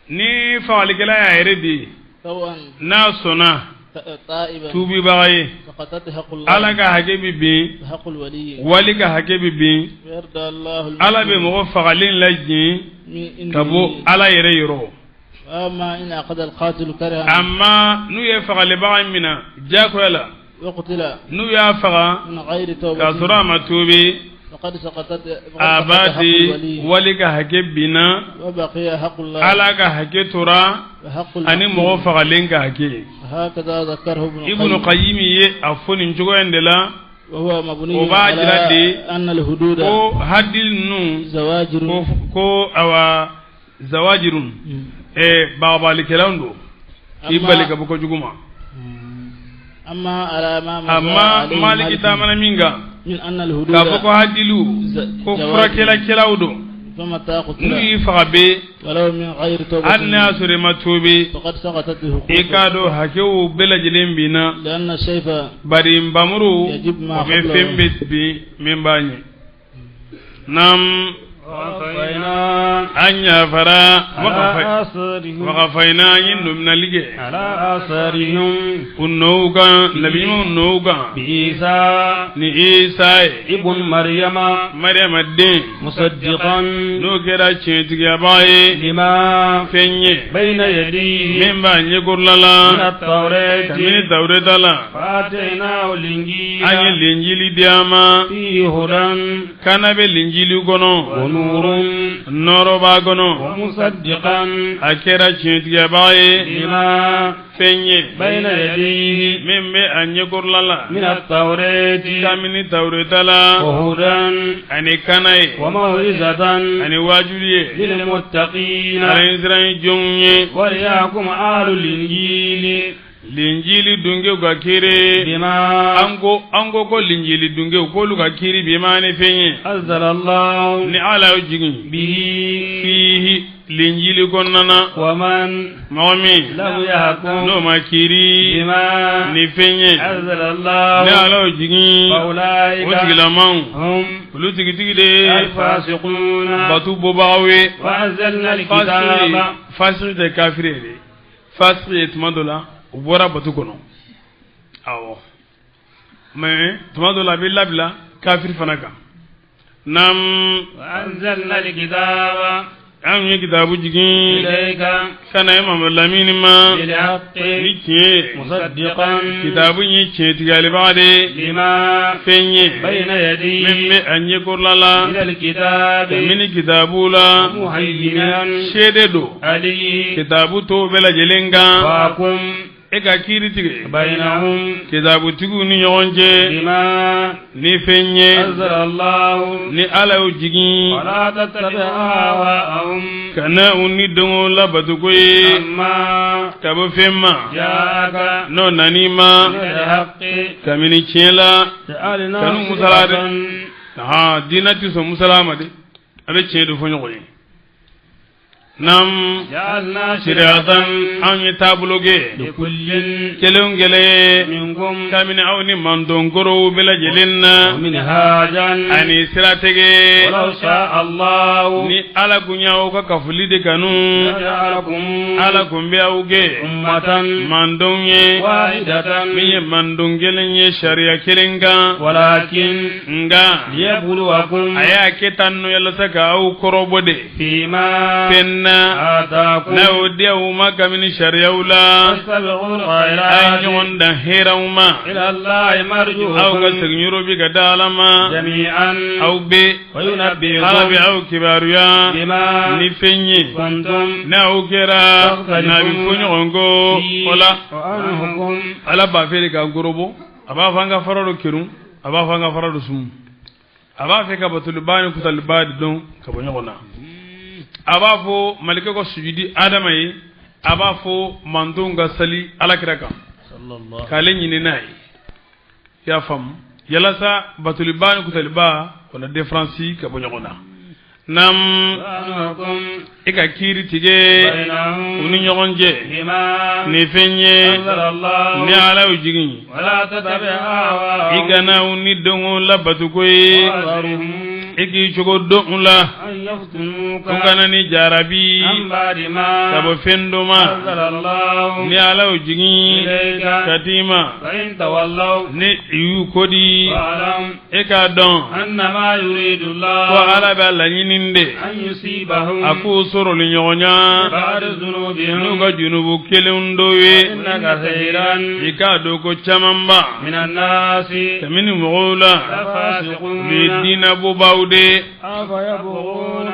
Ni fagalikɛla y'a yɛrɛ di ye, سواء n'a sɔnna تائبا tuubibaga ye, سقطت حق الله Ala ka hakɛ bɛ bin, وحق الولي wali ka hakɛ bɛ bin. ويرضى الله Ala bɛ mɔgɔ fagalen lajigin من ka bɔ Ala yɛrɛ yɔrɔ. وأما إن أخذ القاتل كرها Amma n'u ye fagalibaga in minɛ diyagoya la, وقتل n'u y'a faga من غير k'a توبة sɔrɔ a ma tuubi, فقد سقطت فقد a سقط b'a حق di الولي wali ka hakɛ binna, وبقي حق الله Ala ka hakɛ tora وحق ani mɔgɔ المقتول. fagalen ka hakɛ. هكذا ذكره ابن Ibnu القيم Qayyim ye a fɔ nin cogoya in de la. وهو مبني O b'a jira de على أن الحدود ko hadili ninnu زواجر ko awa zawajirun, bagabalikɛlaw don k'i أما- bali ka bɔ kojugu ma. أما على ما مضى Amma عليه Maliki مالك taamana min kan من أن الحدود k'a fɔ ko hadilu ko furakɛlakɛlaw don, فمتى n'u قتل y'i faga be ولو من غير توبة hali n'a y'a sɔrɔ i ma tuubi, فقد سقطت الحقوق i k'a dɔn hakɛw bɛɛ lajɛlen binna. لأن السيف Bari nbamuru يجب ما o bɛ قبله. fɛn bɛ bin min b'a ɲɛ. Naam. وقفينا An yafara على آثارهم wagafayina, an ye nɔminali kɛ على آثارهم u nɔw kan, nabi ɲumanw nɔw kan بعيسى ni Isa ye ابن مريم Mariyama den, مصدقا n'o kɛra tiɲɛtigiyabaga ye لما fɛn ye بين يديه min b'a ɲɛkɔrɔla من la التوراة kabini Tawureta la. فآتيناه الإنجيل An ye linjili di a ma. فيه هدى Kana bɛ linjili kɔnɔ, ونور nɔrɔ b'a kɔnɔ. ومصدقا A kɛra tiɲɛtigiyabaga ye لما fɛn ye بين يديه min bɛ a ɲɛkɔrɔla la من التوراة kabini Tawureta la, وهدى ani kana ye وموعظة ani waajuli ye للمتقين ala ɲɛsiran jɔnw ye. وليحكم أهل الإنجيل Linjili dungew ka kiiri بما an ko linjili dungew k'olu ka kiiri bima ni fɛn ye أنزل الله ni Ala y'o jigin به fihi linjili kɔnɔna na ومن mɔgɔ min لم يحكم n'o ma kiiri بما ni fɛn ye أنزل ni الله Ala y'o jigin o فأولئك tigilamaw هم olu tigitigi de ye الفاسقون batu bɔbagaw ye وأنزلنا الكتاب fasiri tɛ kafiri ye dɛ fasiri ye tuma dɔ la u bɔra batu kɔnɔ awɔ mais tuma dɔ la a bɛ labila kafiri fana kan nam وأنزلنا الكتاب an ye kitabu jigin إليك ka na ye Mamadu Lamini ma بالحق ni tiɲɛ ye مصدقا kitabu in ye tiɲɛtigiyalibaga de ye لما fɛn ye بين min يديه bɛ a ɲɛkɔrɔla la من الكتاب kabini kitabu la مهيمنا seede don عليه kitabu tɔw bɛɛ lajɛlen kan وحكم e ka kiiri tigɛ بينهم kitabutigiw ni ɲɔgɔn cɛ بما ni fɛn ye أنزل الله ni Ala y'o jigin ولا تتبع أهواءهم kana u ni dɔnko labatuko ye عما ka bɔ fɛn ma جاءك n'o nan'i ma من الحق kabini tiɲɛ la جعلنا كانوا مسلات. شرعة ahan diinɛ tɛ sɔn musala ma dɛ a bɛ tiɲɛ de fɔ ɲɔgɔn ye nam جعلنا siratan شرعة anw ye taabolo kɛ لكل kelen o kelen منكم kabini aw ni mantonkɔrɔw bɛɛ lajɛlen na ومنهاجا ani siratigɛ ولو شاء الله ni Ala kun y'aw ka kafoli de kanu لجعلكم Ala kun bɛ aw kɛ أمة mandon ye واحدة min ye mandon kelen ye sariya kelen kan ولكن nka ليبلوكم a y'a kɛ tan nɔ yalasa ka aw kɔrɔbɔ de فيما fɛn na آتاكم n'a y'o di aw ma kabini sariyaw la فاستبقوا a ye الخيرات ɲɔgɔn dan hɛrɛw ma إلى الله aw ka مرجعكم segin yɔrɔ bi ka da Ala ma جميعا aw bɛ Ala bɛ وينبئكم aw kibaruya بما ni fɛn ye كنتم n'aw kɛra n'a bɛ fɔ ɲɔgɔn kɔ o la وأنهم Ala b'a fɛ de k'an kɔrɔbɔ a b'a fɔ an ka fara dɔ kerun a b'a fɔ an ka fara dɔ sun a b'a fɛ ka batoliba ni kutaliba de dɔn ka bɔ ɲɔgɔn na a b'a fɔ malikɛ ka sujudi Adama ye a b'a fɔ mantonw ka sali Alakira kan صلى الله k'ale ɲini n'a ye i y'a faamu yalasa batoliba ni kutaliba o la différence ka bɔ ɲɔgɔn na nam وأنهم e ka kiiri tigɛ u ni بينهم ɲɔgɔn cɛ بما ni fɛn ye أنزل الله ni Ala y'o jigin ولا تتبع i أهواءهم kana u ni dɔnko labatuko ye وذرهم i k'i cogo dɔn u la أن يفتنوك u kana ni jarabi عن بعد ما ka bɔ fɛn dɔ ma أنزل الله ni Ala y'o jigin إليك ka d'i ma فإن تولوا ni u y'u ko di فاعلم e k'a dɔn أنما يريد ko الله Ala b'a laɲini de أن يصيبهم a k'u sɔrɔli ɲɔgɔnya بعد n'u ذنوبهم ka junubu kelenw dɔ ye إن كثيرا i k'a dɔn ko camanba من الناس kabini mɔgɔw la u ye لفاسقون diinɛ bɔbaaw de أفيبغون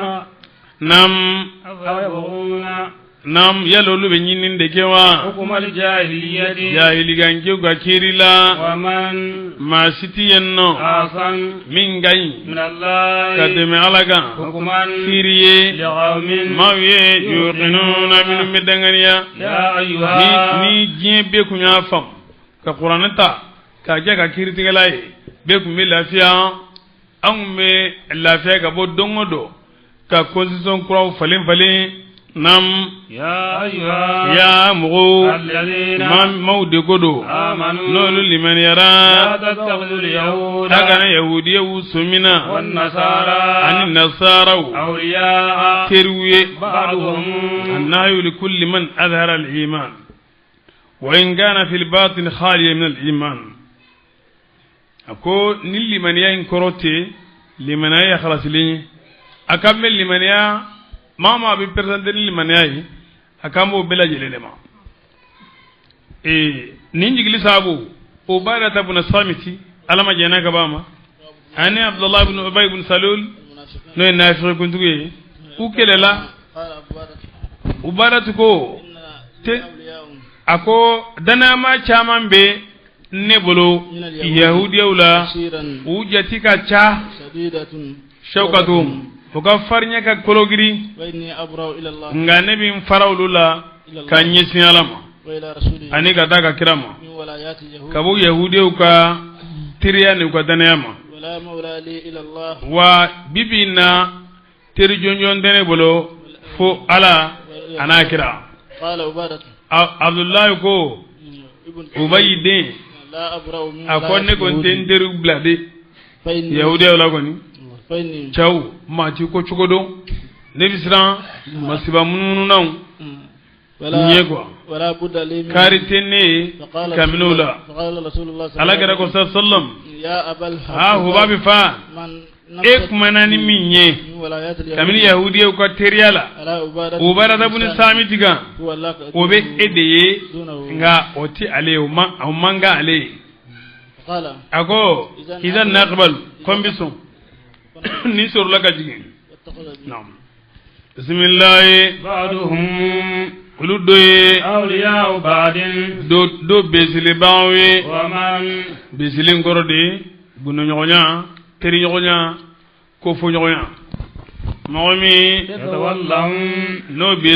nam أفيبغون nam yala olu bɛ ɲini de kɛ wa حكم الجاهلية jahilikankew ka kiiri la ومن maa si ti yen nɔ أحسن min ka ɲi من ka الله tɛmɛ Ala kan حكما kiiri ye لقوم maaw ye yuqinuna minnu bɛ danganiya يا ni أيها ni diɲɛ bɛɛ kun y'a faamu ka kuranɛ ta k'a kɛ ka kiiritigɛla ye bɛɛ kun bɛ lafiya an kun bɛ lafiya ka bɔ don o don ka constitution kuraw falen falen nam يا أيها ya mɔgɔw الذين maaw de ko don آمنوا n'olu لا limaniyara تتخذوا اليهود a kana yahudiyaw sɔmina والنصارى ani nasaraw أولياء teriw ye بعضهم النهي لكل من أظهر الإيمان وإن كان في الباطن خاليا من الإيمان أكو ni limaniya in kɔrɔ tɛ limaniya ye halasilen ye a kan bɛ limaniya maa o maa bɛ présenté ni limaniya ye a kan b'o bɛɛ lajɛlen de ma ee nin jigili sababu Ubadata bun Samiti Ala ma jɛnna ka b'a ma ani Abdullah ibn Ubay ibn Salul المنافقين n'o ye nafiki kuntigi ye u kɛlɛla قال أبو Ubadatu ko إن Te- أولياءهم a ko danayama caman bɛ ne bolo yahudiyaw la كثيرا u jati ka ca شديدة shawkatu u ka farinya ka kologiri وإني أبرأ إلى الله nka ne bɛ n fara olu la ka ɲɛsin Ala ma Ani ka taa ka kira ma ka bɔ yahudiw ka teriya ni u ka danaya ma wa bibi in na teri jɔnjɔn tɛ ne bolo fo Ala a n'a kira. Abudulayi ko Ubayi den a ko ne kɔni tɛ n teriw bila de yahudiyaw la kɔni cɛw maa ti ko cogo dɔn ne bɛ siran masiba munumununaw ɲɛ quoi kari tɛ ne ye ka minɛ o la. Ala kira ko sallam aa Hubabi fa e kumana ni min ye kabini yahudiyaw ka teriya la Ubarata buni Samiti kan o bɛ e de ye nka o tɛ ale ye o man kan ale ye. A ko idan naqbalu ko n bɛ sɔn ni sɔrɔla ka jigin. Bisimilayi olu dɔ ye dɔ besilebaaw ye besilen kɔrɔ de ye gundoɲɔgɔnya teriɲɔgɔnya kofɔɲɔgɔnya mɔgɔ min n'o bɛ